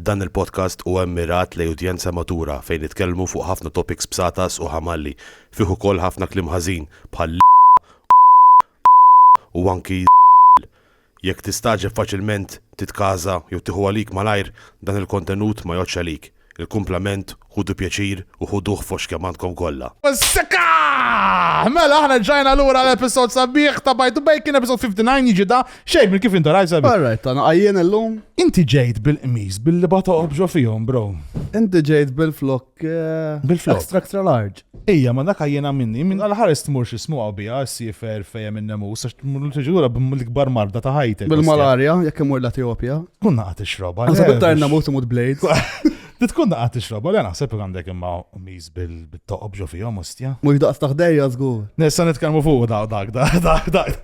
Dan il-podcast huwa mmirat lejn udjenza matura fejn nitkellmu fuq ħafna topics bsatas u ħamalli. Fih ukoll ħafna kliem ħażin bħal u anki Jekk tistagħġeb faċilment, titkaża jew tieħu għalik malajr, dan il-kontenut ma jgħoddx għalik. Il-kumplament, ħudu pjaċir u ħuduh fost kemm għandkom kollha. Seka! Mela aħna ġajna lura l-episod sabiħ ta' Bajtu Bacon, episod 59 jiġi da. Xejn minn kif inta rajt sabiħ. Alright, għana għajjen illum. Inti ġejt bil-qmis, billi bata obġo fihom, bro. Inti ġejt bil-flok. eh, Bil-flok. Extra extra large. Ija, ma dak għajjena minni, minn għal ħares tmur xismu għaw bija, s-sifer fejem minn nemus, għax tmur tiġi lura bil-kbar marda ta' ħajtek. Bil-malarja, jekk imur l-Etjopja. Tkun naqa tixroba. Għasab iktar nemus imut blade. Tkun naqa tixroba, le naħseb għandek imma miż bil-toqob ġo fihom, ostja. Mux daqs taħdejja żgur. Nissa nitkellmu fuq dak dak dak dak dak.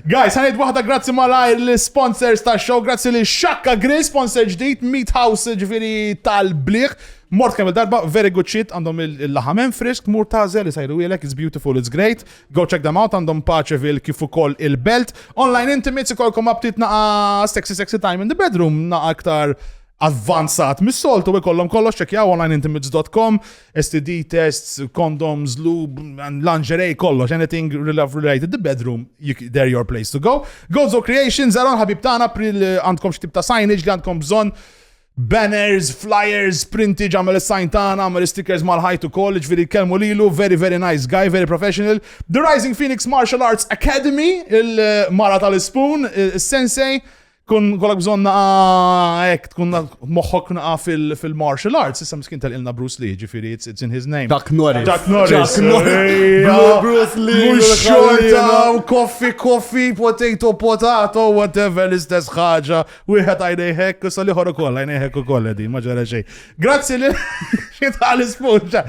Guys, ħanid waħda grazzi malajr l-sponsors ta' show, grazzi li Xakka Grill, sponsor ġdid, Meat House ġifieri tal-bliħ. Mort kemm il-darba, very good shit, għandhom il-laħam hemm frisk, mur tażel, isajru ilek, it's beautiful, it's great. Go check them out, għandhom Paceville kif ukoll il-belt. Online intimates ikolkom aptit naqa sexy sexy time in the bedroom, naqa aktar avvanzat mis-soltu ikollhom kollox ċekjaw onlineintimates.com, STD tests, condoms, lube, and lingerie, kollox, anything related the bedroom, you, they're your place to go. Gozo Creations, Aron ħabib tagħna għandkom xi tip ta' signage li għandkom bżonn banners, flyers, printi, għamel is-sign tagħna, għamel stickers mal-ħajt ukoll, ġifieri kellmu lilu, very very nice guy, very professional. The Rising Phoenix Martial Arts Academy, il-mara tal-spoon, il-sensei, kun kollok bżonn naqa hekk tkun moħħok naqa fil-martial arts, issa miskin tal-ilna Bruce Lee, ġifieri it's, it's in his name. Chuck Norris. Chuck Norris. Chuck Norris. Bruce Lee. Mux xorta, coffee, coffee, potato, potato, whatever, l-istess ħaġa. Wieħed għajnej hekk, u sal ieħor ukoll għajnej hekk ukoll qegħdin, ma ġara xejn. Grazzi li xi tal-ispunġa.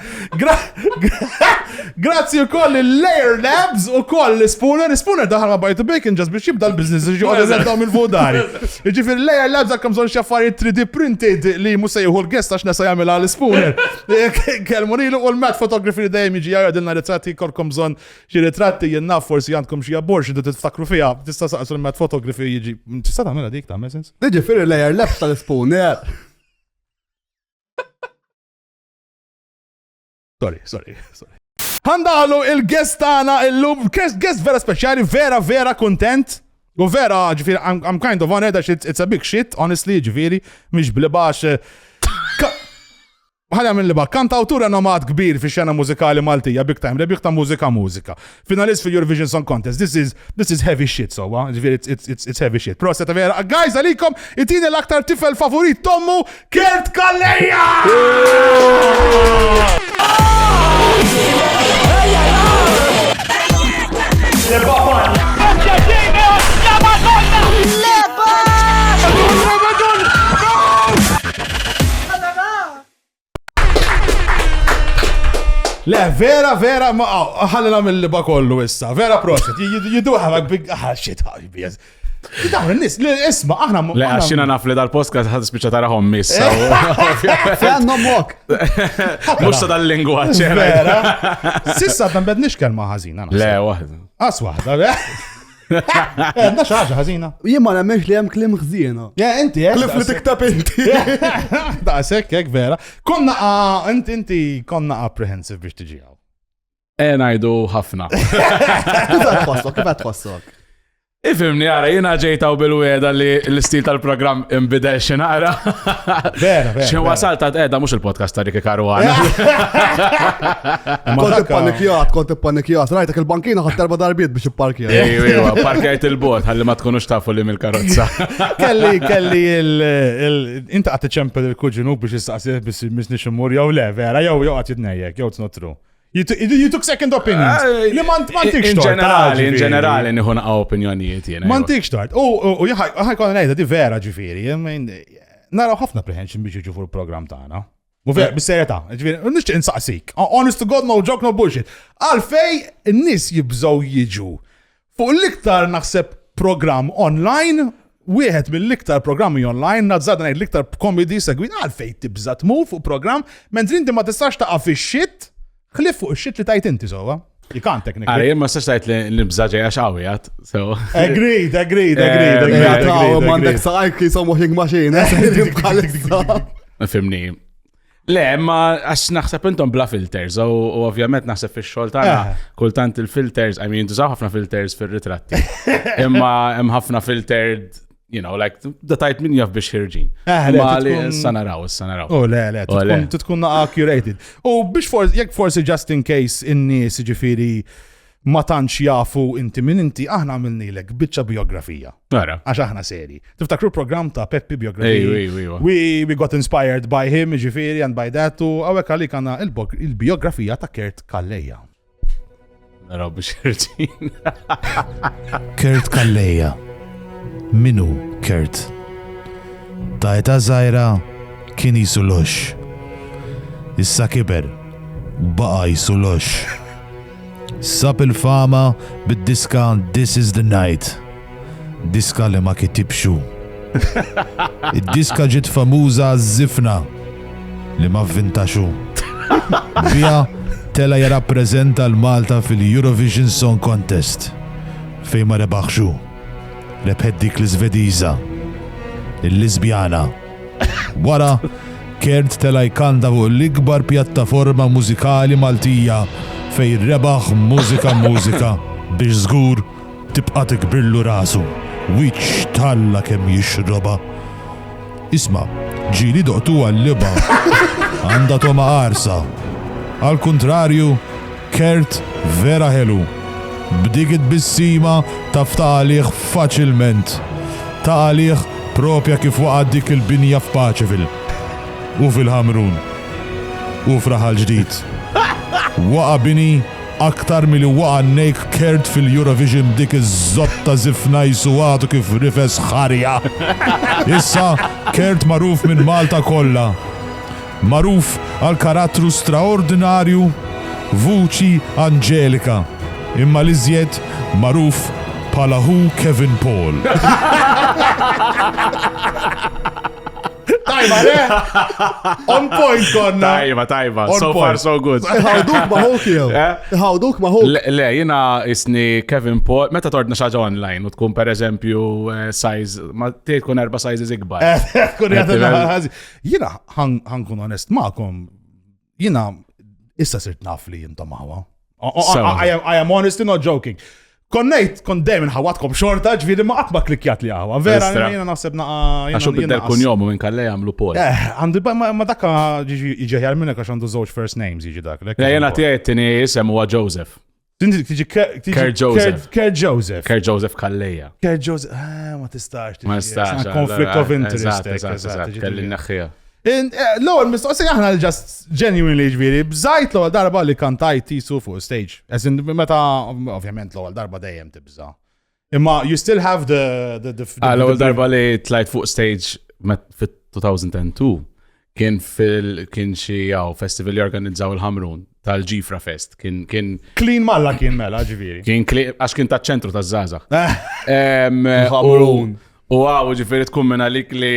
Grazzi wkoll il-Layer Labs ukoll l-Spooner, Spooner daħal ma' Bajtu Bacon ġas biex jibda l-business biex joqgħod eżentaw mill-fudari. Jiġifieri Layer Labs għandkom bżonn xi affarijiet 3D printed li mhux se jieħu l-guest għax nesa jagħmilha l-Spooner. Kellmu lilu u l-Matt Photography li dejjem jiġi jgħidilna ritratti jkollkom bżonn Xi ritratti jien naf forsi għandkom xi abortion li tiftakru fiha, tista' saqsu l-Matt Photography jiġi. Tista' tagħmilha dik tagħmel sens? Jiġifieri layer left tal-spooner. Sorry, sorry, sorry. Ħandaħlu il-guest tagħna illum, guest, guest vera speċjali, vera, vera kontent. U vera, ġifieri, I'm, I'm kind of honored għax it's, it's a big shit, honestly, ġifieri, mhix blibax. Ħalja minn liba, kantawtur renomat kbir fi xena mużikali Maltija, big time, rebbieħ ta' mużika mużika. Finalist fil-Eurovision Song Contest. This is, this is heavy shit, so, ġifieri, it's, it's, it's, it's heavy shit. Proset ta' vera. Guys, għalikom, itini l-aktar tifel favorit tommu, Kurt Calleja! Le, vera, vera, ma ħalli nagħmel li kollu issa. Vera proset. You, you do have a big ah, shit, yes. Dawn in-nies, li isma' aħna Le, għax jiena naf li dal-podcast ħad spiċċa tarahom missa. Fejn nommok. Mhux ta' dal-lingwaġġ. Vera. Sissa dan bedniex kelma ħażina. Le, waħda. As waħda, le. Għandna xi ħaġa ħażina. Jien ma nemmenx li hemm kliem ħżiena. Ja, inti hekk. Klif li tiktab inti. Daqshekk hekk vera. Konna inti inti konna apprehensive biex tiġi hawn. E ngħidu ħafna. Kif qed tħossok? Kif qed tħossok? Ifimni, għara, jina ġejta u bil-weda li l-istil tal-program imbidel xi naqra. Vera, vera. Xi wasalt ta' edha mhux il-podcast ta' Ricky Caruana. Kont ippanikjat, kont ippanikjat. Rajtek il-bankina ħadd erba' darbiet biex ipparkjat. Ejwa, parkjajt il-bot, ħalli ma tkunux tafu li mill-karozza. Kelli, kelli il. Inta qatt iċempel il-kuġinu biex jistaqsih biex misni ximur jew le, vera, jew jew qatt jitnejjek, jew it's not true. You, you took second opinions. Eh, Li ma tikx In ġenerali, in ġenerali nieħu naqa' opinjonijiet jiena. Ma tikx tort. U ħajkonna ngħidha di vera ġifieri. Naraw ħafna apprehension biex jiġu fuq il-programm tagħna. U vera, bis-serjetà, ġifieri, nixtieq insaqsik. Honest to God, no joke, no bullshit. Għalfej n-nies jibżgħu jiġu fuq l-iktar naħseb programm online, wieħed mill-iktar programmi online, nazzada ngħid l-iktar comedy segwit, għalfej tibża' tmur fuq programm, mentri inti ma tistax taqa' fix-shit, ħlief fuq ix-shit li tajt inti sewwa. You can't technically. Għara, jien ma stax tajt li nibża ġej għax qawwi so. Agreed, agreed, agreed, eh, agreed. M'għandek saqajk jisom walking machine, eh, bħalissa. Fimni. Le, ma għax naħseb intom bla filters, u ovvjament naħseb fix-xogħol tagħna eh. kultant il-filters, I mean, jintużaw ħafna filters fir-ritratti. Imma hemm ħafna filtered, you know, like, da tajt min jaf biex ħirġin. Eh, ma li issa naraw, issa naraw. Oh, le, le, oh, tkun naqa curated. U biex forsi, jekk forsi just in case in-nies ġifieri ma tantx jafu inti min inti, aħna għamilnilek biċċa biografija. Ara. Għax aħna seri. Tiftakru program ta' Peppi biografija. We, we got inspired by him, ġifiri, and by that, u għawek għalik għanna il-biografija ta' Kurt Calleja. Naraw biex irġin. Kurt Calleja. Minu Kurt? Ta' età żgħira kien jisu lox. Issa kiber, baqa' jisu lox. Sab il-fama bid-diska This Is The Night, diska li ma kitibx hu. Id-diska ġiet famuża għaż-żifna li ma vvintax hu. Biha tela' jirrappreżenta 'l Malta fil-Eurovision Song Contest fejn ma rebaħx hu. Rebħet dik l-Iżvediża, il-Lisbjana. Wara, Kurt tela' jkanta fuq l-ikbar pjattaforma mużikali Maltija fejn rebaħ Mużika Mużika biex żgur tibqa' tikbirlu rasu. Wiċċ t'Alla kemm jixrobha! Isma', ġieli doqtuha l-libgħa. Għandha togħma qarsa. Għall-kuntrarju, Kurt vera ħelu. B'dik it-tbissima taf ta' għalih faċilment. Ta' għalih propja kif waqgħet dik il-binja f'Paċeville. U fil-Ħamrun. U f'Raħal Ġdid. Waqa' bini aktar milli waqa' n-nejk Kurt fil-Eurovision b'dik iż-żotta żifna jisu għadu kif rifes ħarja. Issa Kurt magħruf minn Malta kollha. Magħruf għal karattru straordinarju, vuċi anġelika, imma l-iżjed magħruf bħala ħu Kevin Paul. Tajba, le? On point konna. Tajba, tajba. On So far, point. so good. Iħawduk ma' ħuk jew. Eh? Iħawduk ma' ħuk. Le, le, jina isni Kevin Paul, meta tordna xaġa online u tkun per eżempju eh, size, ma tiegħi tkun erba sizes ikbar. Eh, Kun jgħat ħażin. Jina ħankun onest ma'kom, jina issa sirt naf li jintom aħwa. I, I, I am honestly not joking. Konnejt, kon dejjem nħawatkom xorta, ġviri ma qatt ma klikjat li aħwa. Vera, jina naħseb naqa. Għaxu biddel kun jomu minn kalle jagħmlu pol. Eh, għandu ma dakka jiġi ħjar minnek għax għandu żewġ first names jiġi dak. Le jena tiegħi t-tieni isem huwa Joseph. Tiġi Kerr Joseph. Kerr Joseph. Kerr Joseph Calleja. Kerr Joseph, ah, ma tistax. Ma tistax. Conflict of interest. Eżatt, eżatt, kelli naħħija. Eh, l-ewwel mistoqsija aħna just genuinely ġifieri, bżajt l-ewwel darba li kantajt jisu fuq stage. As in, meta ovvjament l-ewwel darba dejjem tibża. Imma you still have the... the, the, ah, L-ewwel darba li tlajt fuq stage fit-2002 kien fil kien xi jaw festival li organizzaw il-Ħamrun tal-Ġifra Fest. Kien kien Clean malla kien mela ġifieri. Kien għax kien taċ-ċentru taż-żgħażagħ. Ħamrun. U għaw, ġifiri tkun minn għalik li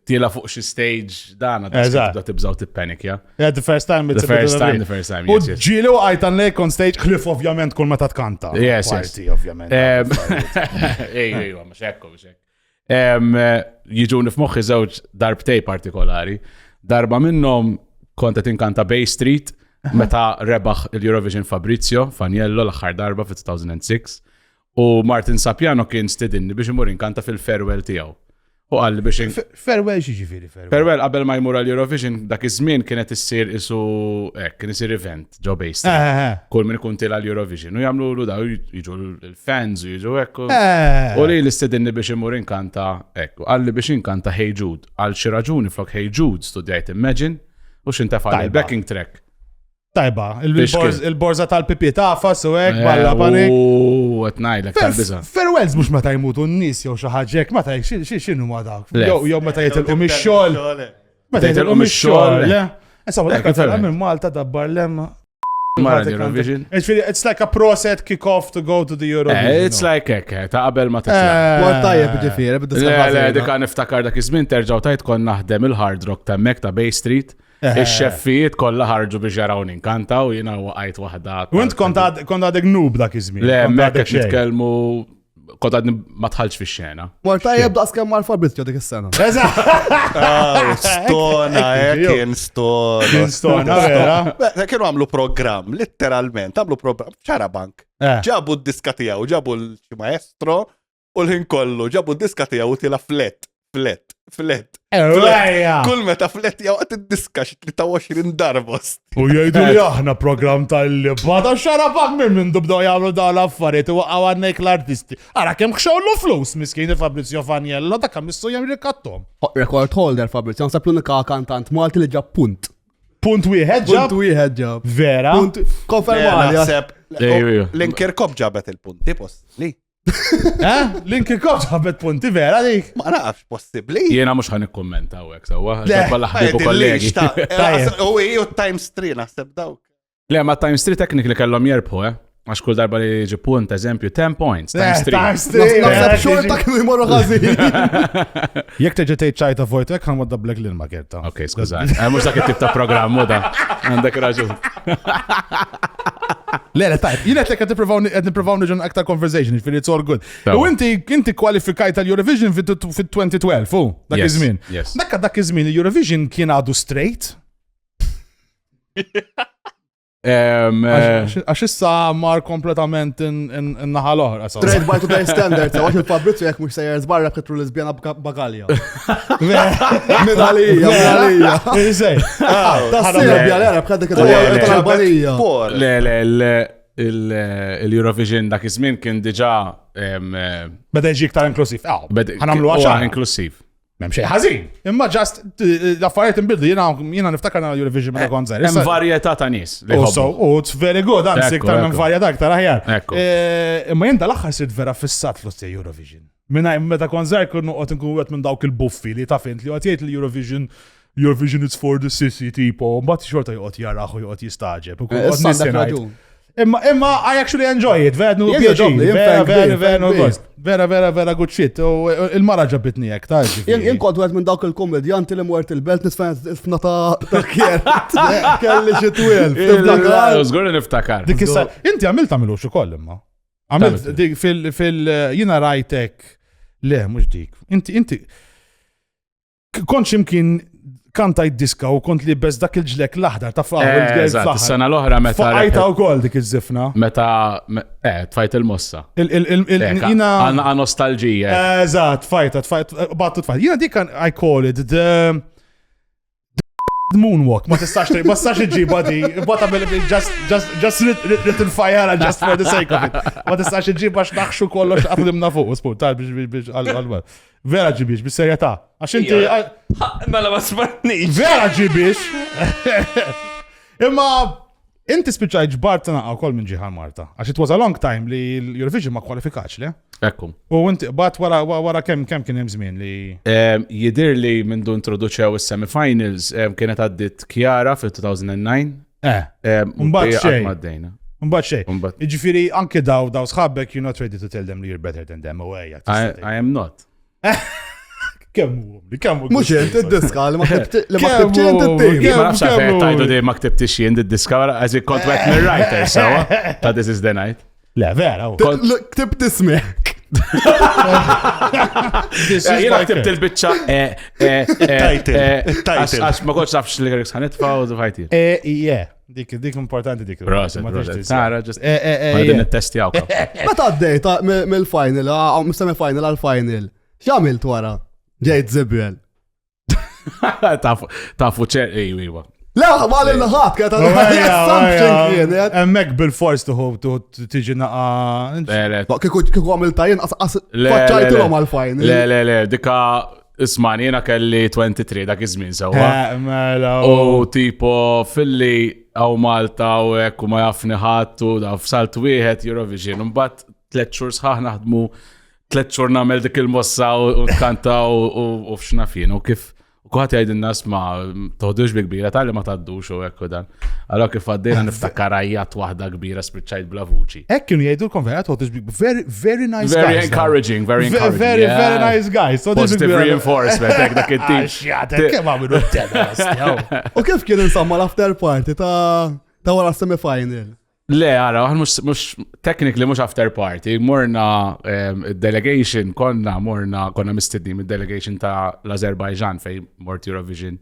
tila fuq xi stage dana, tibda tibżaw tippanikja. Yeah, the first time. The first time, the first time, U ġieli u għajtan lejk on stage, ħlif ovvjament kull meta tkanta. Yes, yes. ovvjament. Ej, ej, mux ekku, mux ekku. Jiġuni f'moħħi żewġ darbtej partikolari. Darba minnhom kont qed inkanta Bay Street meta rebaħ il-Eurovision Fabrizio Faniello l-aħħar darba fit-2006. U Martin Sapiano kien stidinni biex imur inkanta fil-farewell tiegħu. U qalli biex in... Farewell x'jiġifieri farewell? Farewell qabel ma jmur għal Eurovision dak iż-żmien kienet issir isu hekk, kien isir event ġo Bay Street. Eh, eh, eh. Kull min ikun tila l-Eurovision u jagħmlu lu daw jiġu l-fans u jiġu hekk. Eh. U li l-istedinni biex imur inkanta hekk. U qalli biex inkanta Hey Jude. Għal xi raġuni flok Hey Jude studjajt Imagine u x'intefa' l-backing track. Tajba, il-borza tal-pipi tafas u hekk, balla eh, panik. U qed ngħidlek tal-biża. Farewells mhux meta jmutu n-nies jew xi ħaġa hekk, meta x'inhu ma dawk. Jew meta jitilqu mix-xogħol. Meta jitilqu mix-xogħol. Insomma, dak telqa minn Malta dabbar lem. Mara Eurovision. It's like a process kick-off to go to the Eurovision. Eh, it's like hekk, eh, ta' qabel ma titla'. War tajjeb ġifieri, Le, le, dika niftakar dak iż-żmien terġgħu tajt kon naħdem il-Hard Rock ta' Mek ta' Bay Street. Ix-xeffijiet kollha ħarġu biex jaraw ninkanta u jiena waqajt waħda. U int kont għadek noob dak iż-żmien. Le, hemmhekk qed nitkellmu Kont għadni ma tħalx fix-xena. Mar tajjeb daqs kemm mar Fabrizio dik is-sena. Stona, eh, kien stona. Kien stona, vera. Beh, Kienu għamlu program, literalment, għamlu program, ċarabank. Eh. Ġabu d-diska tiegħu, ġabu l-maestro u l-ħin kollu, ġabu d-diska tiegħu u tila flet, flet, flet. Ewwejja. Kull meta flet jew għat id-diska xi 23 darba. U jgħidu li aħna program tal-liba ta' xarabak minn minn dubdow jagħmlu dawn l-affarijiet u waqgħu għandek l-artisti. Ara kemm ħxewlu flus miskin Fabrizio Faniello dak kemm missu jagħmel rikattom. Record holder Fabrizio, naħseb l-unika kantant Malti li ġab punt. Punt wieħed Punt ġab. wieħed ġab. Vera. Punt konfermali. għax- Naħseb Ejju. l-inkirkop ġabet il-punti possibbli. Eh? Linkin Kop ġabet punti vera dik. Ma nafx possibbli. Jiena mhux ħan ikkummenta hawnhekk sewwa. Le, Darba l-ħbieb u kollegi. U u times 3 naħseb dawk. Le, ma times 3 technically kellhom jerbħu, eh? Għax kull darba li jiġi punt, eżempju, 10 points, times 3. Eh, Times 3. Naħseb xorta kienu jmorru ħażin. Jekk teġi tgħid ċajta vojtek ħan waddablek lil makerta. Ok, skużani. Eh, Mhux dak it-tip ta' programm u da. Għandek raġun. Le, le, tajb, jien qed qed nippruvaw niġu aktar conversation, jiġifieri it's all good. Tawa. U inti inti kwalifikajt tal-Eurovision fit-2012, u dak Yes, iż-żmien. yes. Dak dak iż-żmien il-Eurovision kien għadu straight. Għax issa mar kompletament in-naħa l-oħra. Trade by today standards, għax il-Fabrizio jekk mhux sejjer żbarra b'kitru lesbjana bagalja. Minn għalija, minn għalija. Iżej. Ta' Serbja, l-Arab, ħadek tal-Albanija. Le, le, le, il-Eurovision dak iż-żmien kien diġà Beda jiġi iktar inklusiv. Ħanamlu għaxa. Inklusiv. M'hemm xejn ħażin. Imma just l-affarijiet inbidlu jiena jiena niftakar nara Eurovision meta kont żgħir. Hemm varjetà ta' nies. Oh, so, oh, it's very good, anzi iktar minn varjetà iktar aħjar. Eh, imma jien dal-aħħar sirt vera fissat l Eurovision. Minna meta kont żgħir kien noqgħod inkun wieħed minn dawk il-buffi li taf int li qed jgħid li Eurovision Eurovision is for the sissy tipo, mbagħad xorta joqgħod jarah u joqgħod jistaġeb. Eh, Imma, imma, I actually enjoy it, vera, nu pjaċir, vera, vera, vera, nu gost. Vera, vera, vera, good shit. U il-mara ġabitni jek, ta' Jien kont għed minn dawk il-komedjanti li mwert il-belt nisfna ta' kier. Kelli xi twil. Żgur niftakar. Dik issa, inti għamilt għamilux ukoll imma. Għamilt dik fil, fil, jina rajtek, le, mux dik. Inti, inti, Kont ximkien kantajt diska u kont li bez dak il-ġlek l-aħdar ta' flaħ. Eh, sena l-oħra meta. Faqajta u kol dik iż-żifna. Meta, eh, tfajt il-mossa. Eh, jina. Għanna nostalġija. Eżatt, tfajta, tfajt, battu tfajt. Jina dik I call it the moonwalk, ma tistax ma tistax iġiba di, bata bil just just just written fire just for the sake of it. Ma tistax iġiba x'naħxu kollox għaflimna fuq, spu, tal biex biex għal Vera ġibiex, bis-serjetà. Għax inti. Mela ma smartnix. Vera ġibiex. Imma inti spiċċajt ġbart naqa' wkoll minn ġiħan Marta. Għax it was a long time li l-Eurovision ma kwalifikax, le? Ekku. U inti bat wara wara kemm kemm kien hemm żmien li. Jidir li minn dun introduċew is-semifinals kienet għaddit Kjara fil-2009. Eh. Mbagħad xejn. Mbagħad xejn. Jiġifieri anke daw daw sħabek you're not ready to tell them li you're better than them u ejja. I am not. Kemm hu li kemm hu. Mhux int id-diska li ma ktibtx int it-tim. Ma nafx għalfejn tajdu di ma ktibtix jien id-diska għaż kont wet mir-writer sewa ta' This is the night. Le, vera. Ktibt ismek. Jena ktibt il-bicċa. Eh, eh, Il-title. Eh, Il-title. Għax ma kontx nafx li lyrics ħanitfa u dfajti. Ie, dik dik importanti dik. Proset, proset. Tara, just. Għadin it-test jawka. Meta għaddej mill-final, semi-final għal-final, x'għamilt wara? Ġejt zibel. Tafu ċer, ej, iwa. Le, ma l ħat, kienet assumption kienet. Emmek bil-fors tuħu tiġi naqa. Le, le. Kiku għamil tajjen, qas faċċajtilhom għal-final. Le, le, le, dika ismani, jena kelli 23 dak iż-żmien sewwa. Eh, mela. U tipo filli għaw Malta u hekk u ma jafni ħadd u da f'salt wieħed Eurovision. Imbagħad tliet xhur sħaħ naħdmu tlet xhur nagħmel dik il-mossa u tkanta u f'xna fien u kif u kuħat jgħidilna ma toħdux bi kbira tal-li ma taddux u hekk u dan. Allora kif għaddejna niftakar għajjat waħda kbira spiċċajt bla vuċi. Hekk kienu jgħidulkom vera toħdux bi very very nice Very guys. encouraging, very encouraging. Very very nice guys. Positive reinforcement, hekk dak it-tip. Xjata, kemm għamilu t-tena. U kif kien insomma l-after party ta' ta' wara semi-final? Le, għara, aħna mux, mux, technically mux after party, morna delegation, konna morna, konna mistedni mid-delegation ta' l-Azerbaijan fej mort Eurovision.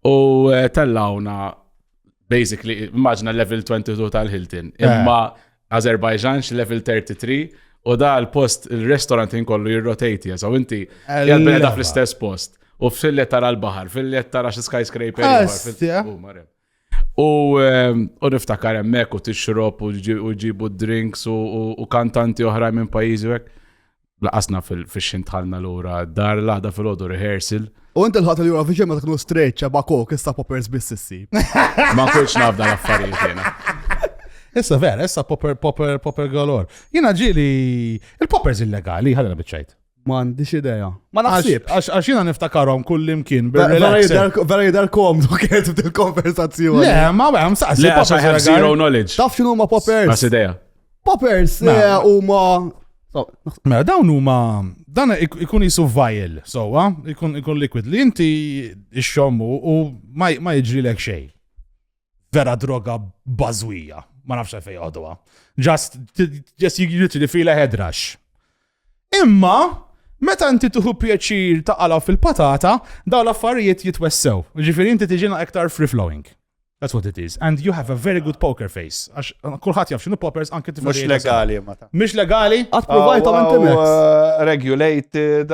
U eh, tellawna, basically, immaġna level 22 tal-Hilton, eh. imma Azerbaijan xi level 33, u da l-post, il-restaurant inkollu jirrotati, so inti, jgħal fl-istess post. U fil tara l-bahar, fil tara xi skyscraper. U ehm, u niftakar hemmhekk u tixrob u ġibu drinks u kantanti oħra minn pajjiżi u hekk. Laqasna fil-xint tħallna lura dar l-għada fil-ħodu rehearsal. U inti l-ħat l-Eurovision ma tkunu straight ċeba kok, issa poppers biss issib. Ma nkunx naf dan affarijiet jiena. Issa vera, issa popper, popper, popper galore. Jiena ġieli, il-poppers illegali, ħalina biċċajt. M'għandix idea. Ma naħsibx. Għax jiena niftakarhom kull imkien. Vera jidher komdu kienet fil-konversazzjoni. Le, ma għem saqsi. Le, għax I have zero knowledge. Taf x'inhu ma poppers? Għas idea. Poppers eh, huma Mela dawn huma dan ikun jisu vial, sowa, ikun ikun liquid li inti ixxommu u ma jiġrilek xejn. vera droga bażwija. Ma nafx għalfejn joħduha. Just, just you literally feel a head rush. Imma, meta inti tuħu pjaċir taqala fil-patata, daw l-affarijiet jitwessew. Ġifieri inti tiġina iktar free flowing. That's what it is. And you have a very good poker face. Għax uh, kulħadd jaf x'inhu poppers anke tifel. Mhux legali ma ta. Mhux legali? Qatt provajta minn Timex. Uh, regulated,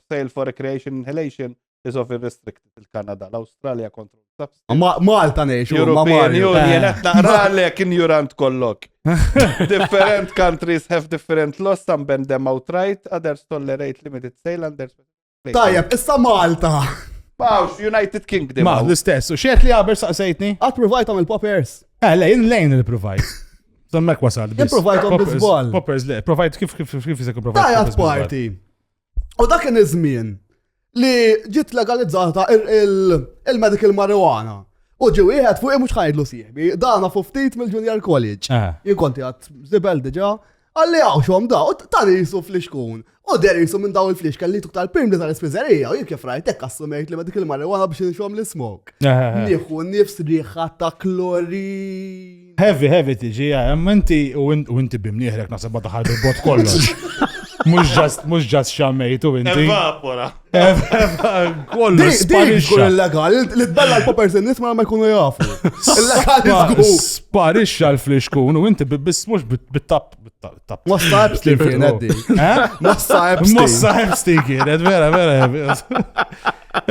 sale for recreation inhalation. is often restricted il-Kanada, l-Australia control substance. Ma Malta ngħixu, ma European Mario. Union, qed naqralek injurant kollok. Different countries have different laws, some ban them outright, others tolerate limited sale under Tajjeb, issa Malta. Bawx, United Kingdom. Ma l-istess, u xiet li għaber saqsejtni? Qatt provajta mill-poppers. Eh, lejn lejn il-provajt. Sammek wasal. biss. Improvajthom Poppers- biżball. Poppers, le, provajt kif kif kif jisek provajt. Tajat poppers biżball. party. U dak kien iż-żmien li ġiet legalizzata il-medical marijuana. U ġi wieħed fuq mhux ħajdlu sieħbi, dana fuq ftit mill-junior college. Eh. Jien konti għad zibel diġà, għalli għaw xom da, u ta' jisu fl-iskun. U der jisu minn daw il-flix kelli tuk tal-prim li tal-ispiżerija, u jien kif rajt hekk assumejt li medical marijuana biex nxom l-smoke. Eh, eh, eh. Nieħu nifs riħa ta' klorin. Heavy, heavy tiġi, imma inti u inti bimnieħrek naħseb ma daħal bil-bot kollox. Mux ġast, mux ġast xammejtu inti. Evapora. Kollu Dik tkun sparixxa. illegali, li tbella l-poppers in-nies ma ma jkunu jafu. Illegali żgur. Sparixxa l-flixkun u inti biss mux bit-tap, bit-tap. Mossa Epstein kienet dik. Eh? Mossa Epstein. Mossa Epstein kienet, vera, vera.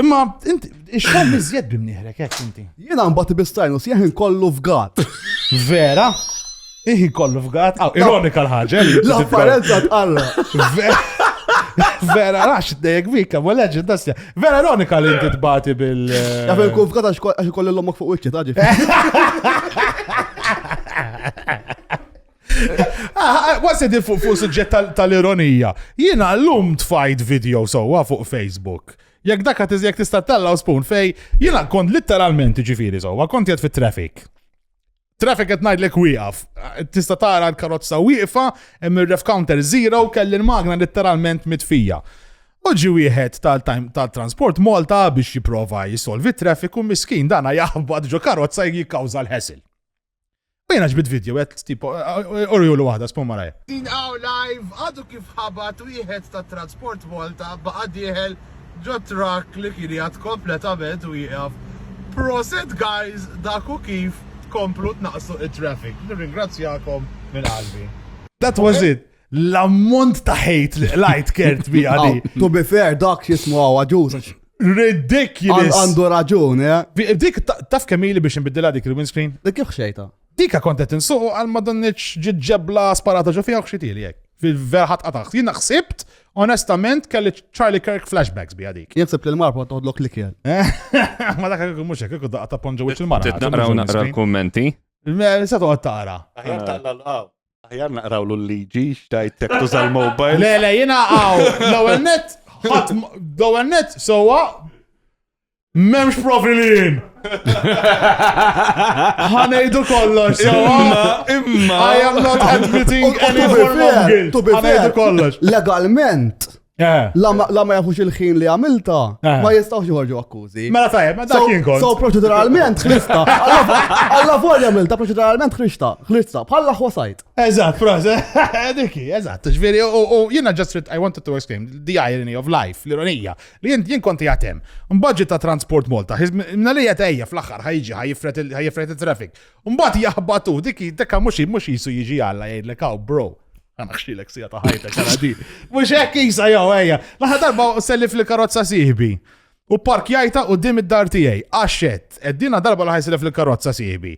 Imma inti, ix-xamm iżjed bimnieħrek hekk inti. Jiena mbagħad bistajnus jeħin kollu fgat. Vera? Iħin kollu fgat. Aw, ironika l-ħaġa. li L-apparenza tqarra. Vera, għax id-dejjek bika, ma legend, dasja. Vera ironika li inti tbati bil. Jaf inkun fgat għax għax ikolli l-ommok fuq wiċċi, taġi. Ah, Wasa di fuq fuq suġġett tal-ironija. Jiena l-lum tfajt video sowa fuq Facebook. Jekk dak għat jekk tista' tella u spoon fej, jiena kont literalment ġifieri sowa, kont jgħid fit-traffic. Traffic qed ngħidlek wieqaf. Tista' tara l-karozza wieqfa, hemm ir-ref counter zero, kelli l-magna literalment mitfija. U ġi wieħed tal-transport Malta biex jipprova jissolvi t-traffic u miskin dana jaħbad ġo karozza jikkawża l-ħesil. U jena ġbid video, għet tipo, urju l waħda, spun maraj. Din għaw live għadu kif ħabat wieħed ta' Transport Malta baqa' dieħel ġo truck li kien jgħad kompletament wieqaf. Proset guys dak u kif tkomplu tnaqqsu it-traffic. Nirringrazzjakom minn qalbi. That was it. L-ammont ta' hate li qlajt kert bija di. To be fair, dak x'ismu għaw għaġuż. għax Ridiculous. Għandu raġun, eh? Dik taf kemm ili biex nbiddilha dik il-windscreen? Dik kif xejta? Dika kont qed insuq għal ma donniċ ġiet ġebla sparata ġo fiha u xitili hekk. Fil-vera ħadd qataħ. Jien ħsibt, onestament, kelli Charlie Kirk flashbacks bija dik. Jien ħsibt li l-marba toħodlok l-ikel. Ma dak kieku mhux hekk, kieku daqqa ta' ponġa wiċċ il-mara. Titnaqraw naqra l-kummenti. Se toqgħod taqra. Aħjar taqla Aħjar naqrawlu l-liġi, xtajt tek tuża l-mobile. Le, le, jina għaw, l-ewwel net, ħadd l-ewwel net, sowa, memx profi li jien. Ħanejdu kollox, sowa. Imma, I am not admitting any form of guilt. To be Ħanejdu fair, kollox. legalment, Eh. La ma la ma jafux il-ħin li għamilta, Eh. ma jistgħux joħorġu akkużi. Mela tajjeb, ma dak jien kont. So proċeduralment ħlista. Alla volja għamilta proċeduralment ħlista, ħlista, bħal aħwa sajt. Eżatt, prosa. Diki, eżatt. Ġifieri, u jiena just I wanted to exclaim the irony of life, l-ironija, li jien jien konti għatem. Mbagġi ta' Transport Malta, minna li qed ejja fl-aħħar ħajġi ħajjifret il-traffic. Mbagħad jaħbatu, diki dekka mhux mhux jisu jiġi Alla jgħidlek hawn bro. Għanaxxilek sija ta' ħajtek għala di. Mhux hekk jisa jew ejja. L-aħħar darba selli fil-karozza sieħbi. U parkjajta u dim id-dar tiegħi. Għaxet, eddina darba li ħajsilef fil-karozza sieħbi.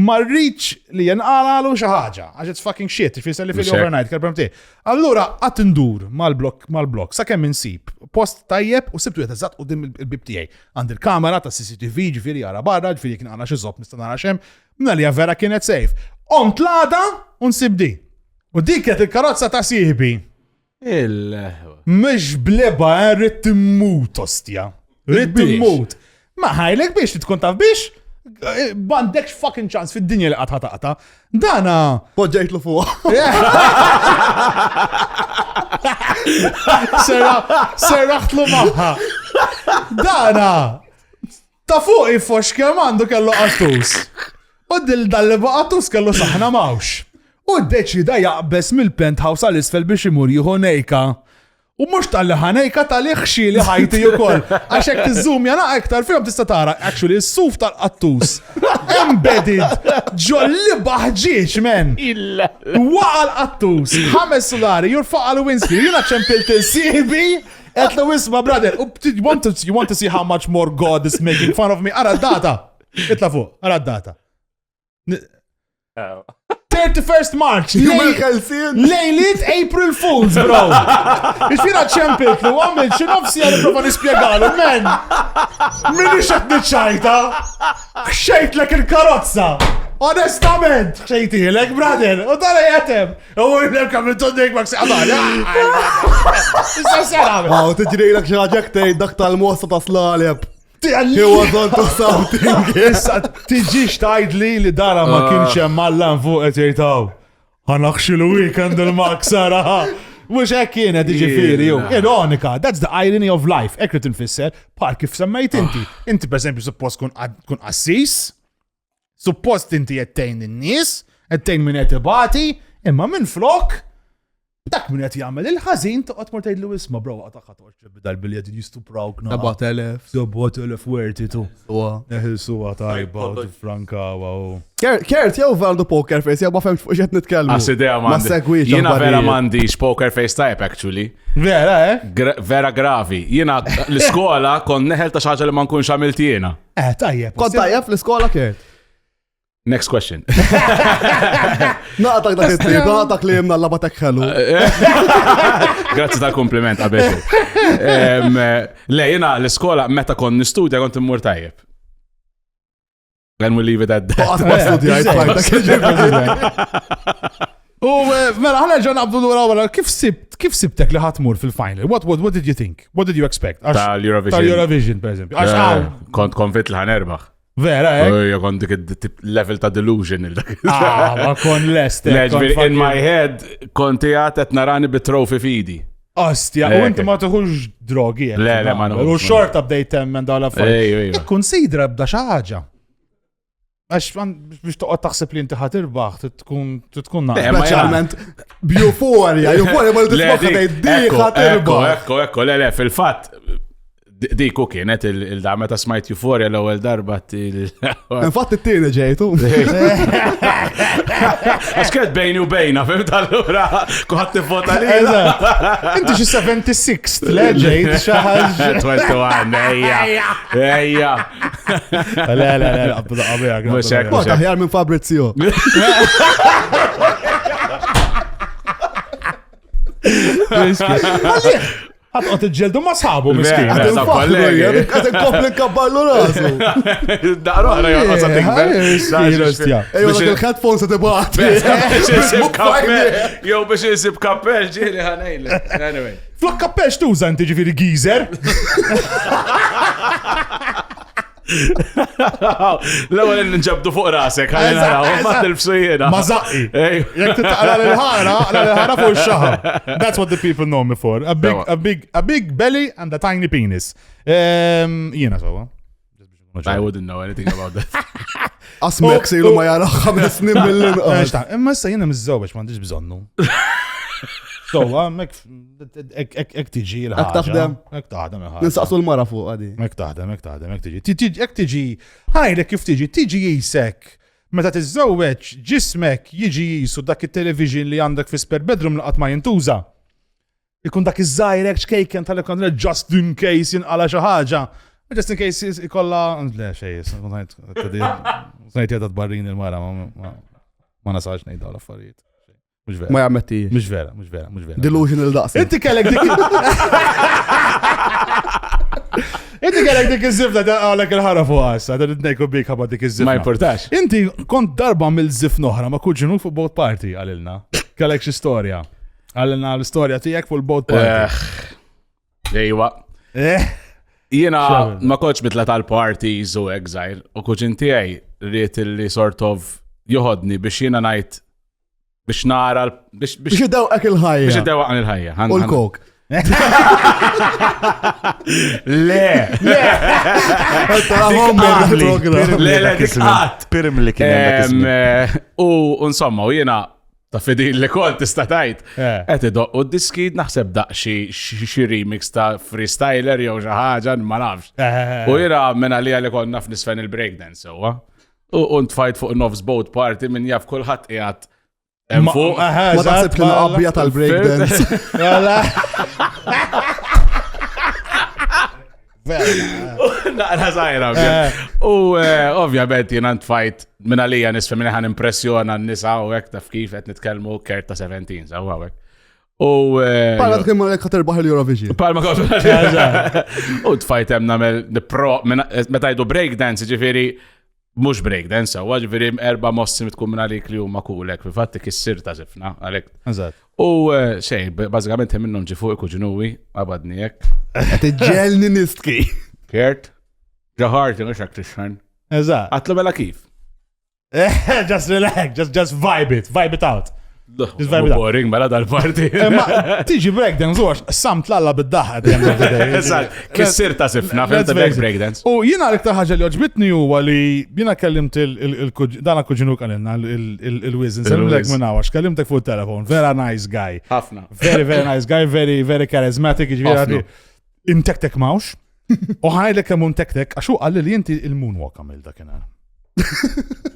Ma rridx li jenqalalu xi ħaġa, għax it's fucking shit, fi selli fil-overnight, kelbem tiegħi. Allura qatt indur mal-blok mal-blok sakemm insib post tajjeb u sibtu eżatt quddiem il-bib tiegħi. Għand il-kamera ta' CCTV, ġifieri jara barra, ġifieri kien għana xi zopp nista' nara xem. Mela li vera kienet safe. Qomt l-għada u nsib di. U dik kienet il-karozza ta' sieħbi. Il. Mhux bleba, eh, rrid timmut ostja. Rrid timmut. Ma ħajlek biex tkun taf biex eh, m'għandekx fucking ċans fid-dinja li qatt ħataqta. Dana. Poġġejtlu fuq. Serraħtlu maħħa. Dana. Ta' fuq ifox kemm għandu kellu qattus. U dil dal-li qattus kellu saħna mawx. U ddeċida jaqbeż mill-penthouse għal isfel biex imur jieħu nejka. U mhux tal-li ħanejka tal-li ħxili ħajti ukoll. Għax hekk tiżżumja naqa iktar fihom tista' tara actually s-suf tal-qattus. Embedded ġolli baħġieġ, men. Waqa l-qattus, ħames sulari, jurfaqa l-windscreen, jiena ċempilt il-sibi, Għetlu isma, brother, you want to, you want to see how much more God is making fun of me? Ara d-data. Itla fuq, ara d-data. 31st March. Lejlit April Fools, bro. Ixfira ċempilt li għamil xi nofsi għal prova nispjegalu, men. Minni xed niċċajta. Xejtlek il-karozza. Onestament, xejtilek, brother. U dara jatem. U jlek għamil tonnek ma Issa sena. Għaw, tiġri l xi ħaġa tgħid dak tal-mossa ta' slaleb. He was on to something. Issa tiġix tgħidli li dara ma kienx hemm Alla fuq qed jgħid Ħanaħxi l-weekend il-Max sara. Mux hekk kienet jiġifieri, ju. Ironika, that's the irony of life. Hekk li tinfisser, bħal kif semmejt inti. Inti pereżempju suppost kun qassis, Suppost inti qed tgħin in-nies, qed tgħin min qed ibati, imma minn flok dak min qed jagħmel il-ħażin toqgħod mort tgħidlu isma' bro waqt ħadd toqgħodx dal-billi qed jistuprawk na. 7000. 7000 worth it. Neħilsuha tajba u tifrankawa u. Kert jew għandu poker face jew ma fehmx fuq x'qed nitkellmu. Għas idea ma segwix. Jiena vera m'għandix poker face type actually. Vera, eh? Vera gravi. Jiena l-iskola kont neħel ta' xi ħaġa li ma nkunx għamilt jiena. Eh, tajjeb. Kont tajjeb fl-iskola Kert. Next question. Naqtak dak it-tip, naqtak li jimna l-labatek ħelu. Grazzi tal-kompliment, qabel. Le, jena l-iskola meta kon nistudja kont immur tajjeb. And we leave it at that. Qatt ma studjajt U eh, mela ħana ġo naqbdu lura wara kif sibt kif sibtek li ħatmur fil-final? What, what, what did you think? What did you expect? Tal-Eurovision. Tal-Eurovision, per eżempju. Għax eh, hawn. Kont konvint li ħanerbaħ. Vera, eh? Ejja, kont dik it level ta' delusion il dak. Ah, ma kon lest. eh, Le, ġifieri, in my head, kont qiegħed qed narani bit-trophy fidi. Ostja, u inti ma tuħux drogi. Le, le, ma U xorta bdejt temmen dawn l-affarijiet. Ikkonsidra bda xi ħaġa. Għax biex toqgħod taħseb li inti ħatirbaħ tkun tkun naqra. Speċjalment b'euforja, euforja ma tisma' tgħid di ħatirbaħ. Ekku, ekku, le, le, fil-fatt dik u kienet il-da meta smajt euforja l-ewwel darba Infatti t-tieni ġejtu. Għax kienet bejni u bejna, fim allura kuħadd tivvota li. Inti xi 76 le ġejt xi ħaġa. 21, ejja. Ejja. Le, le, le, qabdu daqqa biha. Mhux hekk. Kont aħjar minn Fabrizio. Ħatqot iġġeldu ma sħabu miskin. Vera, Qed ta' infaħħru kollegi. jien, qed inkompli nkabbarlu rasu. Daqra oħra jonqos tikber. Ejwa dak il-headphone se tibgħat. Biex insib kappell. Jew biex insib kappell ġieli ħanejlek. Anyway. Flok kappell x'tuża inti ġifieri geezer? L-ewwel nġabdu fuq rasek, ħalli naraw, ma tilbsu jiena. Ma zaqqi. Jekk titaqra l-ħara, aqra l-ħara fuq ix-xaħam. That's what the people know me for. A big, a big, a big belly and a tiny penis. Ehm, jiena sewwa. I wouldn't know anything about that. Asmek sejlu ma jara ħames snin mill-inqas. Imma issa jiena miżżewweġ m'għandix bżonnu. So, mek ek tiġi l Ek taħdem. Ek taħdem il-ħaġa. Ninsaqsu l-mara fuq għadi. Ek taħdem, ek taħdem, ek tiġi. Ek tiġi, ħajlek kif tiġi, tiġi jisek. Meta tiżżewweġ, ġismek jiġi jisu dak it-television li għandek fi spare bedroom li qatt ma jintuża. Ikun dak iż-żgħir ċkejken tal-ekon just in case jinqala xi ħaġa. Just in case ikolla, le xej, ngħid jgħadha tbarrin il-mara, ma nasalx ngħid dawn l-affarijiet. Mhux vera. Ma jammetti. Mhux vera, mhux vera, mhux vera. Delusional daqs. Inti kellek dik. Inti kellek dik iż-żifna għalek il-ħara fuq għassa, dan id-nejku bik ħabba dik iż-żifna. Ma importax. Inti kont darba mill-żifna oħra ma kuġinu fuq boat party għalilna. Kellek xi storja. Għalilna l-istorja tiegħek fuq il-boat party. Ejwa. Eh. Jiena ma kontx mitla tal-parties u exile u kuġin tiegħi rrid li sort of joħodni biex jiena ngħid biex nara biex biex idewqek il-ħajja. Biex idewqan il-ħajja. U l-kok. Le! Le! Le, le, dik qatt. Pirim li kien hemm dak iż-żmien. U insomma, u jiena ta' fidil li kont tista' tgħid. Eh. Qed idoqqu d-diski naħseb daq xi xi remix ta' freestyler jew xi ħaġa ma nafx. Eh. U jiena minn għalija li konna f'nisfen il-breakdance sewwa. U ntfajt fuq nofs boat party minn jaf kulħadd qiegħed hemm fuq. Ma taħseb kien qabja tal-breakdance. Naqra zaħira. U eh, ovvjament jiena ntfajt minn għalija nisfem minn ħan impressjona n-nisa u hekk taf kif qed nitkellmu kert ta' 17 sewwa hekk. U eh, Palma tkun ma lek terbaħ il-Eurovision. Palma kont. U tfajt hemm nagħmel pro meta jgħidu breakdance, ġifieri mhux breakdance sewwa, ġifieri erba' mossi tkun minn għalik li huma kulek, fil-fatt ikissir ta' żifna għalhekk. Eżatt. U eh, xejn, bażikament hemm minnhom ġi fuq ikuġinuwi, qabadni hekk. Qed iġġelni nistki. Kert, ġaħarti mhux hekk tixħan. Eżatt. Għatlu mela kif? Just relax, just, just vibe it, vibe it out. Just vibe it out. Boring mela dal-parti. Eh, Ma tiġi breakdance, u għax sam tlalla bid-daħ. at the end of the day. Eżatt, kissir ta' sifna, Let's fil face it. breakdance. U jiena l-iktar ħaġa li oġbitni huwa li jiena kellimt dana kuġinu kalilna il-Wiz, nsellmlek Il-Wiz. minn għax, kellimtek fuq telefon, vera nice guy. Ħafna. Very, very nice guy, very, very charismatic, ġifieri Ħafna. imtektek mawx. U ħajdlek kemm imtektek, għax hu qalli li inti il-moonwalk għamil dakinhar.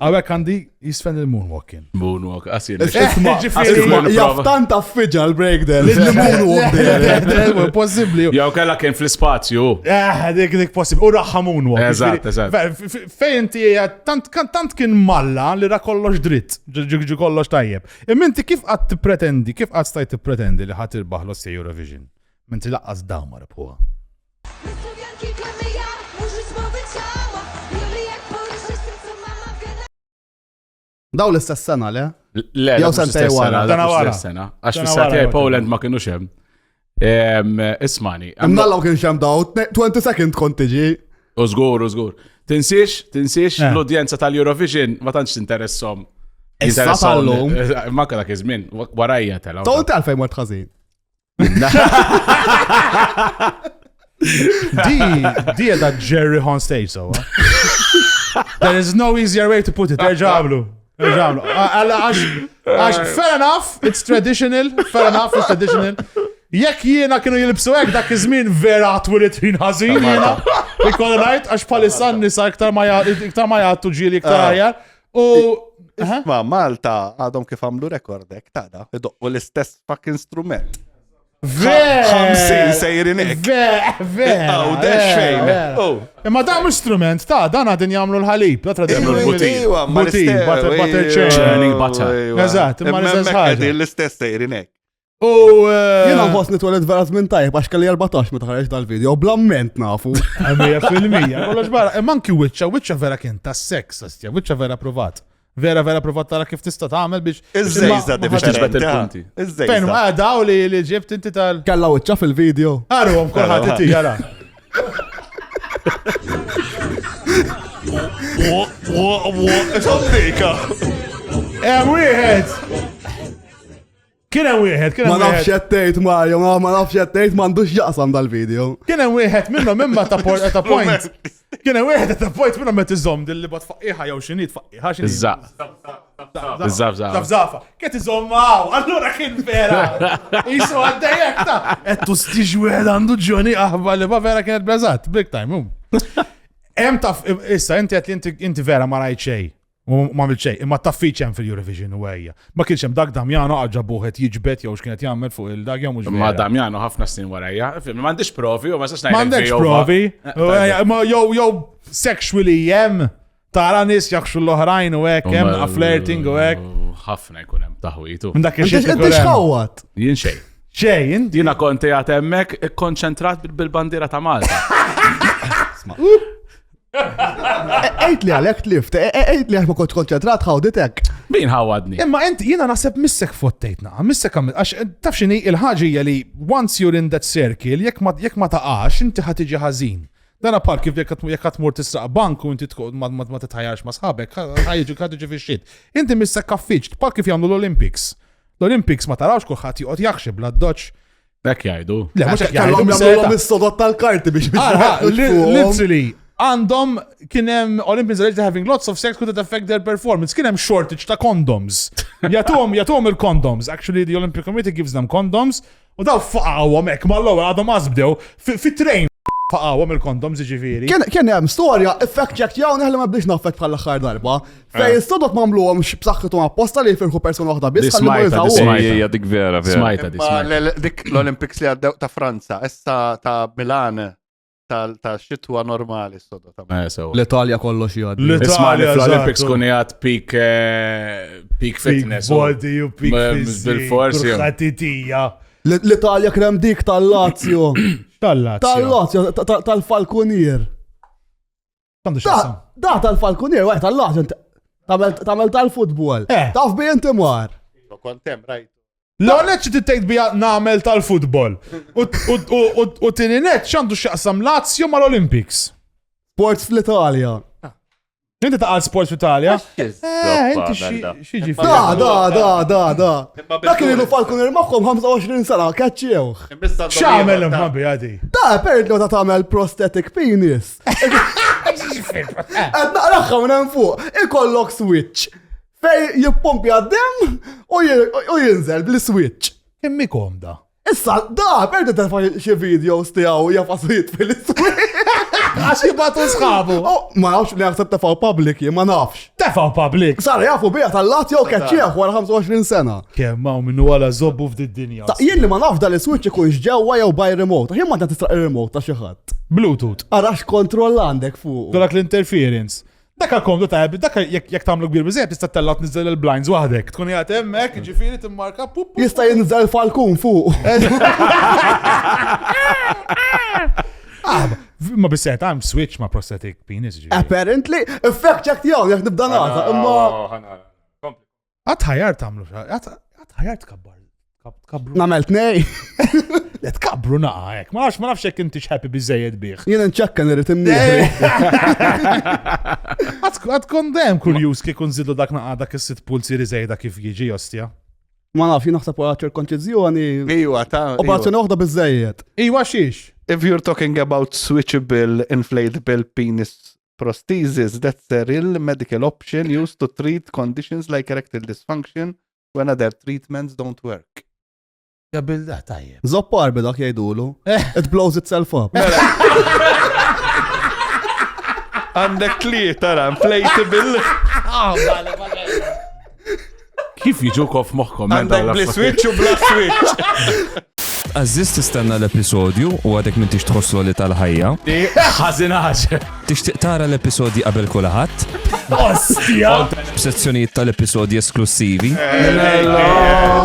Għawek għandi jisfen il-moonwalk kien. Moonwalk, għasir. Isma, Ġifieri- isma, jaf tant affiġa l-breakdance. Il-moonwalk dejjem. Possibli. Jew kella kien fl-ispazju. Eh, dik dik possibli. U raħħa moonwalk. Eżatt, eżatt. Fejn inti hija tant tant kien malla li ra kollox dritt, ġi kollox tajjeb. Imma inti kif qatt tippretendi, kif qatt stajt tippretendi li ħadd irbaħ l Eurovision? Minti laqqas dawn ma rebħuha. Słowianki plemy ja, użyć mowy ciała Biorę jak poruszyć tym, co mama gada Daw l-istess sena, le? Le, Jew dak mhux sentej l-istess wara. sena, dak Sena mhux wara. l-istess sena. Għax Sena fis-sena wara, tiegħi wara. Poland ma kienux hemm. Em, Ismani. Imnalla u kien xem daw, 20 second kont tiġi. U żgur, u żgur. Tinsiex, tinsiex Eh. l-udjenza tal-Eurovision ma tantx tinteressom. Issa Jinteressom- tal-lum. Eh, Manka dak iż-żmien, warajja telgħu. Taw inti għalfejn mort ħażin. Di, di da Jerry on stage, so. There is no easier way to put it. Erġa' għamlu. Erġa' għamlu. Għalla, għax, għax, fair enough, it's traditional, fair enough, it's traditional. Jekk jiena kienu jilbsu hekk dak iż-żmien vera twilit ħin ħażin jiena. Ikolli ngħid għax bħalissa n-nisa iktar ma iktar ma jgħattu ġieli iktar aħjar. U Aha. Ma Malta għadhom kif għamlu rekord hekk tada, idoqqu l-istess fucking strument. Vera. 50 sejrin hekk. Vera, vera. Għawdex fejn. vera. Oh. Imma dan mhux strument ta' dan għadin jagħmlu l-ħalib, da tradizzjonali. l-butir. Iwa, ma Butir, l-istess- butter, butter iwa, churn. Churning butter. iwa. Eżatt, imma l-istess hemmhekk ħaġa. qegħdin L-istess sejrin hekk. U eh, Jiena nħoss nitweled vera żmien tajjeb għax kelli 14 meta ħareġ dal-video, blamment nafu. 100%, kollox barra. Imma anki wiċċa, wiċċa vera kien ta' seks, ostja, wiċċa vera provat. Vera vera provat tara kif tista' tagħmel biex. Iż-żejża Imma- ma ħadx- tiġbed differenti. il-punti. Fejn Iż-żejża. ma daw li li ġibt inti tal. Kella wiċċa fil-video. Arhom kulħadd inti jara. X'għandika? Hemm wieħed. Kien hemm wieħed, kien Ma hemm nafx wieħed. qed tgħid Mario, ma ma nafx qed tgħid m'għandux jaqsam dal-video. Kien hemm wieħed minnhom imma ta' por- ta' point. Kien hemm wieħed ta' point minnhom qed iżomm dilli bad faqqiħa jew x'inhi tfaqqiħa x'inhi. Iż-żaq. Iż-żaf-żaf. Zafzafa. Kiet iżomm hawn, allura kien vera. Isu għaddejjek ta' qed tustiġ wieħed għandu ġoni aħba li ma vera kienet bleżat, big time. hum. Hemm taf issa inti qed li inti- inti vera ma rajt xejn. U ma għamilt xejn, imma taffiċ hemm fil-Eurovision u għejja. Ma kienx hemm dak Damjano għaġabuh qed jiġbed jew x'kienet jagħmel fuq il-dak jew mhux Ma vera. Damjano ħafna snin warajja. Fim, M'għandix provi u ma sax ngħidlek M'għandekx Jehova. provi. Eh, U għejja, Ma jew jew sexually hemm tara nies jaħxu l-oħrajn u hekk hemm Ma- flirting u hekk. Ħafna jkun hemm taħwitu. Minn dak Inti ix-xejn. inti xħawat. Jien xejn. Xejn, inti. Jiena kont qiegħed hemmhekk ikkonċentrat bil-bandiera ta' Malta. Ejt li għalek tlift, ejt li għax ma kontx konċentrat ħawditek. Min ħawadni? Imma inti jiena naħseb missek fottejtna, missek għamil, għax taf x'inhi il-ħaġa hija li once you're in that circle, jekk ma jekk ma taqax, inti ħa tiġi ħażin. Dan apart kif jekk jekk ħa tmur tisraq bank u inti tkun ma, ma, ma titħajjarx ma sħabek, ħa jiġu ħa tiġi fix-xit. Inti missek kaffiċ, bħal kif jagħmlu l-Olympics. L-Olympics ma tarawx kulħadd joqgħod jaħxi bla doċ. Hekk jgħidu. Le, mhux hekk jgħidu, Kellhom mhux jagħmluhom se- is-sodot tal-karti biex biex Ara, ma fuqhom. literally, għandhom kien hemm Olympians allegedly having lots of sex could it affect their performance. Kien hemm shortage ta' condoms. Jagħtuhom jagħtuhom il-condoms. Actually, the Olympic Committee gives them condoms. U daw faqgħuhom hekk mal-ewwel għadhom għażbdew fit-train faqgħuhom il-condoms jiġifieri. Kien kien hemm storja effect check jew neħli ma bdiex naffett bħal aħħar darba. Fejn is-sodot m'għamluhomx b'saħħithom apposta li jfirħu persuna waħda biss Di ħalli ma smajta, di jużawhom. smajta. Ejja, dik vera, vera. Smajta di Ma smajta. l- dik l-Olympics li għaddew ta' Franza, issa ta' Milan, ta' xitwa normali s-sodo ta' Eh, sewa. L-Italja kollox jgħaddi. Isma' li L-Italja, fl-Olympics eżattu. kun qiegħed peak eh, peak Peak fitness. u- body u peak Ma- physique. Bil-forsi. Kulħadd itija. L-Italja kien hemm dik tal-Lazio. Tal-Lazio. Tal-Lazio, ta- ta- tal-Falconier. Għandu Da, x'jaqsam. da tal-Falconier, għaj tal-Lazio, inti tagħmel tagħmel tal-futbol. Eh. Taf bi inti mar. Kontem, rajt. L-għonet xi titejt bija namel tal-futbol. U- u- u- u- U tini net x'għandu x'jaqsam Lazio mal-Olympics. Sports fl-Italja. Inti taqal sports fl-Italja? Eh, inti xi ġifieri. Da, da, da, da, da. Imma Dak kienu bil-Tunis. Falconier magħhom 25 sena, kaċċewh. X'għamel imma bija di? Da, apparently meta tagħmel prosthetic penis. Qed naqraħħa minn hemm fuq, ikollok switch. Fej jippompja d-dem u jin- u jinżel bl-switch. Kemm hi komda. Issa, da, apparently tefa' xi videos tiegħu jafasu jitfi l-switch. Għax jibatu sħabu. Oh, ma nafx li naħseb tefgħu public, jien ma nafx. Tefaw public. Sara jafu bija tal-Lazio keċċieħ wara 25 sena. Kemm hawn minnu għala zobbu f'did dinja. Ta' jien li ma naf dal-switch ikunx ġewwa jew by remote. Jien ma ta' tisraq il-remote ta' xi ħadd. Bluetooth. Arax kontroll għandek fuq. Dak l-interference. Dak komdu ta' dak jekk jekk tagħmlu kbir biżejjed tista' tella tniżel il-blinds waħdek. Tkun qiegħed hemmhekk, jiġifieri timmarka pup. pup. Jista' jinżel falkun fuq. Ah, Ma biżejjed hemm switch ma' prosthetic penis jiġifieri. Apparently, effect check tiegħu jekk nibda nagħta, imma Għad ħajar tagħmlu għad ħajar tkabbar. Tkabru. nagħmel tnej. Le tkabru naqa hekk. Ma nafx ma nafx jekk intix happy biżejjed bih. Jien nċekka nirrid imnieħri. Għad kont dejjem kurjuż kieku nżidu dak naqa dak is-sitt pulzieri żejda kif jiġi ostja. Ma nafx, jien naħseb wara ċirkonċiżjoni. Iwa, ta' iwa. Operazzjoni waħda biżejjed. Iwa xiex. If you're talking about switchable inflatable penis prosthesis, that's a real medical option used to treat conditions like erectile dysfunction when other treatments don't work. Ja bil-da tajjeb. Zoppar dak jgħidulu. It blows itself up. Għandek tlieta ra, inflatable, Kif jiġu kof moħħkom? man, dawn għandek bli l-affarijiet? switch u bla switch. Għażiż tistenna l-episodju u għadek m'intix tħoss li tal-ħajja. Ħażinax. Tixtieq tara l-episodji qabel kulħadd? Ostja! B'sezzjonijiet tal-episodji esklusivi,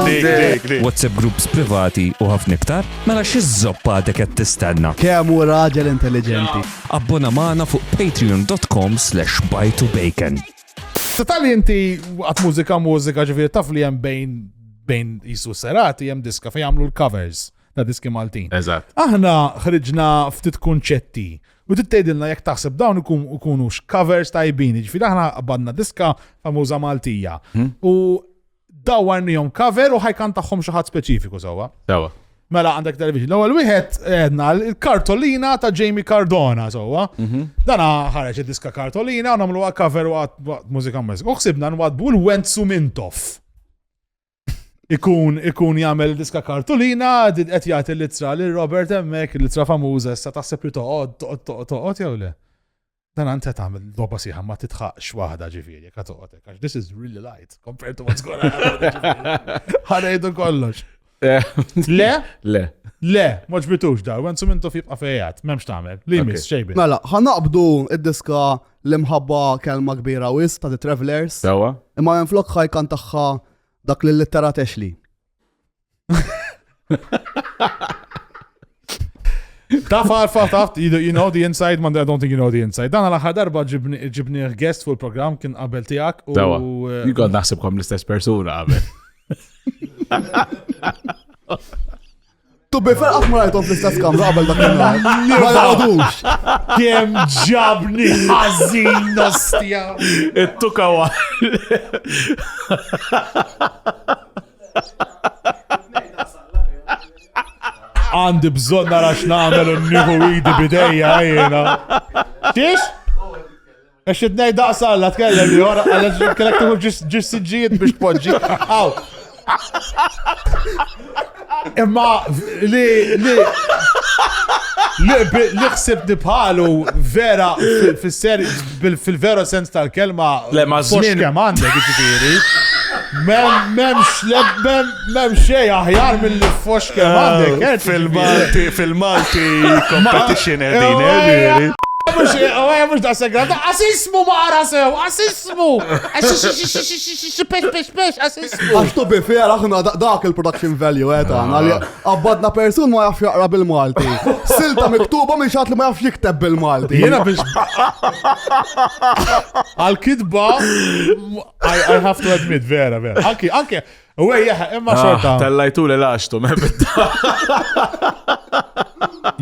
Dik, dik, dik. WhatsApp groups privati u ħafna iktar? Mela xi żoppa għadek qed tistenna? Kemm hu raġel intelligenti. Abbona magħna fuq patreon.com slash bacon. Tali inti għat mużika mużika ġifieri taf li hemm bejn bejn jisu serati hemm diska fejn jagħmlu l-covers ta' diski Maltin. Eżatt. Aħna ħriġna ftit kunċetti. U tgħidilna jekk taħseb dawn ikunux covers tajbin, jiġifieri aħna qbadna diska famuża Maltija. U dawwarnihom cover u ħajkantahom xi ħadd speċifiku sewwa. Sewwa. Mela għandek television. L-ewwel wieħed għedna l-kartolina ta' Jamie Cardona sewwa. Dana ħareġ id-diska kartolina u nagħmluha cover waqt mużika mużika. U ħsibna nwadbu l-Wenzu Mintoff. Ikun ikun jagħmel diska kartolina, qed jagħti l-ittra lil Robert hemmhekk, l-ittra famuża issa taħseb li toqgħod toqgħod toqgħod toqgħod jew le. Dan għant qed tagħmel logħba sieħa ma titħaqx waħda ġifieri jekk toqgħod hekk għax this is really light compared to what's going on. Ħanejdu kollox. Le? Le. Le, ma ġbitux dar, Wenzu Mintoff jibqa' fejjat, m'hemmx tagħmel. Li miss xejbin. Mela, ħanaqbdu id-diska l-imħabba kelma kbira wis ta' The Travelers. Sewwa. Imma minn flok ħajkan tagħha dak li litterat Ashley. Taf għarfa, taf, you know the inside, man, I don't think you know the inside. Dan għal-aħħar darba ġibni guest fuq il-program kien qabel tiegħek u. Sewwa. Jien kont naħsibkom l-istess persuna qabel. To be fair, qatt ma rajthom fl-istess kamra qabel dak il-nhar. Ma jgħodux. Kemm ġabni ħażin ostja. It-tuka wa. Għandi bżonn nara x'nagħmel u nieħu idi bidejja jiena. Tix? Għax id-nej daqs Alla tkellem li ora għalla kellek tieħu ġis siġġijiet biex tpoġġi. Aw. Imma li li li li ħsibni bħalu vera fis-ser fil-vero sens tal-kelma. Le, ma' fos żmien- kemm għandek jiġifieri. M'hemmx m'hemm xejn aħjar milli fos kemm għandek. eh, Fil-Malti, fil-Malti competition edin, eh, Mux, mux da segra, asismu ma għara sew, asismu! Pex, pex, pex, asismu! Għax to be fair, aħna dak il-production value eh, tagħna li qabbadna persun ma jafx jaqra bil-Malti. Silta miktuba minn xatt li ma jafx jikteb bil-Malti. Jena biex. Għal-kidba, I have to admit, vera, vera. Anki, anki, u ejja, imma xorta. Tellajtu li laxtu, me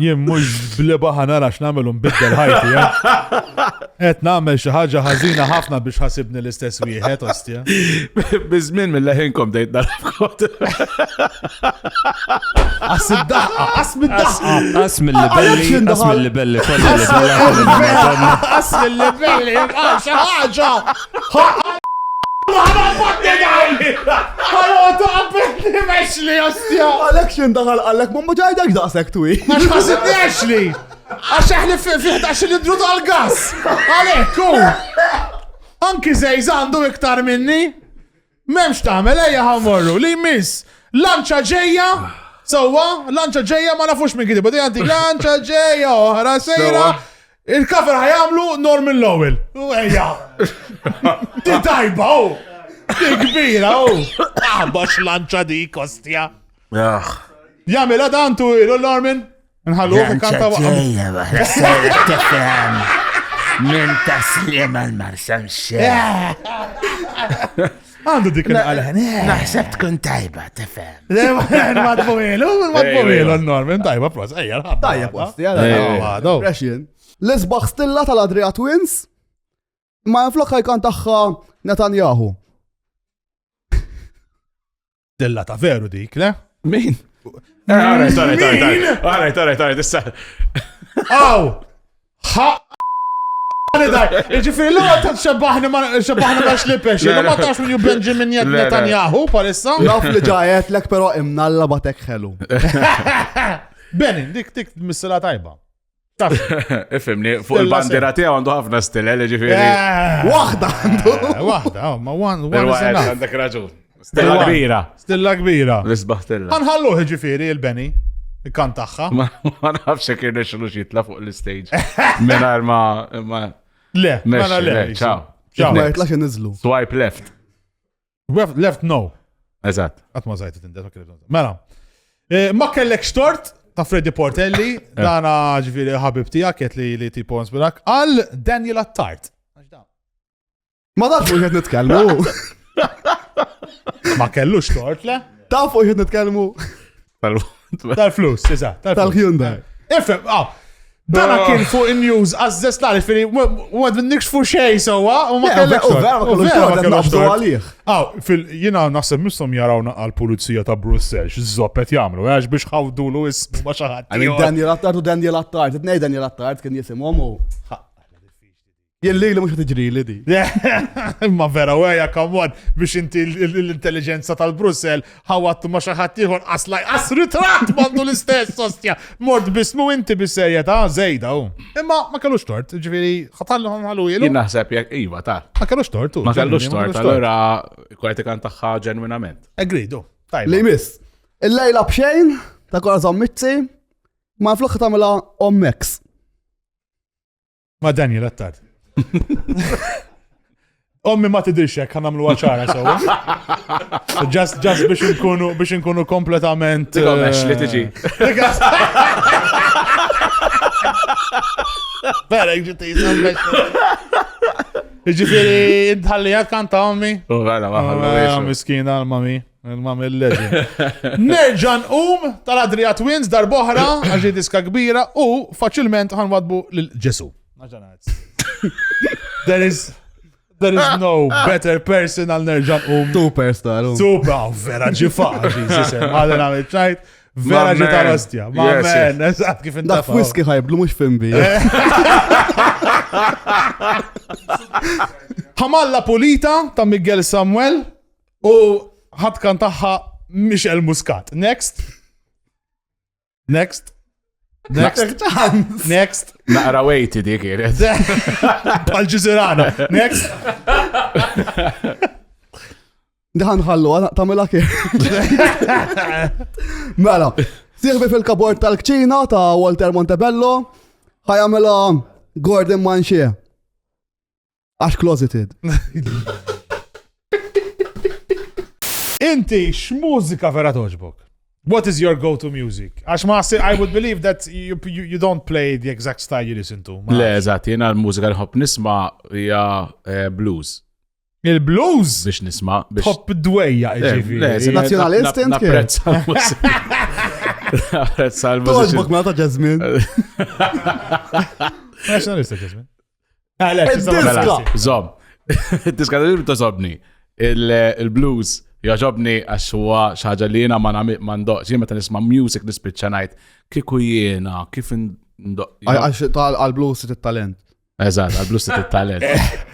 Jien mhux bliba ħanara x'nagħmel u nbiddel ħajti, eh. Qed nagħmel xi ħaġa ħażina ħafna biex ħasibni l-istess wieħed, ostja. Bizmin mill-leħinkom dejt narafkot. Qas id-daħqa, qas mid-daħqa. Qas mill-libelli, qas mill-libelli, kollha libella, kollha Madonna. Qas mill-libelli, jibqa' xi ħaġa. Għalek xin daħal għalek, ma ġajdek daqsek twi. Għax ħasibni Ashley! Għax aħli fi 11 litru tal-gas! Għalek, u! Anki zejz għandu iktar minni! Memx tagħmel ejja ħammorru li jmiss! Lanċa ġejja! Sewwa, lanċa ġejja ma nafux minn kitibu, dejja għandik lanċa ġejja oħra sejra. Il-cover ħajamlu Norman Lowell. U ejja. Di tajba, u! Di kbira, u! Aħbax lanċa di kostja. Jamila dan tu ilu Norman? Nħallu kanta ġejja waħda sejra tifhem minn taslima l-marsa mxej. Għandu dik il-qalħen. Naħseb tkun tajba, tifhem. Madbumilu, madbumilu Norman, tajba pros, ejja, l-ħabba. Tajja post, jala. Impression. L-isbaħ stilla tal-Adria Twins, ma jinflok ħajkan tagħha Netanyahu. Stilla ta' veru dik, le? Min? Alright, alright, alright, alright, alright, alright, issa. Aw! Ha! Ġifiri, l-għu ta' xebbaħni ma xebbaħni ma xlipex, ma tafx min ju Benjamin Netanyahu palissa. Naf li ġajet lek pero imnalla batek ħelu. Benin, dik dik missila tajba. Ifimni, fuq il-bandira tiegħu għandu ħafna stilel, ġifieri. Eh. Waħda għandu. Eh, waħda, oh, ma one, one is enough. Għandek raġun. Stella kbira. Stella kbira. L-isbaħ stella. Għanħalluh ġifieri il-Benny, il-kan tagħha. Ma nafx jekk irnexxilu jitla fuq l-stage. Mingħajr ma. Le, mela le. Ciao. Ciao. Ma jitlax inniżlu. Swipe left. Left, left no. Eżatt. Qatt ma żajt tindet, ma kellek. Mela. Eh, ma kellek xtort ta' Freddy Portelli, eh. dana ġifieri ħabib tiegħek qed li li tipo inspirak għal Daniel Attard. Ma tafx fuq qed nitkellmu. Ma kellux tort le? Taf fuq qed nitkellmu. Tal-flus, eżatt. Tal-Hyundai. Ifhem, ah. Dana kien fuq in-news għazzes l fili, u għad nikxfu xej sowa, u ma Le, kellek u vera ma kellux tort, qed naqbdu għalih. Aw, fil jina naħseb misshom jaraw naqal pulizija ta' Brussel, x'żoppet jagħmlu, għax biex ħawdulu ismu ma xi ħadd. I mean, Daniel Attard u Daniel Attard, it-nej Daniel Attard kien jisimhom u. Jien li li mhux tiġri li di. Imma vera weja come on biex inti l-intelligenza tal-Brussel ħawattu ma xi ħadd ieħor qasla qas ritratt m'għandu l-istess ostja. Mort bismu inti bis-serjetà żejda hu. Imma ma kellux tort, ġifieri ħatallu ħalu ilu. Jien naħseb jekk iva ta' Ma kellux tort. Ma kellux tort, allura kwaliti kan tagħha ġenwinament. Agreed, oh. Tajba. Li miss. Il-lejla b'xejn ta' Corazon Mizzi ma flokka tagħmilha Ommex. Ma Daniel Attard. Ommi ma tidirx hekk ħanamlu ċara sewwa. Just just biex nkunu biex nkunu kompletament. Tikom li tiġi. Vera ġiet Ġifieri intħallija kanta ommi. U vera ma ah, Miskina l-mami. Il-mami l-legend. Nerġa' nqum tal-Adria Twins darboħra għax diska kbira u faċilment ħanwadbu lil Ġesu. There is There is no better person għal nerġa' nqum. Superstar. Super, oh, vera ġifa, Jesus, għadha nagħmel ċajt. Vera ġi tal-ostja. Ma man, eżatt kif inta. Dak whisky ħajblu mhux fimbi. Ħamalla Pulita ta' Miguel Samuel u ħadd kan tagħha Michel Muscat. Next. Next. Next. Next. Naqra wejti dik kienet. Bħal ġizirana. Next. Diħan ħallu, għana tamela kif. Mela, sieħbi fil-kabord tal-kċina ta' Walter Montebello, ħajamela Gordon Manxie. Għax closeted. Inti x'mużika vera toġbok? What is your go-to music? Għax ma I would believe that you, you, you don't play the exact style you listen to. Le, eżatt, jiena l-mużika li ħobb nisma' hija eh, blues. Il-blues? Biex nisma' biex. Top dwejja eh, ġifieri. Nazzjonalist int kif? Napprezza l-mużika. Napprezza l-mużika. Toġbok mela ta' Jasmine. Nazzjonalista Jasmine. Id-diska! Zom. Id-diska ta' togħġobni. Il-blues jogħġobni għax huwa xi ħaġa li jiena ma ndoqx. Jien meta nisma' music nispiċċa ngħid kieku jiena kif ndoq. Għax għal-blues it-talent. Eżatt, għal-blues it-talent.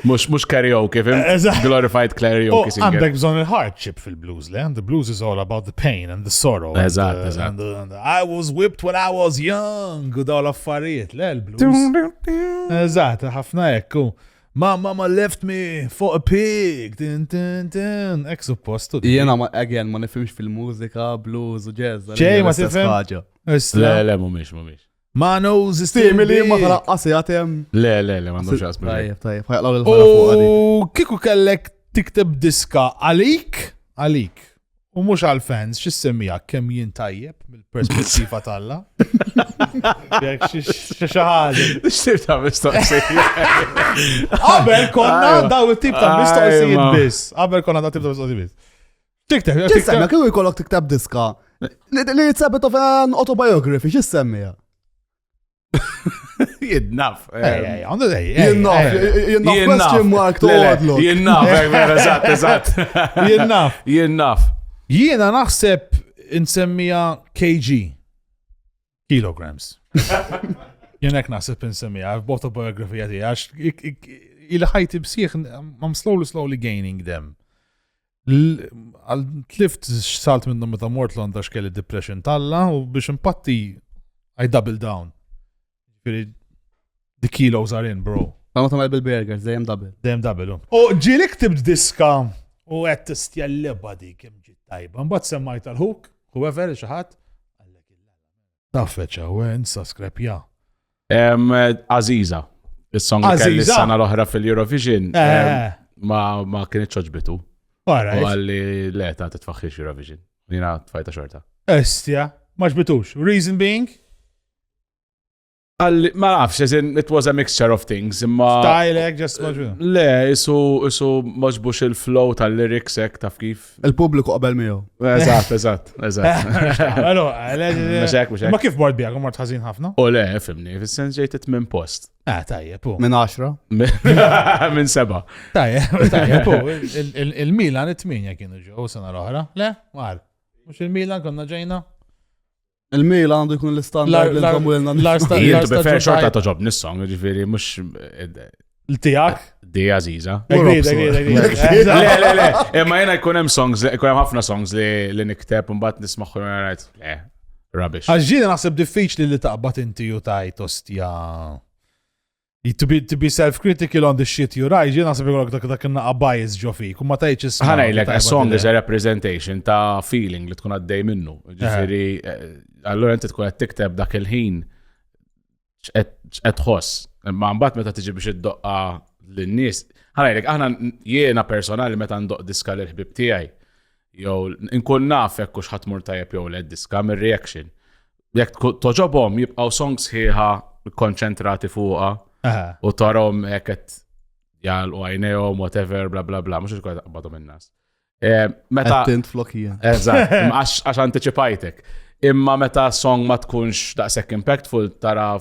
Mhux mhux karaoke, fim? Glorified karaoke singer. Għandek bżonn il-hardship fil-blues, le? The blues is all about the pain and the sorrow. Eżatt, eżatt. I was whipped when I was young u daw l-affarijiet, le l-blues. Eżatt, ħafna ekku. My mama left me for a pig. Din, din, din. Ek suppostu. Jena ma again ma nifhimx fil-mużika, blues u jazz. Ġej ma tifhem? Le, le, mhumiex, mhumiex. Ma nose is still Simili ma talaqqas jagħtem. Le, le, le, m'għandux xaqs. Tajjeb, tajjeb, ħajqlaw il-ħara fuq għadi. U kieku kellek tikteb diska għalik, għalik, u mhux għal fans, x'issemmija kemm jien tajjeb mill-perspettiva talla. Jekk xi ħaġa. X'tib ta' mistoqsija. Qabel konna daw it-tip ta' mistoqsijiet Ajma. biss. Qabel konna daw it-tip ta' mistoqsijiet biss. Tikteb, X'issemmiha kieku jkollok tikteb diska li li it's a bit of an autobiography, x'issemmija? Jidnaf. Għandu dej. Jinnaf, jinnaf question mark toqgħodlok. Jinnaf, vera, eżatt, eżatt. Jinnaf. Jinnaf. Jiena naħseb insemmija KG. Kilograms. Jien hekk naħseb insemmija, autobiografija tiegħi għax il-ħajti bsieħ I'm slowly slowly gaining them. Għal tlift x'salt minnhom meta mort Londra x'kelli depression talla u biex impatti I double down. Ġifieri the kilos are in, bro. Ma tagħmel bil-burgers, dejjem double. Dejjem double. U ġieli ktibt diska u qed tistjalleba dik kemm ġiet tajba. Mbagħad semmajt għal-hook, whoever xi ħadd, Taf feċa, u insa skrepja. Aziza, il-song li kelli Aziza? s-sena l-oħra fil-Eurovision, Eh. ma ma kienet oġbitu. U Alright. għalli le ta' titfaxħix Eurovision. Jina tfajta xorta. Estja, ma ġbitux. Reason being? Għalli, ma nafx, as in, it was a mixture of things, imma. Stylek, just maġbu. Le, isu, isu maġbux il-flow tal-lyrics ek, taf kif. Il-pubbliku qabel miegħu. Eżatt, eżatt, eżatt. Mhux hekk, mhux hekk. Ma kif mort bijak, mort ħażin ħafna? U le, fimni, fis-sens ġejt minn post. Ah, tajjeb, u. Minn 10. Minn seba. Tajjeb, tajjeb, u. Il-Milan it-tminja kienu ġew sena l-oħra. Le, mar. Mhux il-Milan konna ġejna? Il-Milan għandu jkun l-istandard li nżommu lilna. Jien to be fair xorta toġob nis-song, ġifieri mhux L-tijak? Di Aziza. Le, le, le. Imma jena jkun hemm songs, jkun hemm ħafna songs li nikteb u mbagħad nismagħhom rajt. Le, rubbish. Għax ġieli naħseb diffiċli li taqbad inti u tajt ostja. To be, to be self-critical on the shit you write, jien naħseb ikollok dak dak naqa bias ġo fik, u ma tgħidx isma'. Ħanajlek, a song is a representation ta' feeling li tkun għaddej minnu. Ġifieri, eh, allura inti tkun qed tikteb dak il-ħin x'qed tħoss. Imma mbagħad meta tiġi biex iddoqqa lin-nies, ħanajlek, aħna jiena personali meta ndoq diska lil ħbib tiegħi, jew nkun naf jekk hux ħadd mur tajjeb jew le diska mir-reaction. Jekk toġobhom jibqgħu songs sħiħa konċentrati fuqha u tarhom hekk qed jgħalqu għajnejhom whatever bla bla bla mhux ikun taqbadhom in-nas. Eh, meta Attint flokija. Eżatt, għax antiċipajtek. Imma meta song ma tkunx daqshekk impactful tara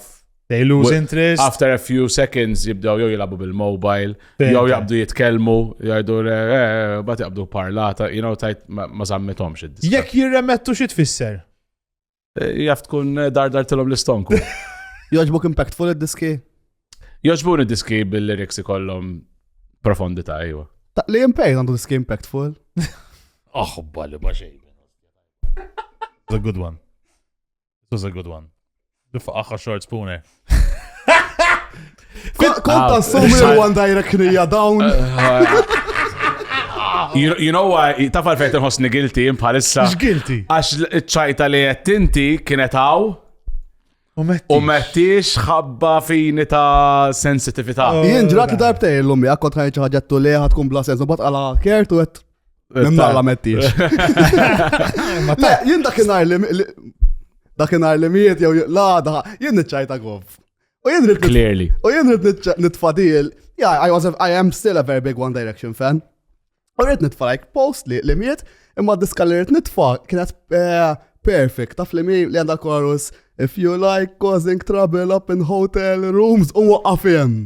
They lose interest. After a few seconds jibdew jew jilagħbu bil-mobile, jew jaqbdu jitkellmu, jgħidu eh, eh, bat jaqbdu parlata, you know, tajt ma żammithomx id-diska. Jekk jirremettu xi tfisser? Eh, jaf tkun eh, dardar tilhom l-istonku. Joġbuk impactful id-diski? Joġbuni diski bil-lyrics ikollhom profondità, iwa. Ta' li Pain għandu diski impactful. Oh, balli ma xejn. It's a good one. It was a good one. Bifa aħħa short spooner. Kont assumi li One Direction hija down. You, you know why, taf għalfejn tinħossni guilty bħalissa. X'guilty? Għax ċajta li qed inti kienet hawn u mettix ħabba fini ta' sensitività. Oh. Jien ġrat li darbtej l-lum ja kont ħajt xi ħaġa li ħad tkun bla sens, u bat għala kert u qed Nimnalla mettix. Le, jien dakinhar li dakinhar li miet jew la da jien niċċajta gof. U jien rrid Clearly. U jien rrid nitfa' deal. Yeah, I was a, I am still a very big One Direction fan. U rrid nitfa' like post li li miet, imma diska li rrid nitfa' kienet eh, perfect. Taf li mi li għandha chorus If you like causing trouble up in hotel rooms u waqqaf hemm.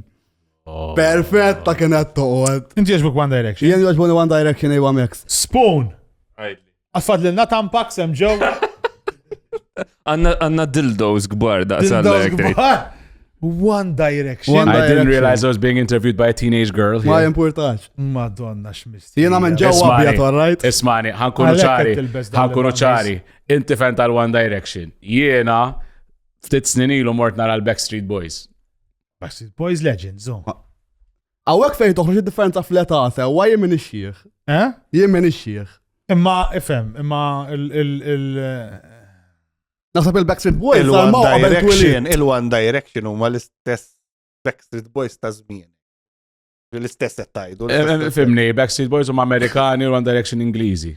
Oh. Perfetta kienet toqgħod. Inti jogħġbuk One Direction. Jien jogħġbuni One Direction ejwa Max. Spoon. Għafad Tampax hemm ġew. Għanna dildos gbar daqs Dildos kbar. One Direction. One I didn't Direction. realize I was being interviewed by a teenage girl. Ma here. jimpurtax. Madonna x'misti. Jiena minn ġewwa Ismani, abjad, all right? Ismani, ħankunu Għalhekk ċari. qed tilbes dawn Ħankunu il-undies. ċari. Inti fan tal-One Direction. Jiena ftit snin ilu mort nara l-Backstreet Boys. Backstreet Boys Legends, oh. Hawnhekk fejn toħroġ id-differenza fl-età sewwa jien minn ix-xieħ. Eh? Jien minn ix-xieħ. Imma, ifhem, imma il- il- il- Naħseb il-Backstreet Boys Il-One armaw qabel Direction, twilid. il-One Direction huma l-istess Backstreet Boys ta' żmien. L-istess qed tgħidu. Eh, eh, Fimni, Backstreet Boys huma Amerikani u One Direction Ingliżi.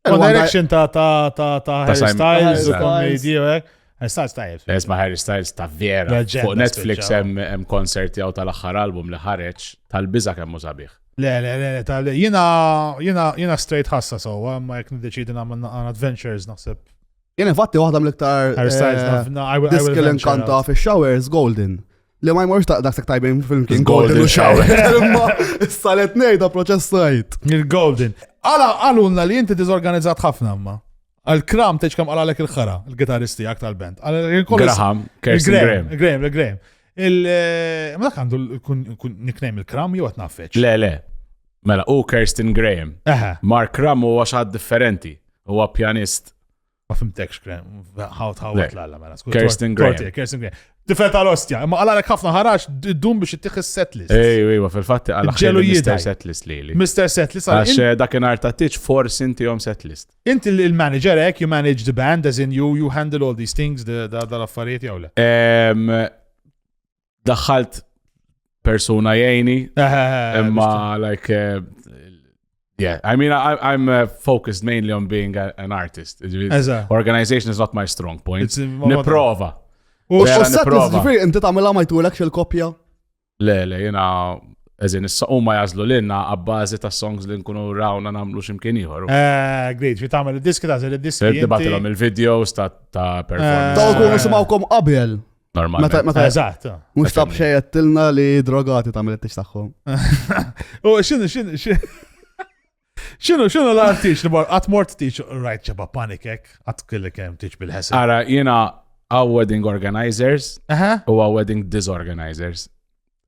One Il-One Direction ta' ta' ta' ta' Harry Simon- Styles u Harry komedi u hekk. Harry Styles tajjeb. Esma Harry Styles ta' vera. Leġenda Fuq Netflix spiċċaw. hemm hemm concert jew tal-aħħar album li ħareġ tal-biża kemm hu sabiħ. Le, le, le, le, ta' le. Jiena, jiena, jiena straight ħassa sewwa, imma jekk niddeċidi nagħmel naqra adventures naħseb. Jien infatti waħda mill-iktar Harry Styles, eh, naf- na- I will- I will diski li venture nkanta out. fix-showers Golden. Li ma jmorx ta' daqshekk tajbin film kien Golden Golden u shower. Imma issa li tnejda proċessajt. Il-Golden. Għala, għalunna li inti diżorganizzat ħafna imma. Għal-kram teċ kam għalalek il-ħara, il-gitaristi għak tal-band. Għal- kollu- Graham, Kirsten Il-Graham, Graham. Il-Graham, il-Graham. Il- eh, Ma dak għandu l- nickname il-Kram jew qed nafeċ. Le, le. Mela, u Kirsten Graham. Eħe, Mark Ram huwa xi ħadd differenti. Huwa pjanist. ma fimtekx Graham. Ħawt Le. ħawt l-alla mela. skur- Kirsten tor- Graham. torti, Kirsten Graham. Tifel tal-ostja, imma għalalek ħafna ħarax d-dum biex ittieħ is-set list. Ej, ejwa, fil-fatti għal Ġelu Mr. jidaj. Setlist lili. Mr. Setlist, għal Għax eh, dakinhar ta' tiġ forsi inti jom setlist. inti il-manager hekk, you manage the band, as in you, you handle all these things, dal-affarijiet jew le. Em, Daħħalt persuna jgħini, imma like, eh, yeah, I mean, I, I'm uh, focused mainly on being a, an artist. Eżatt. Organization is not my strong point. It's- Niprova. U Vera set nipprova. ġifieri inti tagħmilha ma jtulekx il-kopja. Le, le, jena, eżin, issa huma jażlu lilna għabbażi ta' songs li nkunu rawna nagħmlu x'imkien ieħor. Eh, great, fi tagħmel id-diski tagħżel id-diski. inti. Dibatilhom il-videos ta' ta' performance. Daw kunu simgħukom qabel. Normalment. Meta meta Eżatt. mhux ta' bxejjettilna li drogati tagħmel it-tix tagħhom. U xinu, xinu, xinu. Xinu, xinu l-artiċ li mor, għat mort tiċ, rajt ċeba panikek, għat kelli kem tiċ bil-ħesib. Ara, jena għaw wedding organizers Aha. u għaw wedding disorganizers.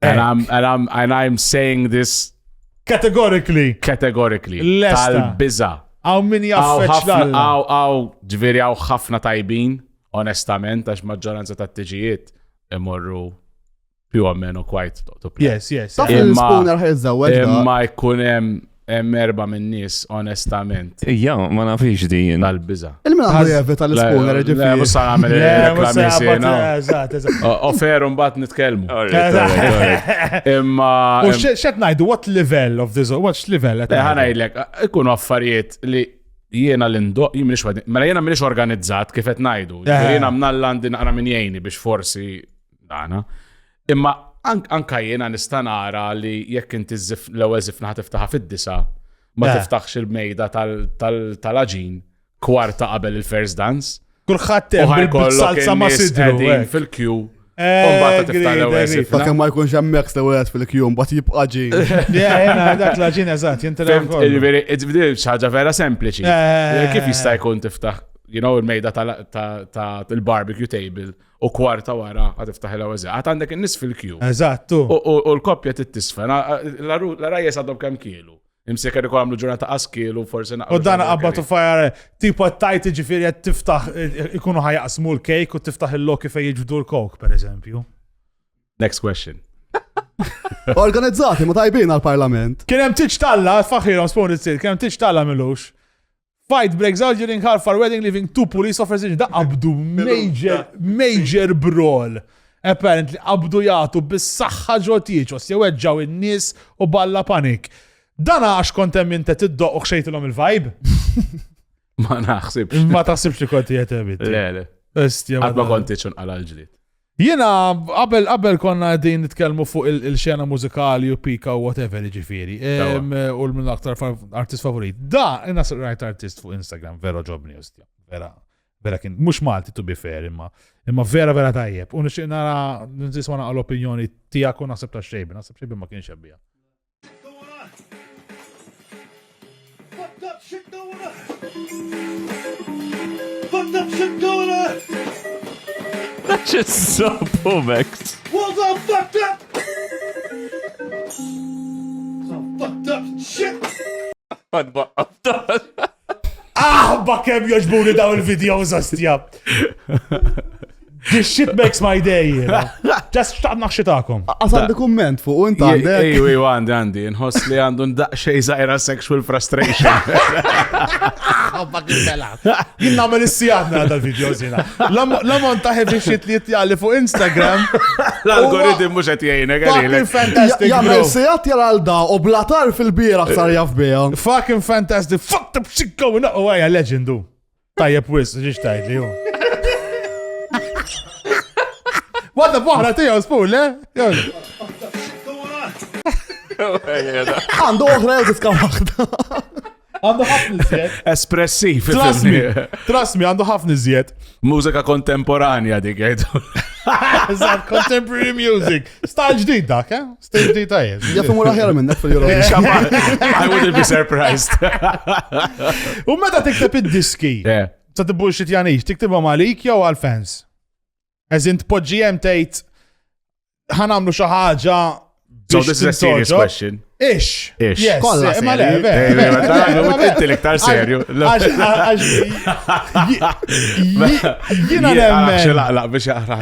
And I'm, and I'm, and I'm saying this Categorically. categorically. Lesta. Tal-biza. Għaw min Għaw jaffeċ ħafna, l-alla. għaw, għaw, ġveri għaw ħafna tajbin, onestament, għax maġġoranza ta' tiġijiet imorru più o meno quite to plan. Yes, yes. Taf Imma- il-spooner ħaj jiżżewweġ da. Imma jkun hemm hemm erba' minn nies, onestament, Ija, ma nafix din. tal-biża. Il-min għandu jevita l-spooner Le, ġifieri. mhux sa nagħmel Le, mhux reklami se sena. Eżatt, eżatt. Oferu mbagħad nitkellmu. Alright, alright, alright. Imma U xed najdu, what level of this, what level? qed Le, ngħidu? ħa ngħidlek, ikunu affarijiet li jiena l-indoq, jien m'iniex wedding- mela jiena m'iniex organizzat kif qed ngħidu. Eh. Jiena mnalla għandi naqra minn jgħinni biex forsi dana. Imma ank- anka jiena nista' nara li jekk inti żif- l-ewwel żifna ħa tiftaħha fid-disa, ma Eh. tiftaħx il-mejda tal- tal- tal-aġin kwarta qabel il-first dance. Kulħadd U hemm ħajkollok bil-salsa ma' in-nies sidru. qegħdin hekk. fil-queue. Eh, U mbagħad tiftaħ agreed, l-ewwel agreed. żifna. Sakemm ma jkunx hemmhekk stewet fil-kju mbagħad jibqa' ġi. Yeah, jena, dak l-ġin eżatt, jinti Fimt, Ġifieri, ġifieri, xi ħaġa vera sempliċi. Eh. Kif jista' jkun tiftaħ, you know, il-mejda tal-barbecue table u kwarta wara għad tiftaħ il-ewwel Għad għandek in-nies fil-queue. Eżattu. U u l-koppja tittisfen, l-rajjes għadhom kemm kielu. Imsiker ikun għamlu ġurnata qas kielu, forsi naqru. U dan xi ħaġa qabba tu fajar, tipo tajt ġifiri qed tiftaħ, ikunu ħajaqsmu l-kejk u tiftaħ il-loki fej jiġbdu l-kok, per eżempju. Next question. Organizzati ma tajbin għal-parlament. Kien hemm tiġ talla, faħirhom spon it kien hemm tiġ talla milux. Fight breaks out during half our wedding leaving two police officers da qabdu major, major brawl. Apparently qabdu jagħtu bis-saħħa ġo tieġ, osja weġġaw in-nies u balla panik. Dan għax kont hemm inti tiddoq u xejtilhom il-vibe. Ma naħsibx. Ma taħsibx li kont qiegħed hemm inti. Le, le. Ostja, Qatt ma madonna. kont tiġ unqala l-ġlied. Jiena qabel qabel konna qegħdin nitkellmu fuq il- il-xena mużikali u pika u whatever ġifieri. Em, U l-minn aktar artist favorit. Da, jena rajt artist fuq Instagram, vera ġobni, ostja. Vera, vera kien, mhux Malti to be fair, imma imma vera vera tajjeb. U nixtieq nara nisma' naqra l-opinjoni tiegħek u naħseb ta' xejbi, naħseb xejbi ma kienx jabbija. Fucked up shit going on. Fucked up shit going on. That's just so Pumex. World's all fucked up. Some fucked up shit. Ah, ba kemm joġbuni daw il-videos ostja. This shit makes my day, you know. Just xtaqt naħxitakom. Għas għandi kumment fuq u int għandek. Ejju, ejju, għandi, għandi. Nħoss li għandu ndaqxej zaħira sexual frustration. Jien nagħmel is-sijat nara dal-videos jiena. L-ammont ta' heavy shit li jitjalli fuq Instagram. L-algoritm mhux qed jgħinek Fucking għalilek. fantastic, Jagħmel bro. sejat jara għal da u blatar fil-bieraħ sar jaf biha. Fucking fantastic. Fuck the shit going up. Oh, għajja, legend, du. Tajjeb wis, ġiġ tajt li ju. What the boħra tiegħu spun, le? Jew. Għandu oħra jew tiska waħda. Għandu ħafna iżjed. Espressiv. Trust me, trust me, għandu ħafna iżjed. Mużika kontemporanja dik jgħidu. Eżatt, contemporary music. Style ġdid dak, eh? Style ġdid tajjeb. Jaf imur aħjar minnek fil-Eurovision. I wouldn't be surprised. U meta tikteb id-diski, Yeah. ta' tibbullshit janix, tiktibhom għalik jew għal-fans? Eżin tpoġġi hemm tgħid ħa nagħmlu xi ħaġa So biex this is a serious tintoġob. question. Ix. Ix. Yes. Kollha eh, Ma le, serji. ve- Ej, ve- ej, ve- ej, ve- inti l-iktar serju. Għax, għax, jiena nemmen. Laqlaq biex jaqra.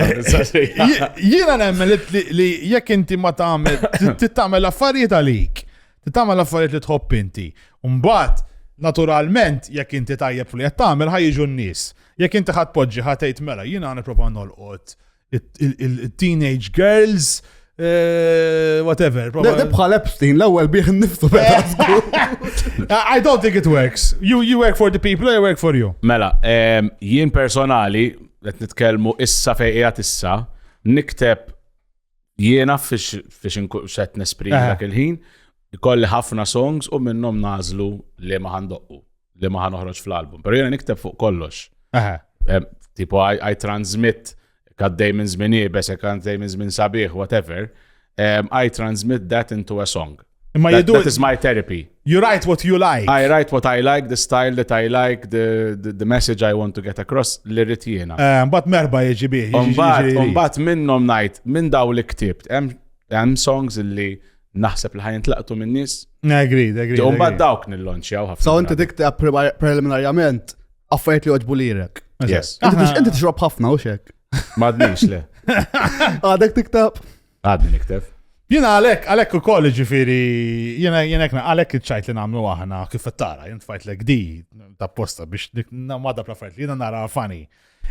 Jiena nemmen li- li jekk inti ma tagħmel titagħmel affarijiet għalik, titagħmel affarijiet li tħobb inti. Mbagħad naturalment jekk inti tajjeb fl qed tagħmel ħajjiġu n-nies. Jekk inti ħadd poġġi ħadd tgħid mela jiena nipprova nolqot il-teenage girls eh, whatever. prova- Di bħal Epstein l-ewwel bih nifsu beda żgur. I don't think it works. You you work for the people, I work for you. Mela, em, jien personali, qed nitkellmu issa fejn qiegħed issa, nikteb jiena fiex fiex inku- x'qed nesprimi dak il-ħin, ikolli ħafna songs u minnhom nażlu li ma ħandoqqu, li ma ħanoħroġ fl-album. Però jiena nikteb fuq kollox. Tipo, I transmit għaddej minn żmien iebes, jekk għaddej minn żmien sabiħ, whatever. I transmit that into a song. Imma That, you do that is my therapy. You write what you like. I write what I like, the style that I like, the message I want to get across, li rrid jiena. Mbagħad merba jiġi bih. jiġi- Umbat, jiġi- umbat minnom najt, minn daw li ktibt, hemm songs li naħseb li ħajn tlaqtu minn nies. Agreed, agreed. Umbat agreed. dawk nillonċjaw ħafna. So inti drabi. tikteb preliminarjament affarijiet li għoġbu lilek. Yes. Inti Inti tixrob ħafna u xek. Madnix le. Għadek tikteb. Għadni nikteb. Jiena għalek, għalek u koll ġifiri, jiena jiena ekna, għalek iċ-ċajt li namlu aħna kif tara, jien tfajt di ta' posta biex madda praffajt li jiena nara funny.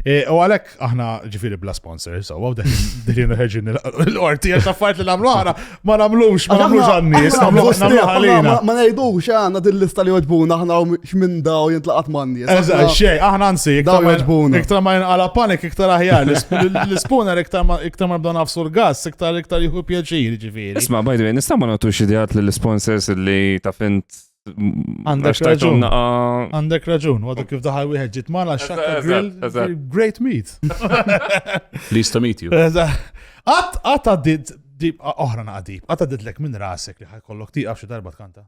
E, U għalek aħna ġifiri bla sponsor, so għaw deħin ħeġin l-orti, għax affarijiet li namlu aħna ma namlux, ma namlux għannis, namlu għalina. Ma ngħidux għandna din lista li għoġbuna aħna x'minn daw jintlaqat man-nies. Eżatt, xej, aħna anzi, iktar Daw ma- jogħġbuna. iktar ma jinqala panik, iktar aħjar, l-spooner iktar ma iktar ma nibdew nafsu l-gas, iktar iktar jieħu pjaċir, ġifiri. Isma, by the way, nista' ma nagħtux ideat lill-sponsors li taf int Għandek għax tajthom raġun. naqa- Għandek raġun, għadu kif daħal wieħed ġiet mala xakka Eżatt, grill, eżatt. great meat. Pleased to meet you. Għat għat għaddit, deep, oħra naqdib, għat għaddit lek minn rasek li ħajkollok tiqaf xi darba tkanta.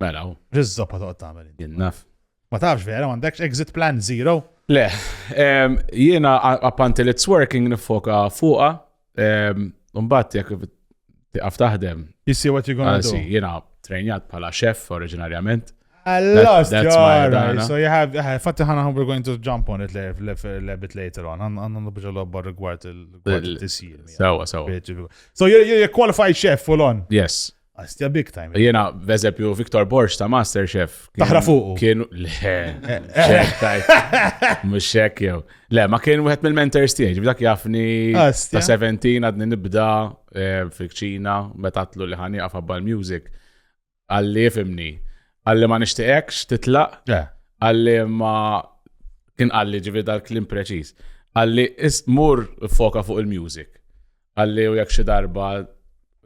Mela, u, Ġizzoppa toqgħod tagħmel. inti. jien naf. Ma tafx vera, m'għandekx exit plan zero. Le, jiena up until it's working nifoka fuqa, Umbat jekk tiqaf taħdem, You see what you're gonna do. anzi, jiena trejnjat bħala chef oriġinarjament. I lost that's your my right. dana. So you have, fatti ħana we're going to jump on it later, a bit later on. Għanna biex l-obba rigward il-tisjir. Sewa, sewa. So you're, you're a qualified chef full on. Yes. Astja big time. Jiena, b'eżempju, Victor Borx ta' Masterchef. kien- Taħra fuqu. Kienu, le, xek tajt. Mux xek jew. Le, ma kien wieħed mill-mentors tiegħi, ġifieri dak jafni Astja. ta' 17 għadni nibda fil-kċina, meta għatlu li ħani għafabba l-music. Għalli fimni. Għalli ma nixtieqekx titlaq, Yeah. għalli ma kien għalli ġifieri dal-klim preċiż. Għalli mur foka fuq il-music. Għalli u jekk xi darba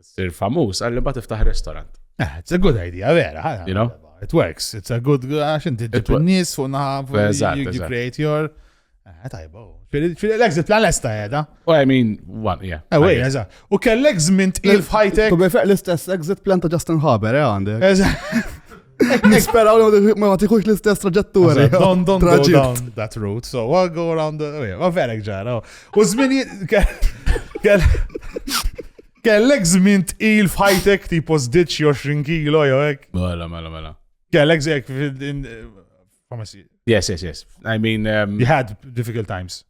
sir famuż, għalli mbagħad tiftaħ restaurant. Ah, It's a good idea, vera. ħana. You know? It works. It's a good, għax inti It ġib in-nies fuq naħa, fuq- Eżatt, you, you eżatt. create your. Ah, tajba. oh. Ġifieri L-exit plan lesta jeda. Oh, I mean, one, yeah. Eh, I wej, guess. eżatt. U kellek żmien tqil f'ħajtek. To be fair, l-istess exit plan ta' Justin Haber, eh, għandek. Eżatt. Nisperaw li ma tiħux l-istess traġettura. Don't, don't go Traġitt. down that route. So we'll go around the... Oh, yeah, ma verek ġara. oh. U żmien... Kellek żmien tqil f'ħajtek tipo żdied xi 20 kilo jew hekk. Mela, mela, mela. Kellek żek Yes, yes, yes. I mean, You had difficult times.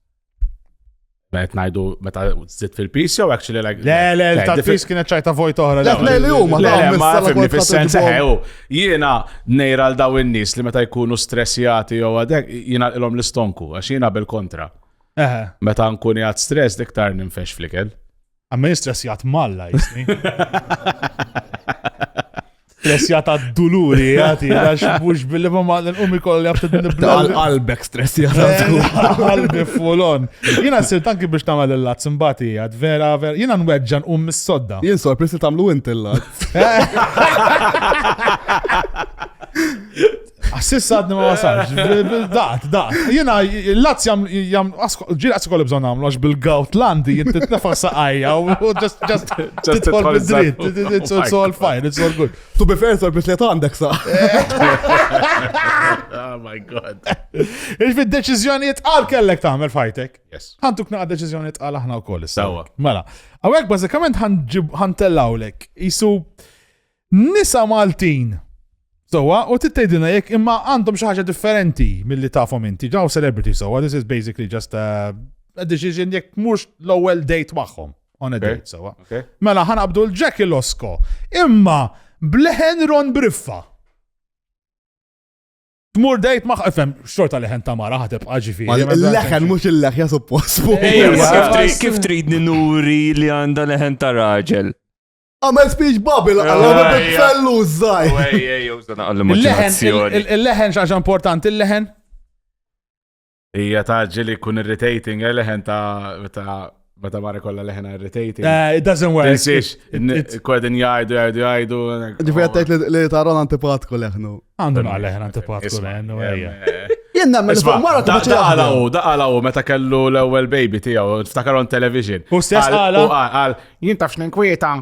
Meta ngħidu meta żidt fil-pis jew actually like Le, le, ta' diffi- pis kienet ċajta vojt oħra. Le, le, li huma Le, le, ta' ma missala fimni kont fis-sens ħadd eħe, u jiena nejra l daw in-nies li meta jkunu stressjati jew għadek jiena ilhom l-istonku għax jiena bil-kontra. Eħe. Meta nkun jgħad stress iktar ninfex fl-ikel. Għamma jistressjat malla jisni. Stressjat għad-duluri, jgħati, għax mux billi ma ma l-umi kolli għabtid nibla. Qalbek stressjat. Qalbi full on. Jina sirt anki biex tagħmel il-lazz imbagħad għad vera vera. Jina nweġġan um mis-sodda. Jien sorpris li tagħmlu inti l-lat. Sissa għadni ma wasalx. Dat, dat. Jina il-lazz jam jam ġil għas kolli bżonn nagħmlu għax bil-gout landi jint titnefa saqajja u just just tidħol tidħol bid-dritt. iż-żar. It's it's all fine, it's all good. To be fair, sorpris li għandek sa. Oh my god. Iġbi deċiżjonijiet għal kellek tagħmel fajtek. Yes. Ħantuk naqa deċiżjonijiet għal aħna wkoll issa. Sewwa. Mela, hawnhekk bażikament ħantellawlek isu nisa Maltin. Sowa, u tittejdina jekk imma għandhom xi ħaġa differenti milli tafhom inti. Ġaw celebrity sowa, this is basically just a, a decision jekk mhux l-ewwel date magħhom. On a Okay. date, sowa. Okay. Mela ħanqabdu l-Jackie Losco. Imma bleħen Ron Briffa. Tmur date maħ, ifhem, xorta leħen ta' mara ħatibqa ġifieri. Il-leħen mhux il-leħja suppost. Ejja, ma Ejja. kif kif tridni nuri li għandha leħen ta' raġel? Għamel speech bubble, għalla Ejja. fellu żgħir. Ejja, ejja, użana Il-leħen, għall-immaġinazzjoni. il-leħen xaġa importanti, il-leħen. Hija taġġi li jkun irritating, eh, leħen ta' meta meta mara kollha leħen irritating. Eh, it doesn't work. Tinsiex, kwedin jgħidu, jgħidu, jgħidu. Ġifieri qed tgħid li ta' Ron antipatku leħnu. Għandu naqra leħen antipatku leħnu, ejja. Jien nemmen li Isma, fuq mara da tibqa' da għala jaħdem. u, da għala u, meta kellu l-ewwel baby tiegħu, ftakar on television. U stess Qal- għala? U qal, qal, jien taf x'ninkwieta.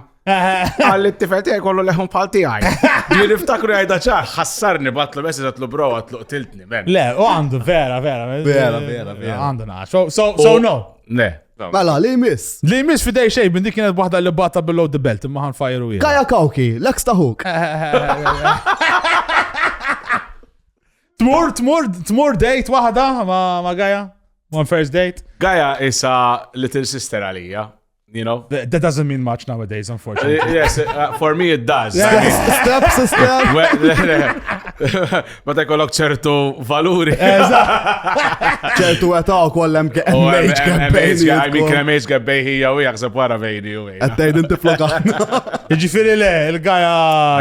Qal li t-tifel tiegħi kollu leħun bħal tiegħi. Jien niftakru jgħidha ċar, ħassarni batlu message għatlu bro għatlu qtiltni, men. Le, u għandu, vera, vera. Vera, vera, vera. Għandu naqra. So, so, so no. Le. Mela, li jmiss. Li jmiss fidej xej, minn dik kienet waħda li bata below the belt, imma ħan fajru jien. Kaja Kawki, l-ex ta' ħuk. Tmur, tmur, tmur date waħda ma, ma Gaja? One first date? Gaja isa little sister għalija, you know? That that doesn't mean much nowadays, unfortunately. Yes, for me it does. Step sister. Meta jkollok ċertu valuri. ċertu età u kollem U MH campaign. I mean, kien MH campaign hija u jaħseb wara bejni u bejna. Qed tgħid inti flok aħna. Ġifiri le, il-Gaja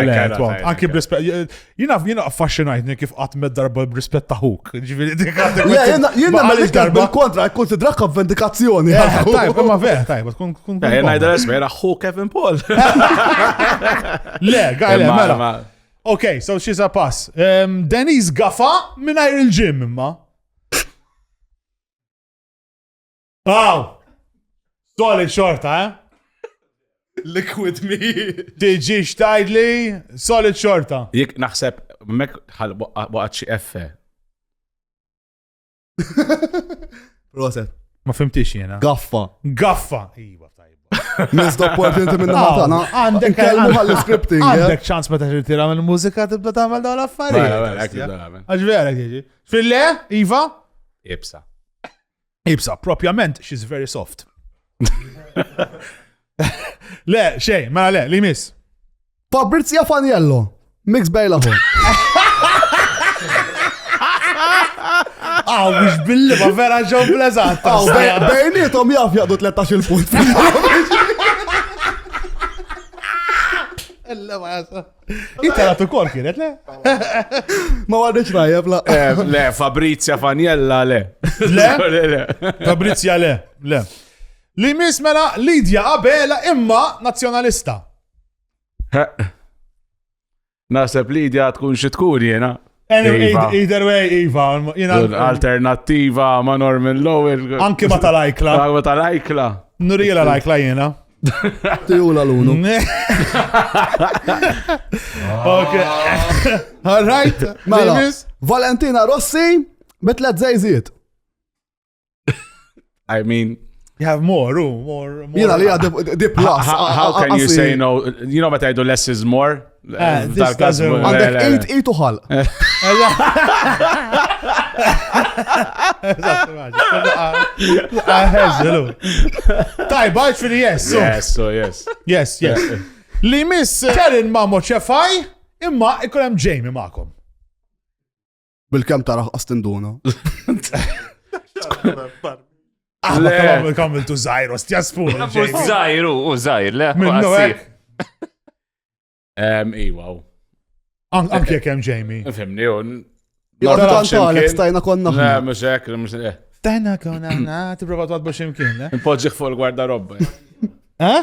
I le, cannot, twont. I Anki cannot. b'rispett, jina jina affaxxinajtni kif qatt med darba b'rispett ta' ħuk. Ġifiri dik għandek. Le, jiena jiena Ma ma għalix darba. bil-kontra, konsidrakka vendikazzjoni. Eh, Tajb, imma vera, tajb, tkun tkun. Eh, tkun Ngħidha l-esmera ħu Kevin Paul. Le, Gaja, le, Imma- mela. imma- Ok, so she's a pass. Um, Denise Gaffa mingħajr il-gym imma. Aw! Solid xorta, eh? Liquid me. Tiġi xtajdli, solid xorta. Jek naħseb mek ħal waqgħet xi effe. Proset. Ma fimtix jena. Gaffa. Gaffa. Iva, tajba. Missed opportunity minna ħatana. Għandek Nkellmu għall-scripting. eh? Għandek ċans meta tirtira mill-mużika tibda tagħmel dawn l-affarijiet. Mela, mela, hekk tibda nagħmel. Għax vera tiġi. Fille, Iva? Ibsa. Ibsa, propjament, she's very soft. Le, xej, mela le, li miss. Fabrizia Faniello. Mix bejlaħu. Aw, mux billi, ma vera ġew bleżat. Aw, bejnietom jaf jaqdu 13 il-punt. Italat ukoll kienet, le? Ma għadix najjeb la. Eh, Le, Fabrizia Faniella, le. Le? Le, le. Fabrizia, le, le. Li miss mela Lidia Abela imma nazzjonalista. Naħseb Lidia tkun xi tkun jiena. Anyway, Iva. either way, Iva. Jena, Alternattiva ma Norman Lowell. anki ma tal-ajkla. Ma tal-ajkla. Nurila l-ajkla jena. Tijula l-unu. Ok. All right. Mela, Li miss? Valentina Rossi, bitlet zejziet. I mean, You have more, room, more, more. Jina li għad di plus. how can you say no? You know meta jgħidu less is more? Eh, this F'dal każ, doesn't le, work. Għandek le, le. 8 8 u ħal. Tajba, ġifiri yes. so. Yes, so yes. Yes, yes. Li miss Karen Mamo ċefaj, imma ikun hemm Jamie magħkom. Bil-kem taraħ qastinduna. Aħna Le. kemm għamiltu zaħir, ostja spun. Zaħir, u zaħir, le. Minnu qasir. hekk. Em, Iwa, u. Anki jekk hemm Jamie. Fimni, u. Jgħadu Norbot tant Alex x'imkien. tajna konna. Le, mux hekk, mux hekk. Tajna konna, na, tipprova twadbu x'imkien, eh? Npoġġih fuq il-gwardarobba. Eh?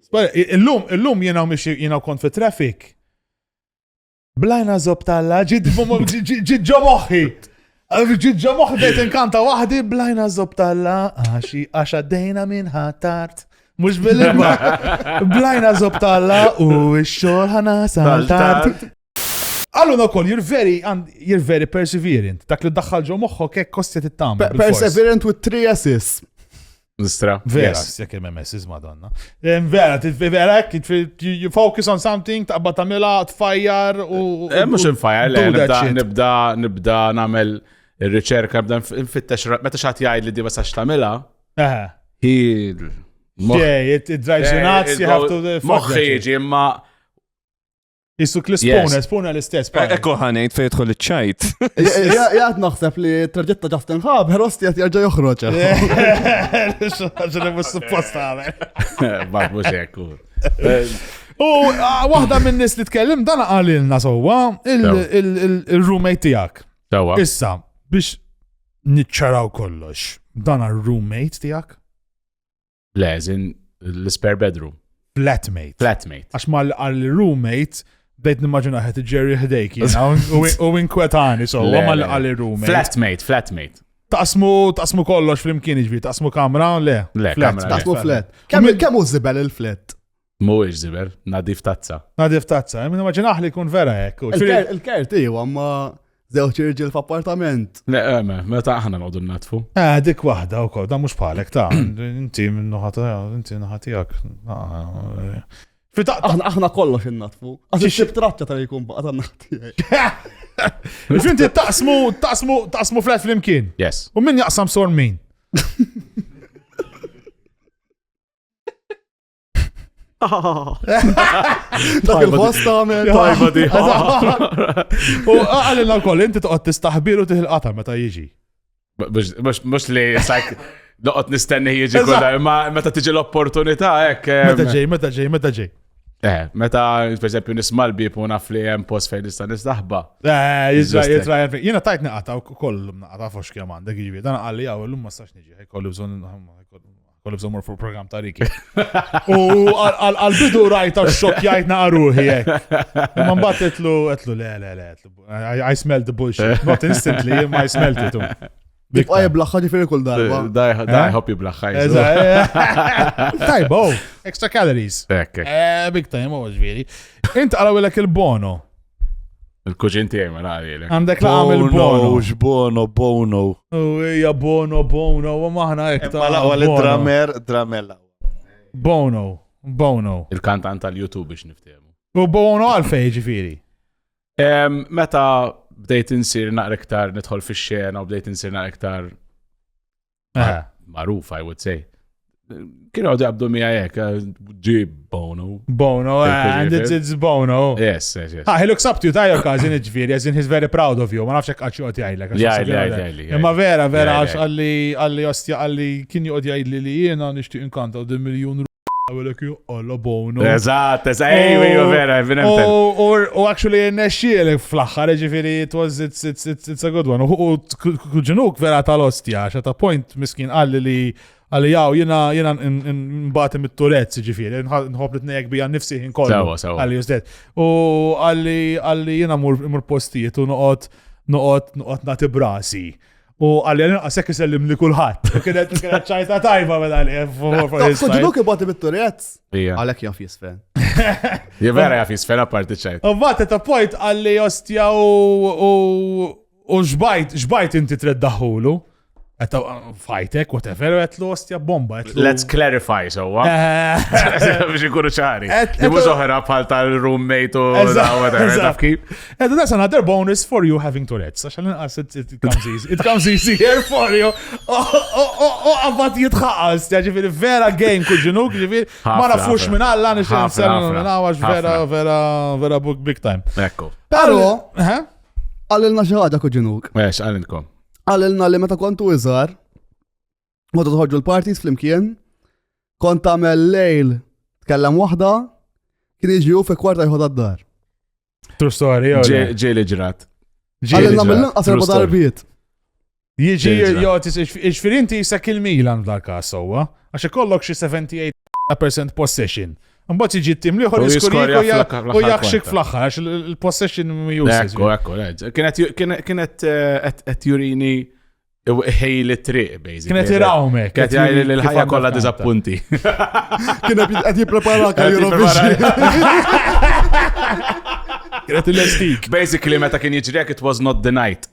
Spara, Illum, illum jiena mhix jiena kont fi traffic. Blajna zob talla, ġid ġo moħħi. Ġid ġo moħħi bejt inkanta waħdi, blajna zob talla, għaxi għax għaddejna minn ħattart. Mux bil-imma. Blajna zob talla u x-xogħol ħana saltart. Allura ukoll, you're very, and you're very perseverant. Dak li daħħal ġo moħħok hekk kostja tittam. Perseverant with 3 S's. Nistra. Vera, Yes. jekk il-MSS, madonna. Em, Vera, vera, hekk, you you focus on something, taqbad tagħmilha, tfajjar u. Eh, Mux nfajjar, le, do that nibda, shit. nibda, nibda namel il-riċerka, nibda nfittex, meta xaħat jgħid li di ma sax tamela, Eħe. hi. Yeah, it, it drives you nuts, you have to. uh, fuck that Moħħi shit. jiġi, imma Jisuk l-spooner, Yes. spooner l-istess. pari. Ekku ħanejt fej jidħol iċ-ċajt. Jgħad naħseb li traġetta Justin Haber, osti għad jarġa joħroġ. Ġene mux suppost għamel. Bak, mux hekk. U ah, waħda minn nis li tkellim dan qalilna sewwa il-roommate tiegħek. Sawa. Issa, biex. Niċċaraw kollox. Dan roommate tiegħek? Le, as in l-spare bedroom. Flatmate. Flatmate. Għax mal għal-roommate bdejt nimmaġina ħed iġġerri ħdejk jiena u inkwetani so Le, mal le. għal-roommate. Flatmate, flatmate. Taqsmu taqsmu kollox flimkien jiġifieri, taqsmu kamra, le. Le, Flat. kamra, le. Taqsmu flat. Kemm kemm hu żibel il-flat? Mhuwiex żibel, nadif tazza. Nadif tazza, nimmaġinaħ li jkun vera hekk. u ġifieri- Il-kert iwa, ma żewġ irġiel f'appartament. Le, eh, meta aħna noqogħdu natfu. Eh, dik waħda wkoll, dan mhux bħalek ta' inti minnuħa inti naħa tiegħek. Fi ta' Aħna aħna kollox innatfu. Għax ixib traċċa tal jkun baqa' tan tiegħi. Inti taqsmu taqsmu taqsmu flat flimkien. Yes. U min jaqsam sor min? Dak il-ħoss tagħmel. Tajba di. U għalilna wkoll inti toqgħod tistaħbir u tiħilqata meta jiġi. Mux li, it's like, noqgħod nistenni jiġi kull darba, imma meta tiġi l-opportunità hekk. Meta ġej, meta ġej, meta ġej. Eh, meta, per eżempju, nisma' l-bib u naf li hemm post fejn nista' nistaħba. Eh, jizra, Just like- jizra, jizra. Jiena tajt naqata u kollu naqata fux kemm għandek jiġifieri. Dan qalli jaw illum ma stax niġi, ħajkolli bżonn kollu bżonn mor fuq program ta' Riki. U għal-bidu rajta xokk jajt naqruħi hekk. Imma mbagħad qedlu qedlu le le le qedlu, I smelled the bullshit. Not instantly, imma I smelled it. Tibqa' jiblaħħa ġifieri kull darba. Da Eh? jħobb jiblaħħa. Eżatt. Tajba, oh, extra calories. Hekk, hekk. Eh, big time, oh, ġifieri. Int għalawilek il-bono. Il-kuġin tiegħi ma naqrilek. Għandek laqam il-bono. Bono, Bono. U hija bono, bono, u maħna hekk ta' Ma laqwa li Bono. drummer, drummer laqwa. Bono, Bono. Il-kantant tal-YouTube biex niftehmu. U Bono għalfej ġifieri. Em, Meta bdejt insir naqra iktar nidħol fix-xena u bdejt insir naqra iktar Eh. magħruf, I would say. Kienu għadu jabdu miegħi hekk, eh, ġi Bono. Bono, eh, and it's, it's Bono. Yes, yes, yes. Ah, he looks up to you, ta' your cousin, ġifieri, as in he's very proud of you. Ma nafx hekk għax joqgħod jgħidlek. għax Jgħidli, naħseb jgħidli, Imma vera, vera, Jgħidli. għax għalli, għalli, ostja, għalli, kien joqgħod jgħidli li jiena nixtieq inkanta u din miljun għalek joqgħod Bono. Eżatt, eżatt, ejju, ejju, vera, evidente. U u actually nexxielek fl-aħħar, ġifieri it was it's it's it's it's a good one. U kuġinuk vera tal-ostja, għax ta' point miskin qalli li għalli jaw jiena jiena nbati mit-Tourette's ġifieri, nħobb li tnejjek bija nnifsi ħin kollu. Sewa, sewa. Għalli jużdet. U għalli għalli jiena mur mur postijiet u noqgħod noqgħod noqgħod nagħti brasi. U għalli għalli naqas hekk isellim li kulħadd. U Kienet kienet ċajta tajba mela għalli. for his side. Kuġinuk ibati bit-Tourette's. Ija. Għalhekk jaf jisfen. Ja vera jaf jisfen apparti ċajt. U mbagħad at a point għalli ostja u u u xbajt, xbajt inti treddaħulu. Għetta fajtek, whatever, għetlu ostja bomba. għetlu- Let's clarify, sowa. Eh, Biex ikunu ċari. Et- Li mhux et- oħra bħal tal-roommate u Eżatt, da, whatever, eżatt. taf kif. And that's another bonus for you having Tourette's. Għax għal-inqas it, it, it comes easy. It comes easy here for you. U għabbat jitħaqas, ġifiri vera game kuġinuk, ġifiri ma Ħafna, nafux ħafna. minn Alla, nix Ħafna, nsemmu ħafna. minn għax vera, Ħafna. vera, vera book big time. Ekku. Però Eh? qalilna xi ħaġa kuġinuk. Ex, għalinkom. Qalilna li meta kontu iżgħar, kontu toħorġu l-parties flimkien, kont tagħmel lejl tkellem waħda, kien jiġi hu fi kwarta jħodha d-dar. True story, jew le? Ġieli ġrat. Qalilna mill-inqas True erba' story. darbiet. Jiġi, Ġieli jo, iġfiri inti jisek il-Milan f'dal-kas sewwa, għax ikollok xi 78% possession. Mbagħad jiġi t-tim liħor U jiskorja jiskorja fl-aħħar u jaxxik kwarta. fl-aħħar għax il-possession useless. Ekku, ekku, le. Kienet kienet eh, qed jurini ħejli triq, basically. Kienet irawmek. Kienet jgħidli li l-ħajja kollha diżappunti. Kien qed jippreparak għal Eurovision. Kienet il-estik. Basically, meta kien jiġri hekk, it was not the night.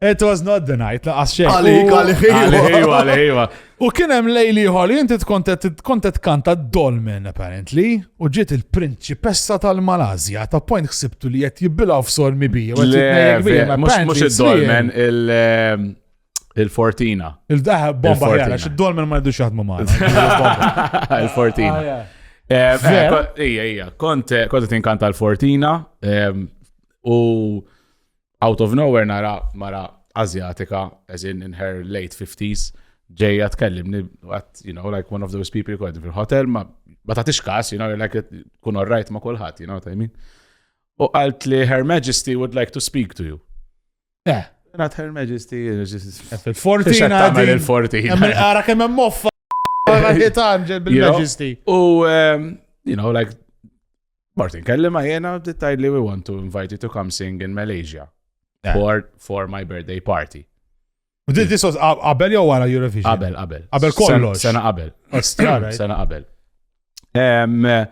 It was not the night, laqas xejn. Għalik, U- għalik, Għalih, għalih, U kien hemm lejli ieħor li inti tkun qed kont qed tkanta Dolmen apparently u ġiet il-prinċipessa tal-Malasja ta' point ħsibtu li qed jibbilgħu f'sormi bija. u qed Le, jitnejjek bija, ma mux apparently it's real. il-dolmen, il- il-fortina. Il-daħ bomba Il-Fortina. ħjara, xid-dolmen ma jidux jaħdmu magħna. Il-fortina. Ah, Eh, eh, Vera? ko- Ija, ija, kont eh, kont qed inkanta l-fortina ehm, u out of nowhere nara mara Azjatika, as in in her late 50s, ġejja tkellimni, at, you know, like one of those people kont fil-hotel, ma ma tagħtix kas, you know, you're like kun all right ma kulħadd, you know what I mean? U qalt li Her Majesty would like to speak to you. Eh. Not Her Majesty. Fil-fortina. Tagħmel il-fortina. Ara kemm hemm moffa. Ħitan bil-Majesty. U, um, you know, like, Martin, kellima jena, li we want to invite you to come sing in Malaysia for, for my birthday party. U this was qabel jew wara Eurovision? Qabel, qabel. Qabel kollox. Sena qabel. Ostia, right. Sena qabel. Em,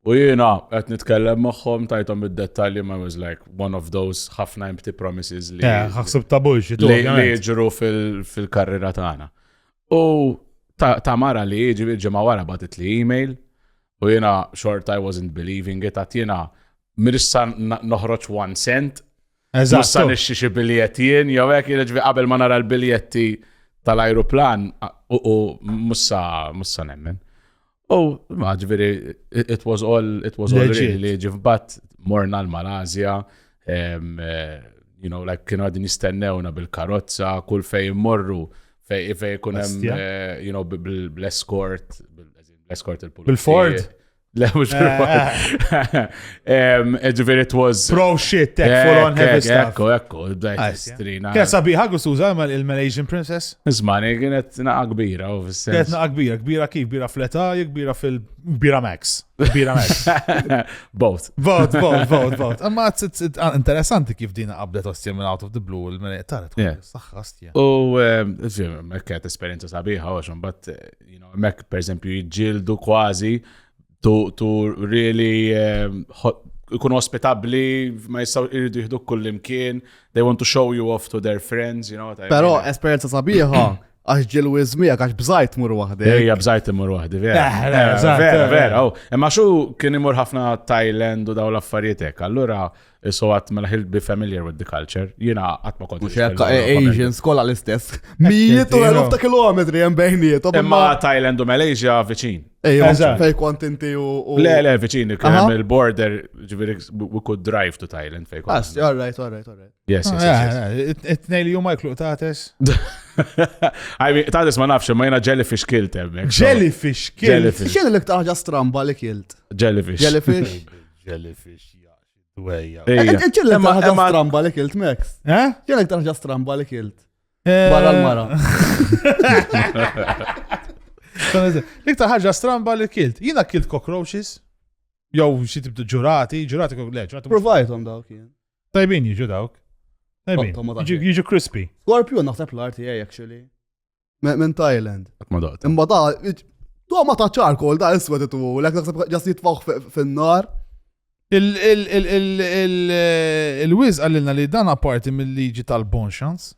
U jiena qed nitkellem magħhom tajthom id-dettalji ma was like one of those ħafna empty promises li Eh, ħaxsib ta' bullshit. li li ovvjament. jiġru fil- fil-karriera tagħna. U ta' ta' mara li jiġi ġimgħa wara batet li email u jiena short I wasn't believing it għat jiena m'iniex sa na- noħroġ one cent Mhux sa Eżatt. nixxi xi biljetti jien, jew hekk jiena ġifieri qabel ma nara l-biljetti tal-ajruplan u u mhux sa mhux sa nemmen. U ma ġifieri it it was all it was all Legit. really li ġifbat morna l-Malasja, em, eh, you know, like kienu għadin jistennewna bil-karozza, kull fej immorru, fej fej ikun hemm, Ostja. eh, you know, bil- bl-escort, bil- bl-escort il-pulizija. Bil-Ford? Le, mhux bil-Ford. Em, Ġifieri it was Pro shit, tech, full on heavy stuff. Ekku, ekku, bdejt Għasja. strina. Kienet sabiħa gustuża ma il-Malaysian Princess? Izmani, kienet naqa kbira, u Kienet fis-sens. naqa kbira, kbira kif, kbira fl-età, jew kbira fil... Kbira max. Kbira max. Both. Vote, vote, vote, vote. Imma it's- it's- it's interessanti kif dina qabdet ostja minn out of the blue, il-Malaysian. Taret, Yeah. saħħa ostja. U, ehm, ġim, kienet esperienza sabiħa, u għaxum, but, eh, you know, mek, per esempio, jġildu kważi to, to really ehm, ho- ikunu ospitabli, ma jistaw irridu jihdu kull imkien, they want to show you off to their friends, you know what I Pero mean? esperjenza sabiħa, għax ġil miegħek għax bżajt mur waħdek. Ejja, bżajt imur waħdi, vera. Eh, le, Eh, eżatt, Vera, eh. vera. oh. Imma xu kien imur ħafna Thailand u daw l-affarijiet hekk. Allura, so għat mela he'll be familiar with the culture. Jiena qatt ma kont. Mux hekk Asians kollha l-istess. Mijiet u eluf ta' kilometri hemm bejniethom. Imma Thailand u Malaysia viċin. Ejja, Eżatt. fej kont inti u. u- Le, le, viċin, kien Aha. hemm il-border, ġifieri we could drive to Thailand fej kont. As, all right, all right, all right. Yes, yes, yes. yes. It-nej li juma jkluq tates. I mean, tates ma nafx, ma jiena jellyfish kilt hemmhekk. so- Jellyfish kill. Jellyfish. X'inhi l-iktar ħaġa stramba li kilt? Jellyfish. Jellyfish? Jellyfish, ja, dwejja. Ejja. X'inhi l-iktar Imma- ħaġa imma- stramba li kilt, Max? Eh? X'inhi l-iktar ħaġa stramba li kilt? Eh, Barra l-mara. L-iktar ħaġa stramba li kilt. Jiena kilt cockroaches. Jew xi tip ta' ġurati, ġurati le, ġurati. mhux- Provajthom dawk jien. Tajbin jiġu dawk. Tajbin. Tom, ma Jiġu taħseb. jiġu crispy. Scorpion naħseb l-RTA actually. Minn Thailand. Ma doqt. Imma da, tu ma ta' charcoal da iswed itu, l naħseb ġas jitfawh fin-nar. Il-wiz għallilna li dan apparti mill-liġi tal-bon chance.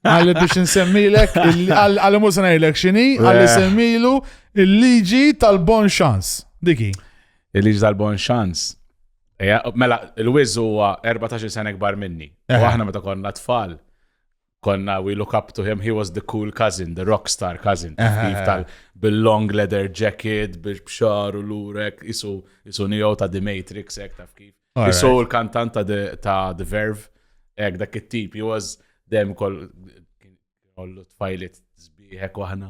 Għalli biex nsemmilek, għalli musa ngħidlek xini, għalli Eh. semmilu il-liġi tal-bon chance. Diki. Il-liġi tal-bon xans. Ejja, Mela, il-Wiz huwa 14 sena kbar minni. U Eħe. aħna meta konna tfal, konna we look up to him, he was the cool cousin, the rock star cousin. Eħe. Kif tal bil-long leather jacket, bix-xar u lurek, isu isu Neo ta' The Matrix, ek taf kif. Alright. Isu l-kantant ta' The, ta' The Verve, ek dak it-tip, he was dem kol kollu tfajlit zbiħek u aħna.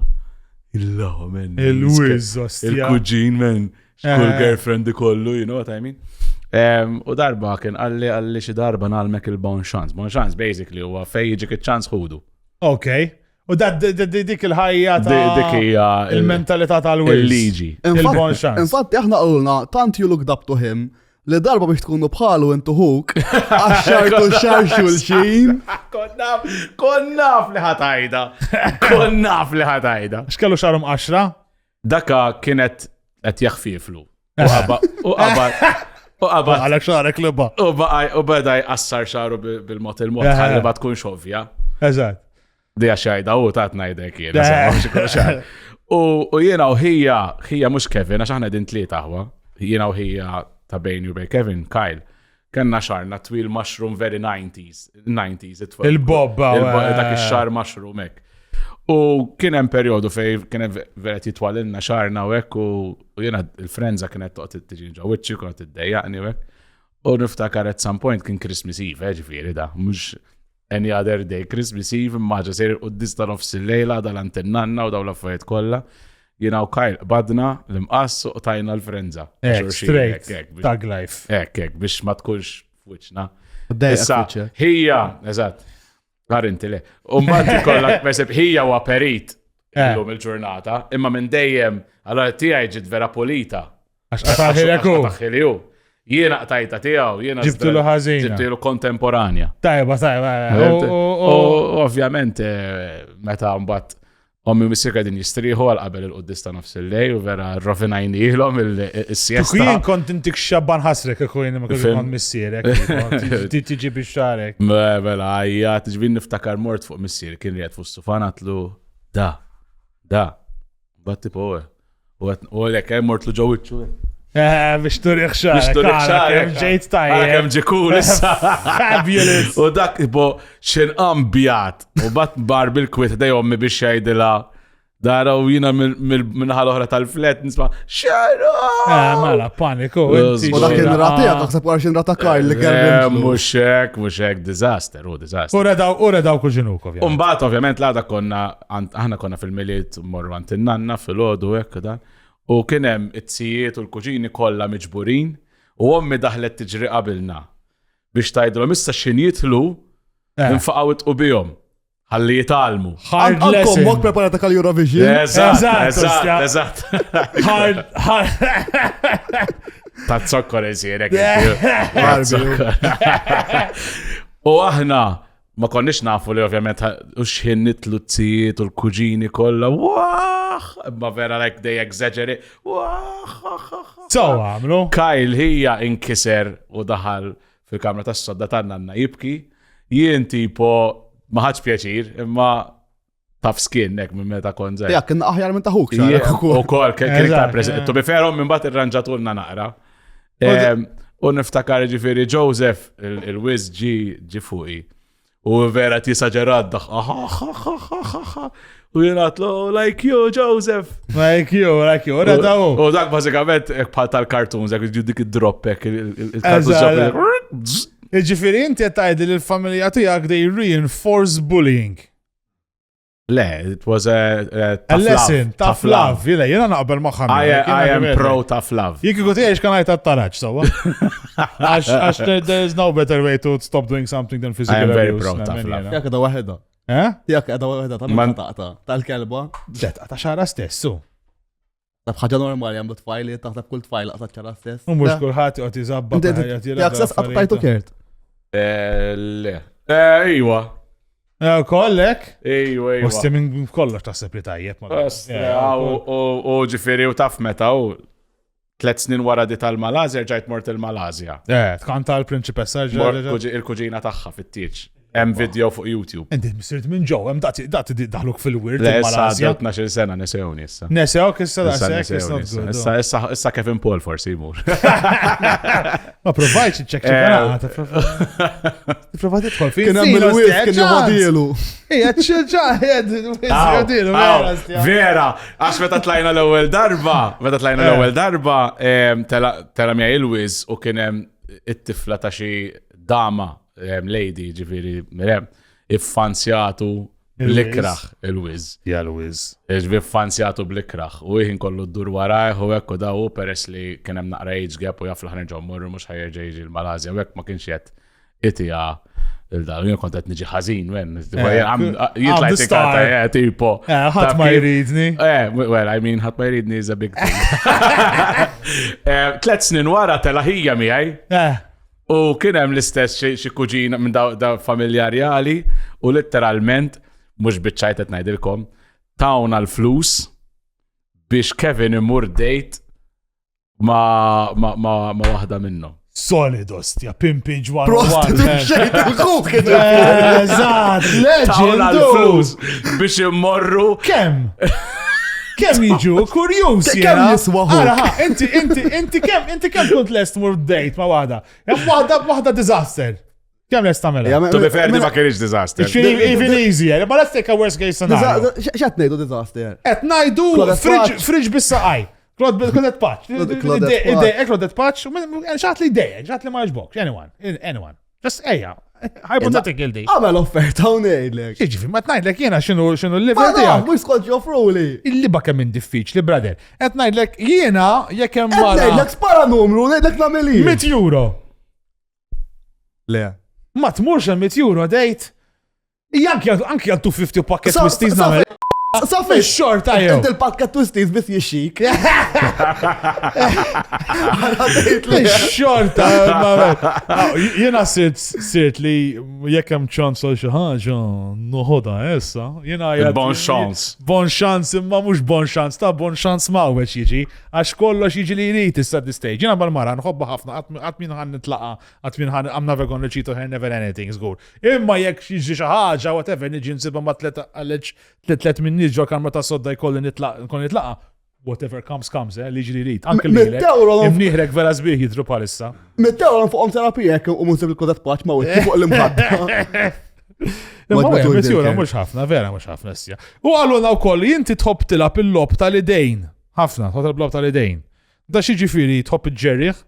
Illa, man. Il-wiz, ostja. Il-kuġin, man. Xkull Eh. girlfriend ikollu, you know what I mean? Em, U darba kien għalli għalli xi darba nagħlmek il-bon chance. Bon chance basically huwa fej jiġik iċ-ċans ħudu. Ok. U da dik il-ħajja ta' Di- Dik hija il- il-mentalità tal-wiz. il-liġi. Il-bon chance. Infatti aħna qulna tant you looked up to him li darba biex tkunu bħalu intu huk, għaxxartu xar xulxin. Konnaf, konnaf li ħatajda. Konnaf li ħatajda. X'kellu xarum 10? Daka kienet qed jaħfiflu. U qaba- U qabad. U qabad. Għalek xarek liba. U baqa- u beda jqassar xaru bil- bil-mod il-mod Eh. ħalli ma tkunx ovvja. Eżatt. Di għax u tat ngħidek jiena. Eh. insomma, mhux ikun xahar. U u jiena u ħija, ħija mhux Kevin, għax aħna din tlieta aħwa. Jiena u ħija ta' bejni u bejn Kevin, Kyle. Kenna xarna twil mushroom very 90s, 90s. it- Il-bobba, il-bo- eh. Dak ix-xar mushroom hekk. U kien hemm perjodu fej kien hemm vera titwalilna xarna u hekk u u jiena il-frenza kienet toqgħod tiġi ġo wiċċi kienet iddejjaqni u hekk. U niftakar at some point kien Christmas Eve, eh, ġifieri da, mhux any other day, Christmas Eve imma ġa sejr quddis ta' nofs il-lejla dal-antennanna u daw l-affarijiet kollha. Jiena u Kyle qbadna l-imqass u tajna l-frenza. Ek, Xulxin, straight. hekk, hekk, biex- Tag life. Hekk, hekk, biex ma tkunx f'wiċċna. Dejjaq Issa, f'wiċċek. ħija, eżatt. Għar inti le. Umbat ikollok, per esempio, ħija huwa perit Eh. illum il-ġurnata, imma minn dejjem, allora tiegħi ġiet vera pulita. Għax qataħilek hu. Qataħili hu. Jiena qtajta tiegħu, jiena Ġibtulu ħażina. Ġibtilu kontemporanja. Tajba, tajba. Fhimt? U- u- U ovvjament eh, meta mbagħad ommi u missier qegħdin jistrieħu għal qabel il-quddis ta' nofs il-lejl u vera rovinajnielhom Kieku il-siesta. jien kont intik xabban ħasrek kieku jien ma kieku Fim. kont missierek. tipo, Tiġi biex xarek. Mela, għajja, tiġbin niftakar mort fuq missier, kien ried fuq s-sufan għatlu da, da, bat tipo, eh, u għet- u għalek, eh, mort lu ġo wiċċu. Eh, biex turiħ xarek. Biex turiħ ara xarek. Kemm ġejt Ara tajjeb. kemm ġikul issa. Fabulous. U dak, tipo, xin ambjat, u bat bar bil-kwit dej ommi biex jgħidila, dara u jina mill-minħal oħra tal-flet nisma, xero! Eh, mela, paniku. inti U dak xi- il-ra tiegħek taħseb wara xi ra ta' Karl li Eh, kerrim. Mux hekk, mux hekk, disaster, u disaster. U redaw, u redaw kuġinuk, ovvjament. Umbat, ovvjament, l-għada konna, għand- aħna konna fil-miliet morru għand in-nanna fil-ħodu hekk u dan. U kien hemm it-tijiet u l-kuġini kollha miġburin u ommi daħlet tiġri qabilna biex tgħidilhom issa x'in jidħlu Eh. nfaqgħu itqu bihom ħalli jitgħallmu. Hard Ankom lesson. mok preparata għal Eurovision. Eżatt, Eżatt, eżatt, ostja. eżatt. Hard, hard. Ta' zokkor iżirek. Barbie. U aħna ma konniex nafu li ovvjament u xħin nitlu t-tijiet u l-kuġini kollha, waħ, imma vera like they exaggerate, waħ, waħ, waħ. So għamlu. Kyle hija inkiser u daħal fil-kamra tas-sodda tan-nanna jibki. Jien tipo ma ħadx pjaċir, imma taf skin hekk minn meta kont żgħir. Tiegħek kien aħjar minn taħuk Yeah, xarek ukoll. U kol, kien iktar Eżatt, present. yeah. To be fair, minn bat irranġatulna naqra. Em, U niftakar ġifiri Joseph, il- il-wiz ġi ġi fuqi. U vera tisaġerat daħ, U jena għatlu, like you, Joseph. Like you, like you. U redaw. U dak bażikament hekk bħal tal-cartoons, hekk ġu dik id-drop hekk il-cartoons Eżatt. ġab- Ġifiri, inti qed tgħidli li l-familja tiegħek they reinforce bullying. Le, it was a, a A tough lesson, love. tough love. Jena, jena naqbel magħha. I, I am pro tough love. Jek ikut jiex kan għajta t-taraċ, sawa. Għax, għax there- there is no better way to stop doing something than physical I am very abuse. pro tough Nemmen love. jiena. Tiegħek qiegħda waħedha. Eh? Tiegħek qiegħda waħedha ta' Man- taqta tal-kelba. Ġet, ta' xara stessu. Taf ħaġa normali għandu tfajli, taħseb kull tfajla qata ċara stess. U mux kulħadd joqgħod jiżabba. Tiegħek stess qattajtu kert. Eh, Le. Eh, Iwa. Eh, Kollek? Iwa, iwa. Osti minn kollox taħseb li tajjeb. ma- Ostra, U u- u ġifiri u taf meta u tlet snin wara di tal-Malazja ġajt mort il-Malazja. Eh, tkanta l-prinċipessa. Mort kuġi- Il-kuġina tagħha fit-tieġ. Hemm video fuq YouTube. Inti sirt minn ġew, hemm daqti daqti daħluk fil-wirt Le, issa il-Malazja. għaddew 12 sena nesewni issa. Nesewk issa Issa daqshekk, it's nesewni not issa. good. Issa, issa, issa Kevin Paul forsi jmur. Ma provajtx iċċek Eh. Prova tidħol fi. Kien hemm il-wiz kien joħodielu. Ija, ċeġa, Aw, jgħodilu, aw, vera. stja. Vera, għax meta tlajna l-ewwel darba, meta tlajna Eh. l-ewwel darba, em, tela tela miegħi il-wiz u kien hemm it-tifla ta' xi dama, em, lady, ġifieri, mirem, iffanzjatu Il-wiz. blikraħ il-wiz. Ja, l-wiz. Ġifieri iffanzjatu blikraħ u jien kollu d-dur warajh u hekk u daw peress li kien hemm naqra age gap u jaf li ħanerġgħu mmorru mhux ħajerġa' jiġi l-Malasja u hekk ma kienx qed itija il-daw, jien kont qed niġi ħażin, wen, Eh, I'm the jitlajt star. ikanta, eh, tipo. Eh, ħadd taf ma kif? jridni. Eh, well, I mean, ħadd ma jridni is a big thing. Eh, Tlet snin wara tela ħija miegħi Eh, u kien hemm l-istess xi- xi kuġina minn daw daw familjarjali u letteralment mhux biċċajt qed ngħidilkom tawna l-flus biex Kevin imur date ma ma ma, ma waħda minnhom. solid ostja, pimpage one. Prostitution il-kuk. Eżatt, Tawna legend. l-flus biex immorru Kem? Kem jiġu? Kurjus Kemm jena. jiswa hu? Ara, ha, inti, inti, inti kem, inti kem kont lest mur date ma waħda? Hemm waħda, waħda disaster. Kem lest tagħmilha? To be fair, di ma kienx disaster. Ixfiri even easier, but let's take a worst case scenario. X'qed ngħidu disaster? Et najdu Claudette fridge, Patch. fridge bis-saqaj. Claude Claudette Patch. Claudette Patch. Claudette Patch. Xaħat li dejja, xaħat li ma jġbokx. Anyone, anyone. Just ejja. Hypothetical day. Għamel offerta u ngħidlek. Ġiġifi, ma tnajdlek jena xinu xinu Ma l-level naf, tiegħek. mhux skont joffruli. Il-liba kemm minn diffiċli, brother. Qed ngħidlek jiena jekk hemm Qed mara ngħidlek spara numru, ngħidlek nagħmel 100 euro. Le. Ma tmurx għal 100 euro date? Anki anki għal 250 pakket twisties nagħmel. Safi xorta jew. Inti il-pakket twisties biss jixxik. Xorta. Jiena sirt sirt li jekk hemm ċans għal xi ħaġa noħodha issa. Jiena Bon chance. Bon chance imma mhux bon chance ta' bon chance mawweġ jiġi għax kollox jiġi li jrid issa this stage. Jiena mal-mara nħobbha ħafna qatt min ħan nitlaqa' qatt min ħan I'm never gonna cheat on her never anything żgur. Imma jekk jiġri xi ħaġa, whatever, niġi nsibha ma' tlet għaliex tlet minn nies ġo kamra ta' sodda jkolli nitlaq nkun nitlaqa', whatever comes comes, eh, li jiġri jrid. Anke lilek. Imnieħrek vera sbieħ jidhru bħalissa. Mittewra fuqhom terapija jekk u mhux il-kudat paċ ma' wiċċi fuq l-imħadda. Imma Mittewra mhux ħafna, vera mhux ħafna ssja. U qalulna wkoll li inti tħobb tilgħab il-logħob tal-idejn. Ħafna, tħobb tilgħab logħob tal-idejn. Da xi ġifieri tħobb iġġerriħ?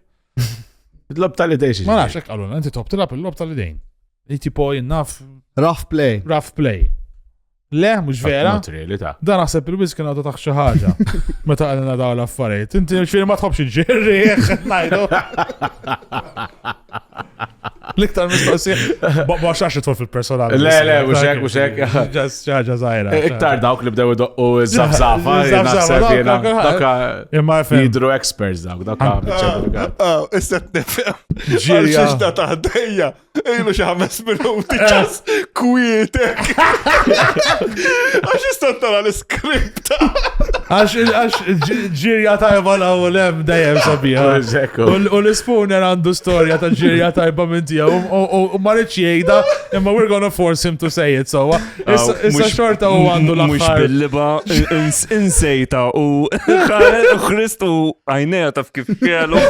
Lob tal-idejn xi. Ma nafx hekk qalulna, inti tħobb tilgħab il-logħob tal-idejn. Li tipo jien naf. Rough play. Rough play. Le, mhux vera. Not really ta. Dan naħseb il-wiz kien għadu taħt xi ħaġa. Meta qalilna dawn l-affarijiet. Inti ġifieri ma tħobbx iġġerriħ, ngħidu. L-iktar mistoqsija. Ma xax idħol fil-personali. Le, le, mhux hekk, mhux hekk. Ġas xi ħaġa żgħira. Iktar dawk li bdew idoqqu ż-żafżafa, Żafżafa, naħseb dawk, jiena. dawk, Dawk Imma fem. jidru experts dawk, dawk ċertifikat. Ah, Issa nifhem. Ġirja. Għal xiex ta' taħdejja. Ilu xi ħames minuti ċas kwietek. Għax issa tara l-iskript. Għax għax ġirja tajba la u lem dejjem sabiħa. Eżekku. U l-spooner għandu storja ta' ġirja tajba minn tiegħu u ma rridx jgħidha imma we're gonna force him to say it so. Issa issa xorta u għandu Mux l-aħħar. bil-liba, insejta u Ħrist u għajnejha taf kif kielu.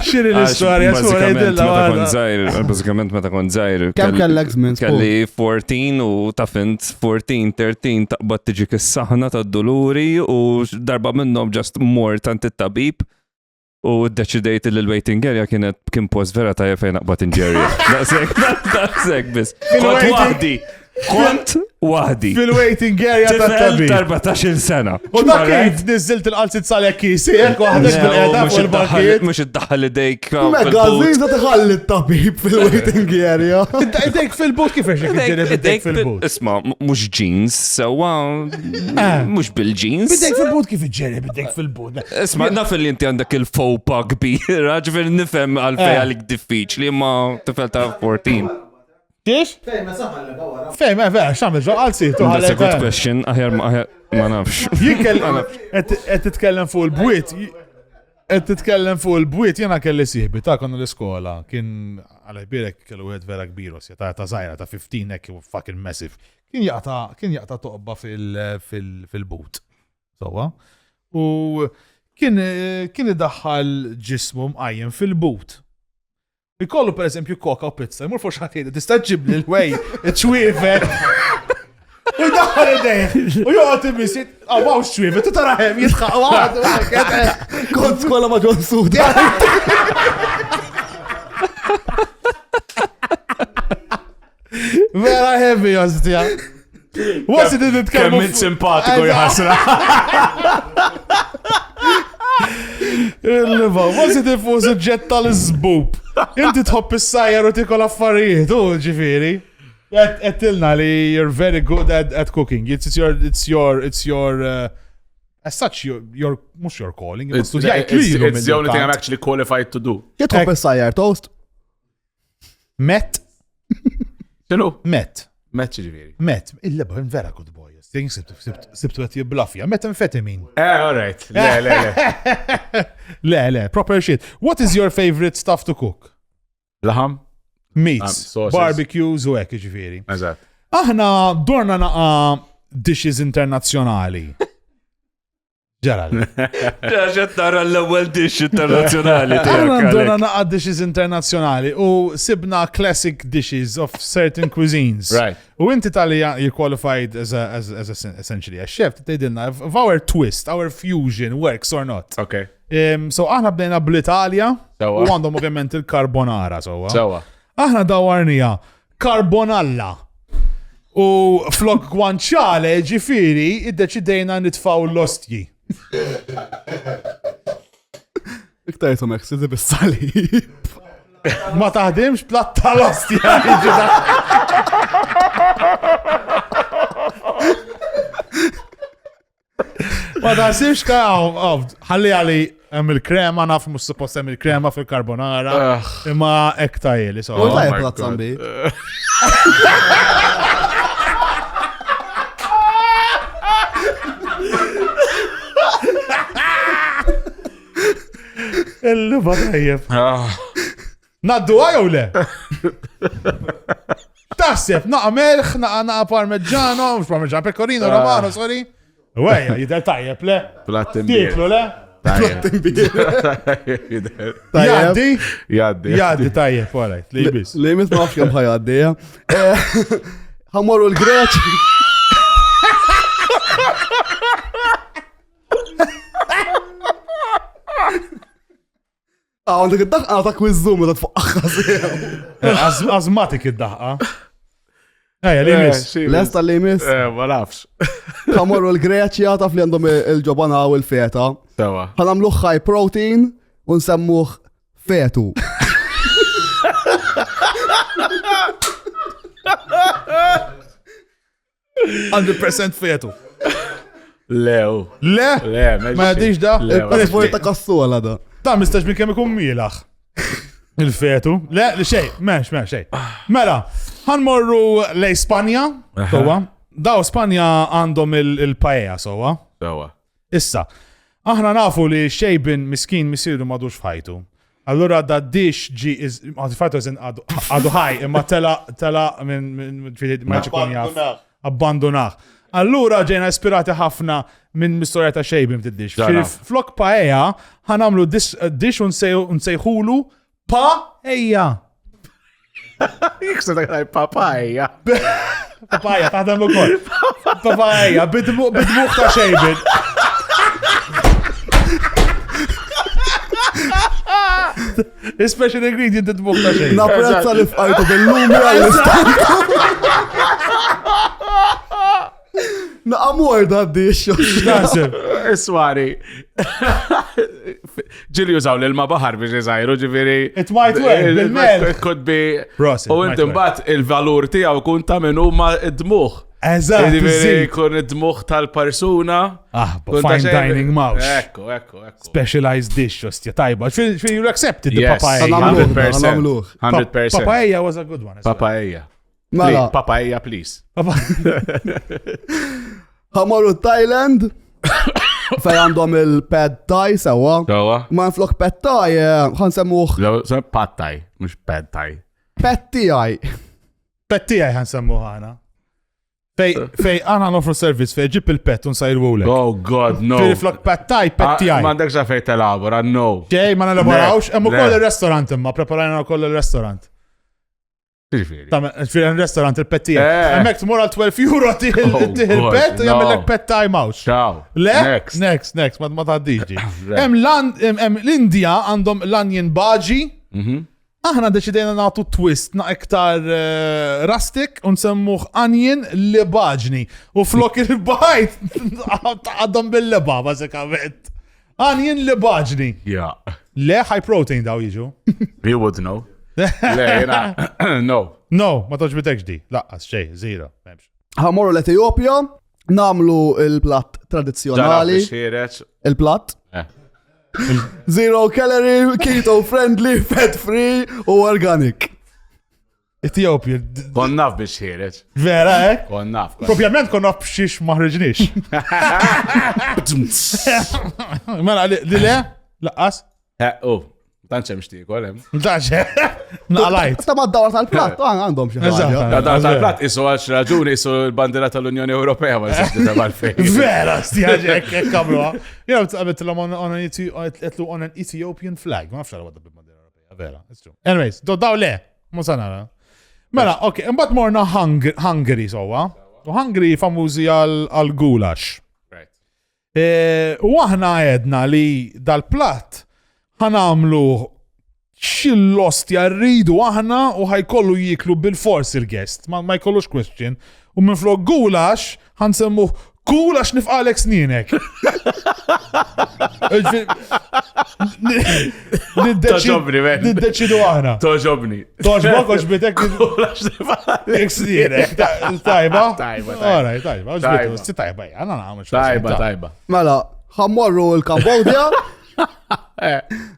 Xiri l-istorja, Għax sura bażikament jgħidilha meta kont għada. żgħir, bażikament meta kont żgħir. Kemm kelli- kellek żmien, Spoon? Kelli 14 u taf int 14, 13 taqbad tiġik is-saħna tad-duluri u darba minnhom just mort għand it-tabib u ddeċidejt li l-waiting area kienet kien post vera tajjeb fejn naqbad inġerri. Daqshekk, daqshekk biss. Kont Fil-waiting- waħdi. Kont waħdi. Fil-waiting area ta' Tifel tabib. ta' 14 sena. U dak kif niżilt il-qalzit salek kisi, hekk waħdek bil-qeda fuq il-bankiet. Mux id-daħal idejk. Megazin ta' tħalli t-tabib fil-waiting area. Idejk fil-but kif għax ġiri bidejk fil-but. Isma, mux jeans, sewa, mux bil-jeans. Bidejk fil-but kif iġġeri bidejk fil-but. Isma, naf li inti għandek il-fopa kbira, ġifir nifhem għalfej Eh. għalik diffiċli, ma tifel ta' 14. Kiex? Fejn, ma vera, x'għamel ġo qalzi. That's a good question, aħjar ma aħjar ma nafx. Jien kelli qed titkellem fuq il-bwiet, qed titkellem fuq il-bwiet, jiena kelli sieħbi ta' konna l-iskola, kien għal kbirek kellu wieħed vera kbir, osja ta' ta' żgħira ta' 15 hekk fucking massive. Kien jaqta' kien jaqta' toqba fil-but. Sewwa. U kien kien idaħħal ġismu mqajjem fil-but. Ikollu per eżempju koka u pizza, jmur fuq xi ħadd jgħidu, tista' ġibli l-wej, iċ-ċwievet. U jdaħħal idejh, u joqgħod imisit, aw wow ċwievet, u tara hemm jitħaq waħdu. Kont skola ma' John Suda. Vera heavy, ostja. Wasi din nitkellmu. Kemm int simpatiku jħasra. Il-liva, wasi din fuq suġġett tal-iżbub. Inti tħobb is-sajjar u tikol affarijiet, u ġifieri. Għedtilna li you're very good at, at cooking. It's, it's your, it's your, it's your, uh, as such, your, your, mux your calling. imma It's studjajt it's- lilu it's the only thing I'm mill-tant. actually qualified to do. Jitħobb is-sajjar toast. Met, X'inhu? met, Met ġifieri. met. Il-leba, vera good boy. Jien sibtu qed jibblafja. Methamphetamine. Eh, all right. Le, le, le. Le, le, proper shit. What is your favorite stuff to cook? Laħam? Meats, Um, sauces. barbecues u hekk ġifieri. Eżatt. Aħna dorna naqa dishes internazzjonali. Ġara. Ġaġet tara l-ewwel dish internazzjonali Aħna tiegħek. dorna Alec. naqa dishes internazzjonali u sibna classic dishes of certain cuisines. Right. U inti tali you qualified as a, as, as a, essentially a chef, tgħidilna if if our twist, our fusion works or not. Okay. Um, so aħna bdejna bl-Italja Sewwa. u għandhom ovvjament il-carbonara sewwa. Sewwa. Aħna dawarnija carbonalla. U flok guanciale ġifiri iddeċidejna nitfaw l-ostji. Iktar jisom ecstasy bis-salib. Ma taħdimx platt tal-ostja. jiġi da- Ma taħsibx ka ħalli għali hemm il-krema naf mhux suppost hemm il-krema fil-carbonara imma hekk tajjeli so. U tajjeb my platt God. zambi. Il-liba tajjeb. Ah. Naddu jew le? Taħseb, naqa melħ, naqa naqa parmigiano, mux parmigiano, pecorino romano, sorry. Wejja, jidher tajjeb, le? Platt imbir. Tiklu, le? Tajjeb. Tajjeb. Jaddi? Jaddi. Jaddi tajjeb, all right, li jibis. Li jmiss ma nafx kemm ħajgħaddi. Eh, Ħammorru l-Greċ. Ah, għandek id-daħqa ta' kwizzum meta tfuq Azmatik id-daħqa. Ejja, li jmiss. Lesta li jmiss. Eh, Ma nafx. Ħammorru l-Greċja taf li għandhom il-ġobana u l-feta. Sewa. Ħanamluh high protein u nsemmuh fetu. Percent fetu. Lew. Le? Le, Ma jgħaddix da? Le, ma Il-passport ta' kassola da. Ta' mistax minn kemm ikun mielaħ. Il-fetu. Le, li xej, mex, mex, xej. Mela, ħanmorru lej Spanja, sowa. Daw Spanja għandhom il-paella, sowa. Sewa. Issa, aħna nafu li xejbin miskin misiru madux f'ħajtu. Allura da dish ġi għadu f'ħajtu eżin għadu ħaj, imma tela tela minn minn ġifieri ma ikun jaf. Abbandonah. Allura ġejna ispirati ħafna minn mistorja ta' xejbin f'did-dish. Ġara. Ġifieri Flok paella ħanamlu dish u nsejħulu paella. Jiksu dak għaj papajja. Papaya, taħdem ukoll. Papaya, bidmuħ ta' xejbin. Special ingredient bidmuħ ta' xejbin. Napprezza li fqajtu bil-lumi għall-istat. Naqamur da d-dix. X'taħseb? Iswari. Ġili jużaw l-ilma baħar biex jizajru, ġifiri. It might work, bil-melk. It could be. Prosit, U might inti mbagħad il-valur tiegħu kun ta' min huma id-dmuħ. Eżatt, Ġifieri iżid. jkun id-dmuħ tal-persuna. Ah, Kun ta' fine xejn- dining mouse. Ekku, ekku, ekku. Specialized dish, ostja, tajba. Fil you accepted the Yes, papaya. Għanamluħ, 100%. għanamluħ. 100%. Papaya was a good one. as well. Papajja. Mela, Papajja, please. ħamorru Thailand. Fej għandhom il-pad thai sewa. Sewa. Ma nflok pad thai, eh, ħansemmuh Pad thai, mhux pad thai. pad thai. Pet tiegħi ħansemmu ħana. Fej, fej, għana nofru service, fej ġib il-pet unsajru lek. Oh God, no. Fej flok pet taj, pet Ah, tiegħi. M'għandekx għalfejn telabora, no. Ġej, ma nelaborawx, hemm ukoll Le. il-restaurant imma, preparajna wkoll il-restaurant. Ġifieri. Ġifieri il-restaurant il-pet tiegħek. Eh. Hemmhekk tmur għal 12 euro tih Oh, il-pet God, u jagħmellek no. pet time out. Ciao. Le? Next. Next, next, ma ma tgħaddix ġi. Le. Hemm l- hemm l-Indja għandhom l-onion baġi. Mhm. Aħna deċidejna nagħtu twist na iktar eh, rustic u nsemmuh onion li baġni. U flok il-bajt għadhom bil-leba bażikament. Onion li baġni. Yeah. Le high protein daw jiġu. You would know. Le, jena, no. No, ma toġbitekx di. Laqqas, xej, zero. M'hemmx. Ħamorru l-Etiopja, namlu il-platt tradizjonali. Ġara Il-platt. Eh. Zero calorie, keto friendly, fat free u organic. Ethiopia. Kon naf biex ħireġ. Vera, eh? Kon naf. kon- Propjament konna b'xiex ma ħriġniex. Mela, li li le? Laqqas? Eh, oh, tantx hemm xtiekol hemm. Daċe. Naqalajt. Ta' ma d-dawra tal-platt, ah, għandhom xi Eżatt. ħaġa. Da da tal-plat isu għal raġuni isu l-bandira tal-Unjoni Ewropea ma nistax nifhem għalfejn. Vera, stjaġek, kamlu. Jena għabet l on an Ethio- on an Ethiopian flag. Ma nafx għal għadda bil-bandira Ewropea, vera. It's true. Anyways, do daw le, musa nara. Mela, ok, imbat morna Hung- Hungary sowa. U Hungary famużi għal gulash. Right. E, U aħna għedna li dal-platt ħanamlu xil-lostja rridu aħna u ħajkollu jiklu bil-fors il-guest, ma, ma jkollux question. U minn flok gulax ħansemmuh Kul għax nifqalek snienek. Toġobni, men. Niddeċidu aħna. Toġobni. Toġbok oġbitek. Kul għax nifqalek snienek. Tajba? Tajba, Alright, tajba. Oġbitu, tajba, għana nagħmel. Tajba, tajba. Mela, ħammorru l-Kambodja.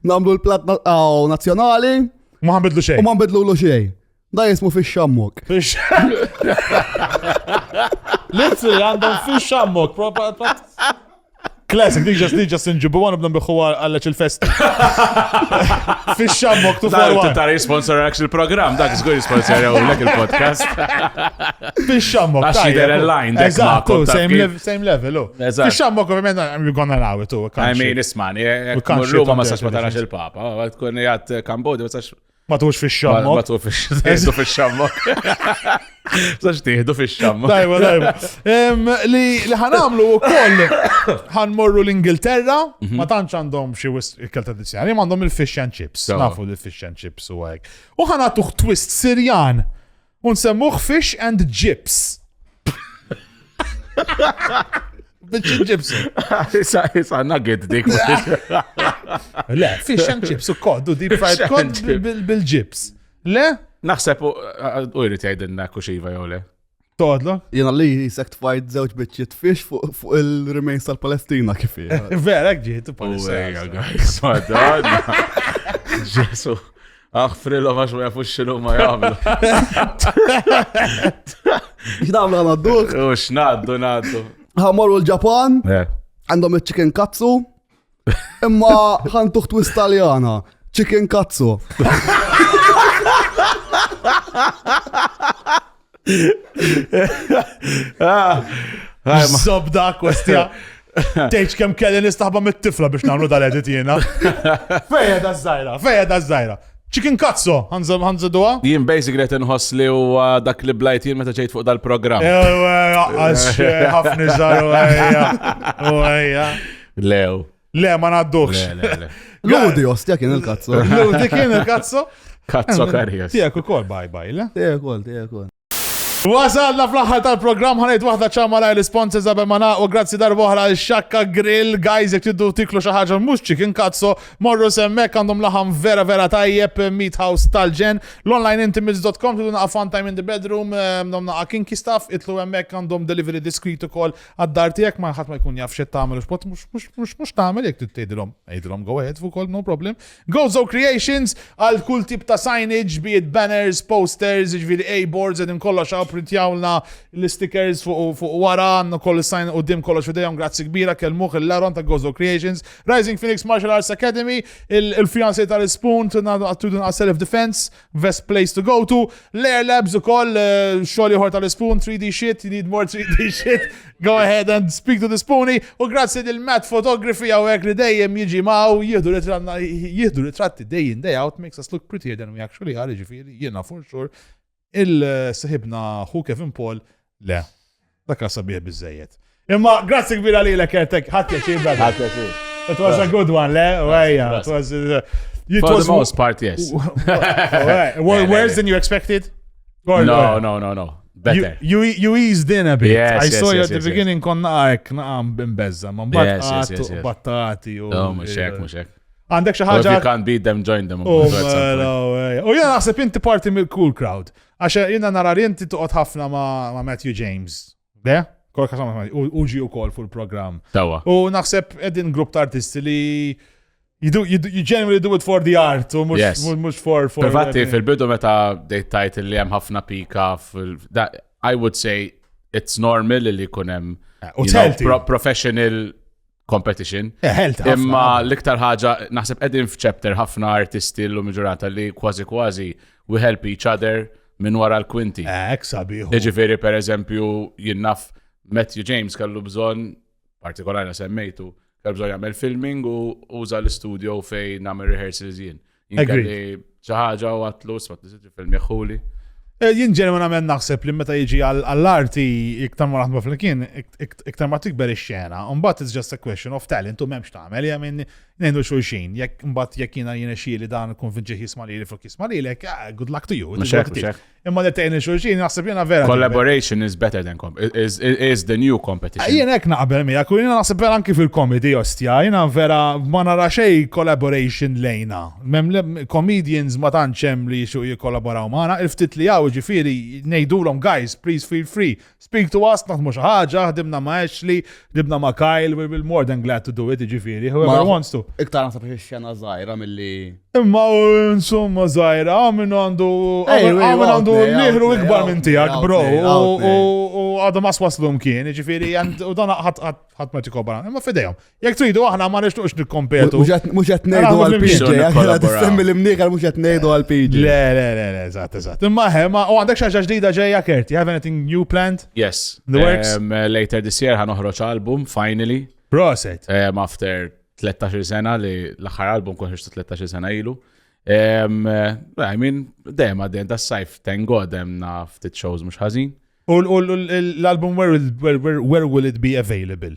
Namlu l-plat nazzjonali. Ma ħanbidlu xejn. U ma nbidlu l xejn. Da jismu fix xammok. Fix. Literally għandhom fix xammok. Classic, dik ġast dik ġast nġibu għan nibdu nbiħu għalleċ il-fest. Fix xammok tu Dar tara jisponsor għax il-program, dak zgur jisponsor lek il-podcast. Fix xammok. Għax jider il-line, dak Eżattu, same level. Oh. Fix xammok, ovvijament, I'm gonna allow it. Oh, I mean, ismani, Ruma ma sax ma tarax il-papa, tkun jgħat Kambodja, ma sax Ma tux fi xammok. Ma tux fi xammok. Sax tieħdu fi xammok. Tajba, tajba. Li ħanamlu u koll ħanmorru l-Ingilterra, mhm. ma tantx għandhom xi ikel tradizzjonali, ma għandhom il-fish and chips. Nafu li fish and chips u hekk. U ħanatuh twist Sirjan. U nsemmuh fish and chips. Bitch and chips. Issa, issa, nugget dik. Le, fish and chips u kod, u deep fried kod bil-chips. Le? Naħseb u jrid jgħidilna kuxiva jew le. Toqodlu? Jena li jisek tfajt żewġ biċċiet fish fuq il-remains tal-Palestina kif Vera, ġiet, Palestina. Guys, madonna. Ġesu. Aħfrilhom għax ma jafux x'inhu ma jagħmlu. X'nagħmlu għanadduh? U x'ngħaddu ngħaddu. Ħamorru l-Ġapan, għandhom iċ-chicken katsu, imma ħantuħ twist Taljana, chicken katsu. Zobda kwestja. Tgħidx kemm kelli nistaħba mit-tifla biex nagħmlu dal-edit jiena. Fejja da żgħira, fejja da żgħira. Chicken cazzo, ħanżiduha? Jien basically qed inħoss li huwa dak li blajt jien meta ġejt fuq dal-programm. Għax ħafna żaru ejja. Lew. Le, ma ngħaddux. Le, le, le. Ludi ostja kien il-kazzo. Ludi kien il-kazzo. Kazzo karjas. Tiegħek ukoll bye bye, le? Tiegħek ukoll, tiegħek ukoll. Wasalna fl-aħħar tal-programm ħanejt waħda ċamma laj l-sponsors qabel ma naqgħu grazzi darba oħra l Xakka Grill guys jekk tridu tiklu xi ħaġa mhux chicken cazzo morru semmek għandhom laħam vera vera tajjeb meat house tal-ġen l-onlineintimates.com tridu naqa' fun time in the bedroom għandhom naqa' kinky stuff itlu hemmhekk għandhom delivery discreet ukoll għad-dar tiegħek ma ħadd ma jkun jaf x'qed tagħmel u x'pot mhux mhux tagħmel jekk trid tgħidilhom għidilhom go ahead fuq ukoll no problem. Gozo Creations għal kull tip ta' signage, be it banners, posters, jiġifieri A-boards qegħdin kollox hawn printjawlna l-stickers fuq fuq wara għandna koll is-sign quddiem kollox f'idejhom grazzi kbira kellmuh il-Laron ta' Gozo Creations, Rising Phoenix Martial Arts Academy, il-fiancé tal-Spoon, tridu self defense, Best place to go to. Lair Labs u koll, eh, xogħol ieħor tal-Spoon, 3D shit, you need more 3D shit. Go ahead and speak to the Spoonie. U grazzi lil Matt Photography hawnhekk li dejjem jiġi maw, jieħdu jieħdu ritratti day in day out, makes us look prettier than we actually are, jiġifieri jiena for sure. Il-sħibna hu Kevin Paul, le, dak sabiħ biżejjed. Imma grazzi kbira lilek Ertek, ħadd pjaċir brother. Ħadd pjaċir. It was a good one, le? Ejja, it was uh, it For was the most part, yes. Worse than you expected? Or, no, no, no, no. Better. You, you, you eased in a bit. Yes, I yes, saw you yes, at the yes, beginning konna għek, naqam bimbezza, ma mbagħad battati. Oh, mhux hekk, mhux hekk. Għandek xi ħaġa. If you can't beat them, join them. Oh, mela, u jiena naħseb inti parti mill-cool crowd. Għax jiena nara li inti toqgħod ħafna ma' Matthew James. Le? Kol kasam u ġi ukoll fuq il-programm. Tawa. U naħseb qegħdin grupp ta' artisti li you, do, you, do, you genuinely do it for the art u mux, yes. mux for for Privati fil-bidu meta bdejt tajt li hemm ħafna pika fil I would say it's normal li jkun hemm eh, u pro professional competition. Eh, Imma l-iktar ħaġa naħseb qegħdin f'chapter ħafna artisti l-lum ġurnata li kważi kważi we help each other minn wara l-kwinti. Eh, hekk sabiħ. Jiġifieri pereżempju jien naf Matthew James kellu bżonn, partikolari semmejtu, kellu bżonn jagħmel filming u uża l-istudio fejn nagħmel rehearsals jien. Jien kelli xi ħaġa u għatlu sma film jaħuli. Eh, jien ġenwinament naħseb li meta jiġi għall-arti iktar ma naħdmu flimkien, iktar ma tikber ix-xena. Mbagħad it's just a question of talent u m'hemmx tagħmel, I ngħidu xulxin, jekk mbagħad jekk jiena jiena xi li dan konvinċi jisma' lili flok jisma' lilek, ah, good luck to you. imma li tgħin xulxin naħseb jiena vera. Collaboration is better than com is, is the new competition. Jien hekk naqbel miegħek u jiena naħseb vera anki fil-comedy ostja, jiena vera ma nara xejn collaboration lejna. Mem comedians ma tantx hemm li jixu jikkollaboraw magħna, il-ftit li hawn ġifieri ngħidulhom guys, please feel free. Speak to us, naħdmu xi ħaġa, ħdimna ma' Ashley, ħdimna ma' Kyle, we will more than glad to do it, ġifieri, whoever wants to. Iktar naħseb ix-xena żgħira milli. Imma insomma żgħira, min għandu min għandu nieħru ikbar minn tiegħek, bro, u għadu ma swaslu mkien, ġifieri, u dan ħadd ma tikobra. Imma fidejhom. Jekk tridu aħna ma nixtuqx nikkompetu. Mhux qed ngħidu għal PJ, qed tissemmi l-imnieħer mhux qed ngħidu għal PJ. Le, le, le, le, eżatt, eżatt. Imma he, ma u għandek xi ħaġa ġdida ġejja Kurt, you have anything new planned? Yes. The works? Later this year ħanoħroġ album, finally. Proset. After 13 sena li l-aħħar album kont ħriġtu 13 sena ilu. I mean, dejjem għaddejn tas-sajf, thank God, hemm ftit shows mhux ħażin. U l-album where will it be available?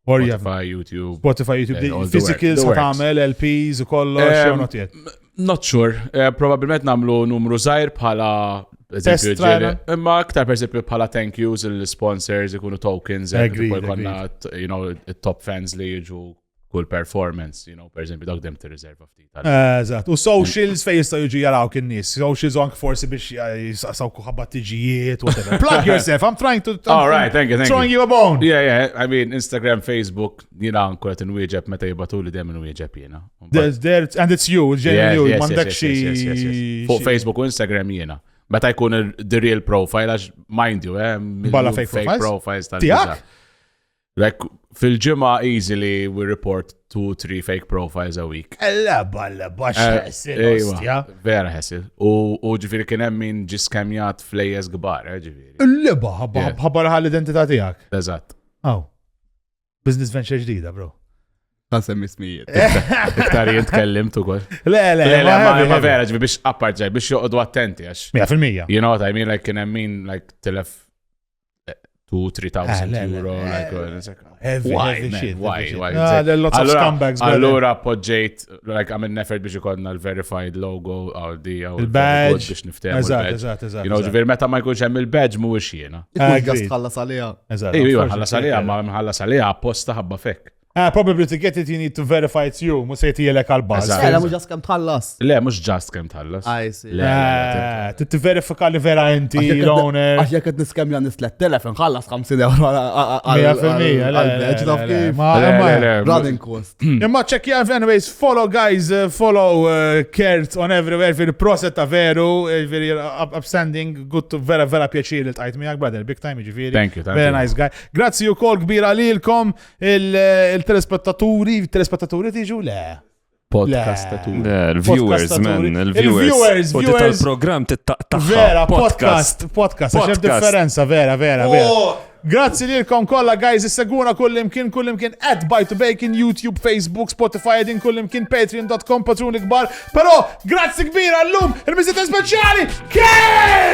Or you have Spotify, YouTube. Spotify, YouTube, Yeah, all the physicals work- the ħa works. tagħmel, LPs u kollox, jew not yet. Not sure. Eh, Probabilment namlu numru żgħir bħala Test eżempju, trial. ġieli- Imma aktar per eżempju bħala thank yous il-sponsors ikunu tokens, eh, Agreed, tipo jkollna, you know, top fans li jiġu kull performance, you know, per eżempju dak dem tirriserva ftit. Eh, Eżatt. U socials fej jistgħu jiġu jaraw kien nies. Socials u anke forsi biex jisaqsaw ħabba tiġijiet, whatever. Plug yourself, I'm trying to. I'm All right, thank you, thank Throwing you. you a bone. Yeah, yeah, I mean, Instagram, Facebook, jina nkun qed inwieġeb meta jibatu li dejjem inwieġeb jiena. There's, there, and it's you, it's genuinely you. Yes, yes, M'għandek yes, yes, yes, yes, yes. xi. Fuq Facebook u Instagram jiena. Meta jkun il- the real profile, għax mind you, eh, Bala miljun fake fake profiles? profiles tal Tiegħek? Like, fil-ġimgħa easily we report two, three fake profiles a week. Ella balla bax Eh, ħessil, ejwa, ostja. Vera ħessil. U u ġifieri kien hemm min ġi skemjat flejjes kbar, eh, ġifieri. Il-liba, ħabba Yeah. ħabba l-identità tiegħek. Eżatt. Aw. Business venture ġdida, bro. Għan semmi smijiet. Iktar jien tkellimt ukoll. Le, le, Le, le, ma heavy, ma heavy. vera, ġifieri biex appart ġej, biex joqogħdu attenti għax. 100%. You know what I mean? Like, kien hemm min like tilef 2, 3,000 Ah, le, le, euro. le. Like, uh, it's like, Heavy, why, heavy man? shit. Why, heavy shit. why? Ah, It's like- there are lots of Allura- scumbags. brother. Allura poġġejt, like, għamil effort biex ikollna l-verified logo, għaw di, għaw Il-badge. biex niftehmu Eżatt, il-badge. eżatt, eżatt. You know, eżatt. ġifieri meta ma jkunx hemm il-badge mhuwiex jiena. Ikun Agreed. ġast tħallas għaliha. Eżatt. Ejju, iva, unfortunately, ħallas għaliha, ma mħallas għaliha apposta ħabba fek. Ah, probably to get it you need to verify it's you, mhux se jtielek għal-baż. Eżatt. Le, mhux ġast kemm tħallas. Le, mhux just kemm tħallas. I see. Le, le, le, Ah, Tivverifika li vera inti l-owner. Għax jekk qed niskemja nies 3000 nħallas 50 euro 100%, le, le, għal-badge taf le, le. kif. Ma- Le, ma- le, le, Running cost. Imma check anyways, follow guys, follow Kurt on everywhere, fil proset ta' veru, very upstanding, good to vera vera pjaċir li tqajt miegħek, brother, big time ġifieri. Thank you, thank Very you. nice guy. Grazzi u kol kbira lilkom il-telespettaturi, telespettaturi tiġu le. Podcastaturi. Le, Il-viewers, man, Podcastaturi. il-viewers. Il-viewers, U viewers. tal-program tittaqtaħħa. Vera, podcast, podcast, għax hemm Podcast. differenza, vera, vera, vera. Grazzi lilkom kollha guys, isseguna kullimkien, kullimkien at Buy to Bacon, YouTube, Facebook, Spotify, din kullimkien, Patreon.com, patruni kbar. Però, grazzi kbira llum, il-miżita speċjali, Kurt!